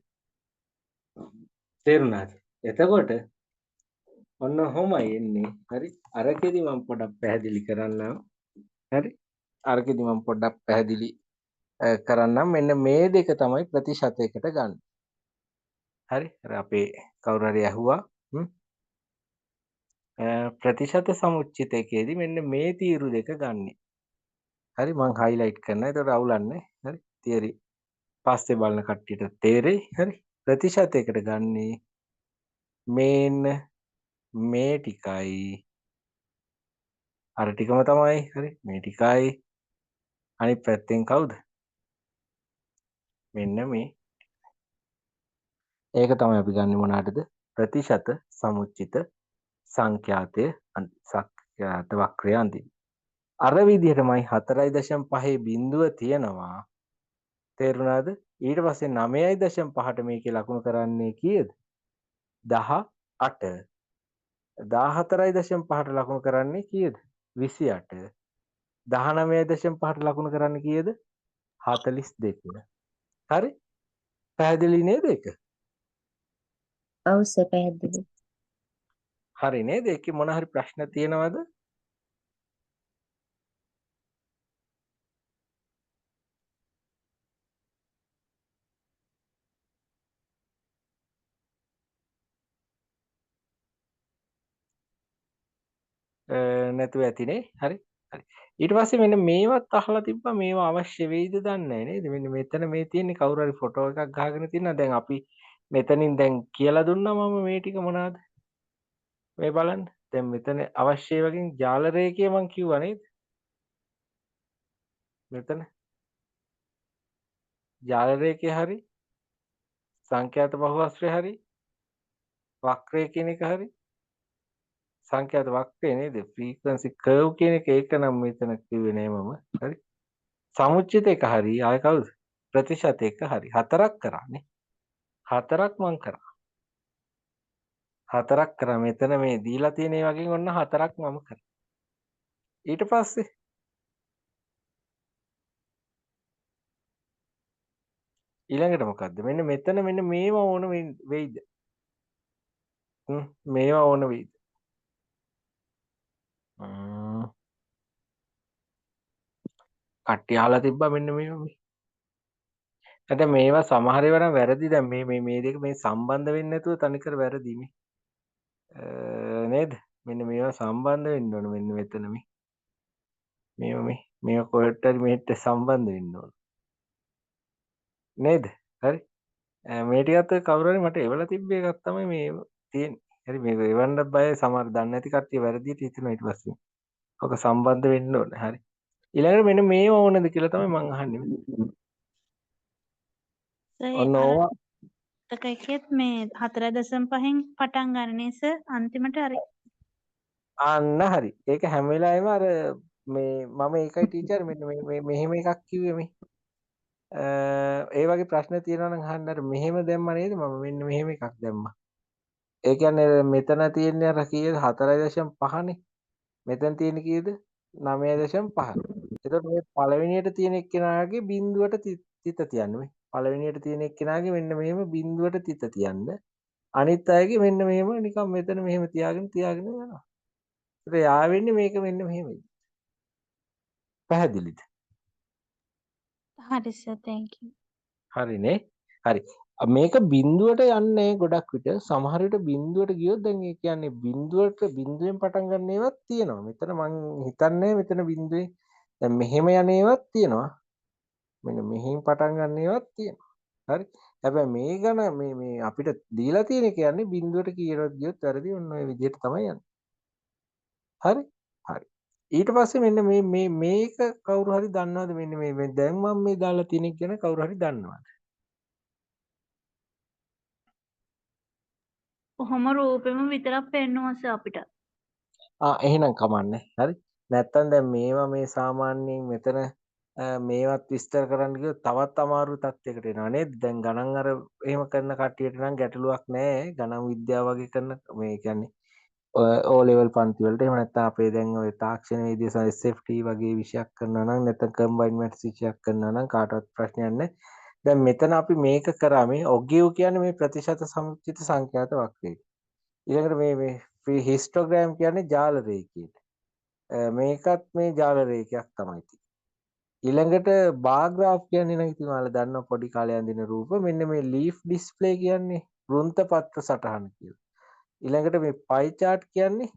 තේරුණාද? එතකොට ඔන්න ඔහොමයි එන්නේ. හරි. අරකෙදි මම පොඩක් පැහැදිලි කරන්නම්. හරි. අරකෙදි මම පොඩ්ඩක් පැහැදිලි කරන්නම්. මෙන්න මේ දෙක තමයි ප්‍රතිශතයකට ගන්න. හරි. අර අපේ කවුරු හරි ඇහුවා ප්‍රතිශත සමුච්චිත එකේදී මෙන්න මේ තීරු දෙක ගන්නෙ. හරි මං හයිලයිට් කරනවා. ඒතකොට අවුලක් නැහැ. හරි. තියරි පස්සේ බලන කට්ටියට තේරෙයි. හරි. ප්‍රතිශතයකට ගන්නේ මේන්න මේ ටිකයි අර ටිකම තමයි. හරි. මේ ටිකයි අනිත් පැත්තෙන් කවුද? මෙන්න මේ. ඒක තමයි අපි ගන්නෙ මොනකටද? ප්‍රතිශත සමුච්චිත සංඛ්‍යාතය සංඛ්‍යාත වක්‍රය අඳින්න. අර විදිහටමයි 4.5 බිඳුව තියෙනවා. තේරුණාද? ඊට පස්සේ 9.5ට මේකේ ලකුණු කරන්නේ කීයද? 18. 14.5ට ලකුණු කරන්නේ කීයද? 28. 19.5ට ලකුණු කරන්නේ කීයද? 42. හරි? පැහැදිලි නේද ඒක? ඔව් සර් පැහැදිලි. හරි නේද? ඒකේ මොන හරි ප්‍රශ්න තියෙනවද? නැතුව ඇතිනේ. හරි. හරි. ඊට පස්සේ මෙන්න මේවත් අහලා තිබ්බා. මේවා අවශ්‍ය වෙයිද දන්නේ නැහැ නේද? මෙන්න මෙතන මේ තියෙන්නේ කවුරු හරි ෆොටෝ එකක් ගහගෙන තියෙනවා. දැන් අපි මෙතනින් දැන් කියලා දුන්නා මම මේ ටික මොනවාද? මේ බලන්න. දැන් මෙතන අවශ්‍ය වගේ ජාල රේඛය මං කිව්වා නේද? මෙතන ජාල රේඛය හරි, සංඛ්‍යාත බහුවස්ත්‍රය හරි, වක්‍රය කියන එක හරි, සංඛ්‍යාත වක්‍රය නේද? ෆ්‍රීකවන්සි කර්ව් කියන එක ඒක නම් මෙතන කිව්වේ නෑ මම. හරි. සමුච්චිත එක හරි, ආය කවුද? ප්‍රතිශත එක හරි. හතරක් කරානේ. හතරක් මං කරා. හතරක් කරා. මෙතන මේ දීලා තියෙන ඒ වගේ ඔන්න හතරක් මම කරා. ඊට පස්සේ ඊළඟට මොකද්ද? මෙන්න මෙතන මෙන්න මේවා ඕන වෙයිද? මේවා ඕන වෙයිද? කට්ටිය අහලා තිබ්බා මෙන්න මේවා මේ. නැත්නම් මේවා සමහර ඒවා නම් වැරදි. දැන් මේ මේ මේ දෙක මේ සම්බන්ධ වෙන්නේ නැතුව තනිකර වැරදි මේ. නේද? මෙන්න මේවා සම්බන්ධ වෙන්න ඕන මෙන්න මෙතන මේ. මේවා මේ මේවා කොහෙට හරි මෙහෙට සම්බන්ධ වෙන්න ඕන. නේද? හරි. මේ ටිකත් ඔය කවුරු හරි මට එවලා තිබ්බ එකක් තමයි මේ තියෙන්නේ. හරි, මේක එවන්න බයයි, සමහර දන්නේ නැති කට්ටිය වැරදියට හිතනවා ඊට පස්සේ. ඔක සම්බන්ධ වෙන්න ඕන. හරි. ඊළඟට මෙන්න මේව ඕනද කියලා තමයි මං අහන්නේ. සර් ඔන්න අර ඕවා එකෙත් මේ 4.5න් පටන් ගන්න නේ සර් අන්තිමට හරි. අන්න හරි. ඒක හැම වෙලාවෙම අර මේ මම ඒකයි ටීචර් මෙන්න මේ මේ මෙහෙම එකක් කිව්වේ මේ. ඒ වගේ ප්‍රශ්න තියෙනවා නම් අහන්න. අර මෙහෙම දැම්මා නේද මම මෙන්න මෙහෙම එකක් දැම්මා. ඒ කියන්නේ මෙතන තියෙන්නේ අර කීයද 4.5නේ. මෙතන තියෙන්නේ කීයද 9.5. එතකොට මේ පළවෙනියට තියෙන එක්කෙනාගේ බිඳුවට තිත තියන්න මේ. පළවෙනියට තියෙන එක්කෙනාගේ මෙන්න මෙහෙම බිඳුවට තිත තියන්න. අනිත් අයගේ මෙන්න මෙහෙම නිකන් මෙතන මෙහෙම තියාගෙන තියාගෙන යනවා. ඒත් යා වෙන්නේ මේක මෙන්න මෙහෙමයි. පැහැදිලිද? හරි සර්, thank you. හරිනේ. හරි. මේක බිඳුවට යන්නේ ගොඩක් විට. සමහර විට බිඳුවට ගියොත් දැන් ඒ කියන්නේ බිඳුවට බිඳුවෙන් පටන් ගන්න ඒවාත් තියෙනවා. මෙතන මං හිතන්නේ මෙතන බිඳුවේ දැන් මෙහෙම යන ඒවාත් තියෙනවා. මෙන්න මෙහෙන් පටන් ගන්න ඒවාත් තියෙනවා. හරි. හැබැයි මේ ගණ මේ මේ අපිට දීලා තියෙන කියන්නේ බිඳුවට කීයටවත් ගියොත් වැරදි. ඔන්න ඔය විදිහට තමයි යන්නේ. හරි. හරි. ඊට පස්සේ මෙන්න මේ මේ මේක කවුරු හරි දන්නවද? මෙන්න මේ මේ දැන් මම මේ දාලා තියෙන එක ගැන කවුරු හරි දන්නවද? කොහොම රූපෙම විතරක් පෙන්නුවා සර් අපිට. ආ එහෙනම් කමන්නේ. හරි. නැත්තම් දැන් මේවා මේ සාමාන්‍යයෙන් මෙතන මේවත් විස්තර කරන්න ගියොත් තවත් අමාරු තත්යකට එනවා නේද? දැන් ගණන් අර එහෙම කරන කට්ටියට නම් ගැටලුවක් නෑ. ගණන් විද්‍යාව වගේ කරන මේ කියන්නේ ඕ ලෙවල් පන්ති වලට එහෙම නැත්නම් අපේ දැන් ඔය තාක්ෂණ වේදිය සහ SFT වගේ විෂයක් කරනවා නම් නැත්නම් කම්බයින් මැත්ස් විෂයක් කරනවා නම් කාටවත් ප්‍රශ්නයක් නෑ. දැන් මෙතන අපි මේක කරා මේ ඔගිව් කියන්නේ මේ ප්‍රතිශත සමුච්චිත සංඛ්‍යාත වක්‍රය. ඊළඟට මේ මේ හිස්ටෝග්‍රෑම් කියන්නේ ජාල රේඛයට. මේකත් මේ ජාල රේඛයක් තමයි තියෙන්නේ. ඊළඟට බාර් ග්‍රාෆ් කියන්නේ නම් ඉතින් ඔයාලා දන්නවා පොඩි කාලේ අඳින රූප. මෙන්න මේ ලීෆ් ඩිස්ප්ලේ කියන්නේ වෘන්ත පත්‍ර සටහන කියලා. ඊළඟට මේ පයි චාට් කියන්නේ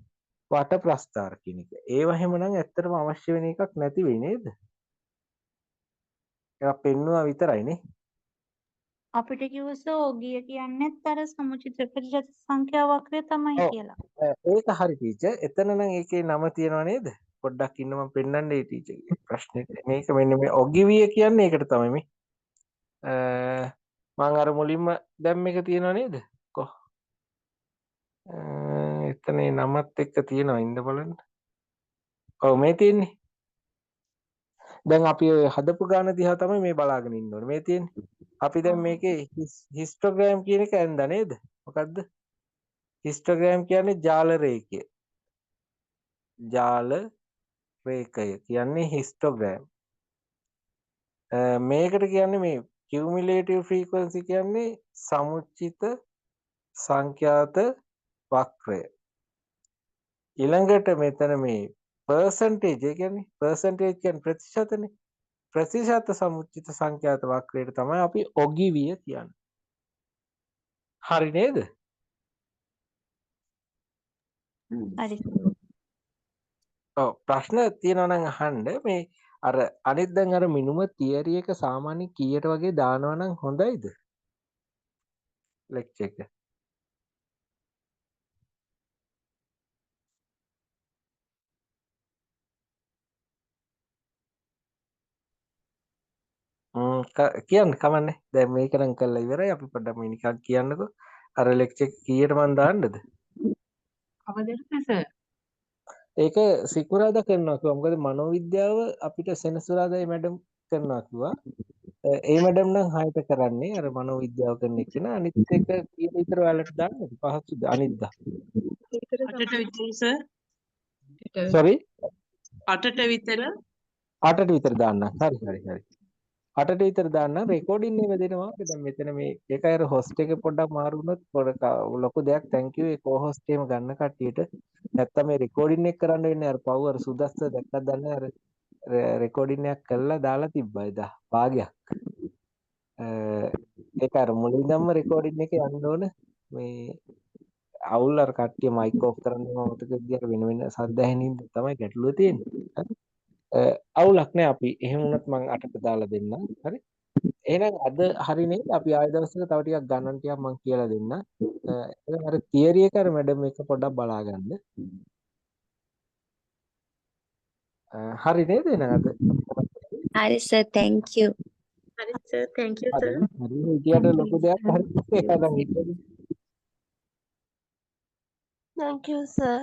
වට ප්‍රස්ථාර කියන එක. ඒව එහෙමනම් ඇත්තටම අවශ්‍ය වෙන එකක් නැති වෙයි නේද? ඒවා පෙන්නුවා විතරයි නේ. අපිට කිව්ව සර් ඔගිය කියන්නේත් අර සමුචිත ප්‍රතිශත සංඛ්‍යා වක්‍රය තමයි ඔව්. කියලා. ඒක හරි ටීචර්. එතන නම් ඒකේ නම තියෙනව නේද? පොඩ්ඩක් ඉන්න මම පෙන්නන්න ඒ ටීචර්ගේ ප්‍රශ්නෙට. මේක මෙන්න මේ ඔගිවිය කියන්නේ ඒකට තමයි මේ. මං අර මුලින්ම දැන් මේක තියෙනව නේද? කො එතන ඒ නමත් එක්ක තියෙනවා ඉන්න බලන්න. ඔව් මේ තියෙන්නේ. දැන් අපි ඔය හදපු ගාන දිහා තමයි මේ බලාගෙන ඉන්න ඕනේ. මේ තියෙන්නේ. අපි දැන් මේකේ හිස්ටෝග්‍රෑම් කියන එක ඇන්දා නේද? මොකද්ද? හිස්ටෝග්‍රෑම් කියන්නේ ජාල රේඛය. ජාල රේඛය කියන්නේ හිස්ටෝග්‍රෑම්. මේකට කියන්නේ මේ කියුමුලේටිව් ෆ්‍රීකවන්සි කියන්නේ සමුච්චිත සංඛ්‍යාත වක්‍රය. ඊළඟට මෙතන මේ පර්සන්ටේජ්, ඒ කියන්නේ පර්සන්ටේජ් කියන්නේ ප්‍රතිශතනේ. ප්‍රතිශත සමුච්චිත සංඛ්‍යාත වක්‍රයට තමයි අපි ඔගිවිය කියන්නේ. හරි නේද? හරි. ඔව්, ප්‍රශ්න තියෙනවා නම් අහන්න. මේ අර අනිත් දැන් අර මිනුම තියරි එක සාමාන්‍ය කීයට වගේ දානවා නම් හොඳයිද? ලෙක්චර් එක. කියන්න කමන්නේ. දැන් මේක නම් කරලා ඉවරයි. අපි පොඩ්ඩක් මේ නිකන් කියන්නකෝ. අර ලෙක්චර් එක කීයට මං දාන්නද? කවදද සර්? ඒක සිකුරාදා කරනවා කිව්වා. මොකද මනෝවිද්‍යාව අපිට සෙනසුරාදා ඒ මැඩම් කරනවා කිව්වා. ඒ මැඩම් නම් හයට කරන්නේ අර මනෝවිද්‍යාව කරන එක නා. අනිත් එක කීයට විතර ඔයාලට දාන්නද? පහසුද අනිද්දා? අටට විතර සර්. සෝරි, අටට විතර. අටට විතර දාන්න. හරි හරි හරි. අටට විතර දාන්න. රෙකෝඩින් එහෙම දෙනවා. දැන් මෙතන මේ ඒකයි අර හොස්ට් එක පොඩ්ඩක් මාරු වුණොත් පොඩ ලොකු දෙයක්. Thank you ඒ කෝ හොස්ට් එහෙම ගන්න කට්ටියට. නැත්තම් මේ රෙකෝඩින් එක කරන්න වෙන්නේ අර පව් අර සුදස්ස දැක්කත් දන්නේ අර රෙකෝඩින් එකක් කරලා දාලා තිබ්බා එදා භාගයක්. ඒක අර මුලින් ඉඳන්ම රෙකෝඩින් එක යන්න ඕන. මේ අවුල් අර කට්ටිය මයික් ඔෆ් කරන්න මතක ගියාර වෙන වෙන සද්ද ඇහෙන හින්දා තමයි ගැටලුව තියෙන්නේ. හරි. අවුලක් නෑ, අපි එහෙම වුණත් මං අටට දාලා දෙන්නම්. හරි. එහෙනම් අද හරි නේද? අපි ආයෙ දවසක තව ටිකක් ගණන් ටිකක් මං කියලා දෙන්නම්. එහෙනම් අර තියරි එක අර මැඩම් එක පොඩ්ඩක් බලා ගන්න. හරි නේද එහෙනම් අද? හරි සර්, thank you. හරි සර්, thank you හරි සර්. හරි, හිටියට ලොකු දෙයක්. හරි, ඒක නම් හිටියද? Thank you sir.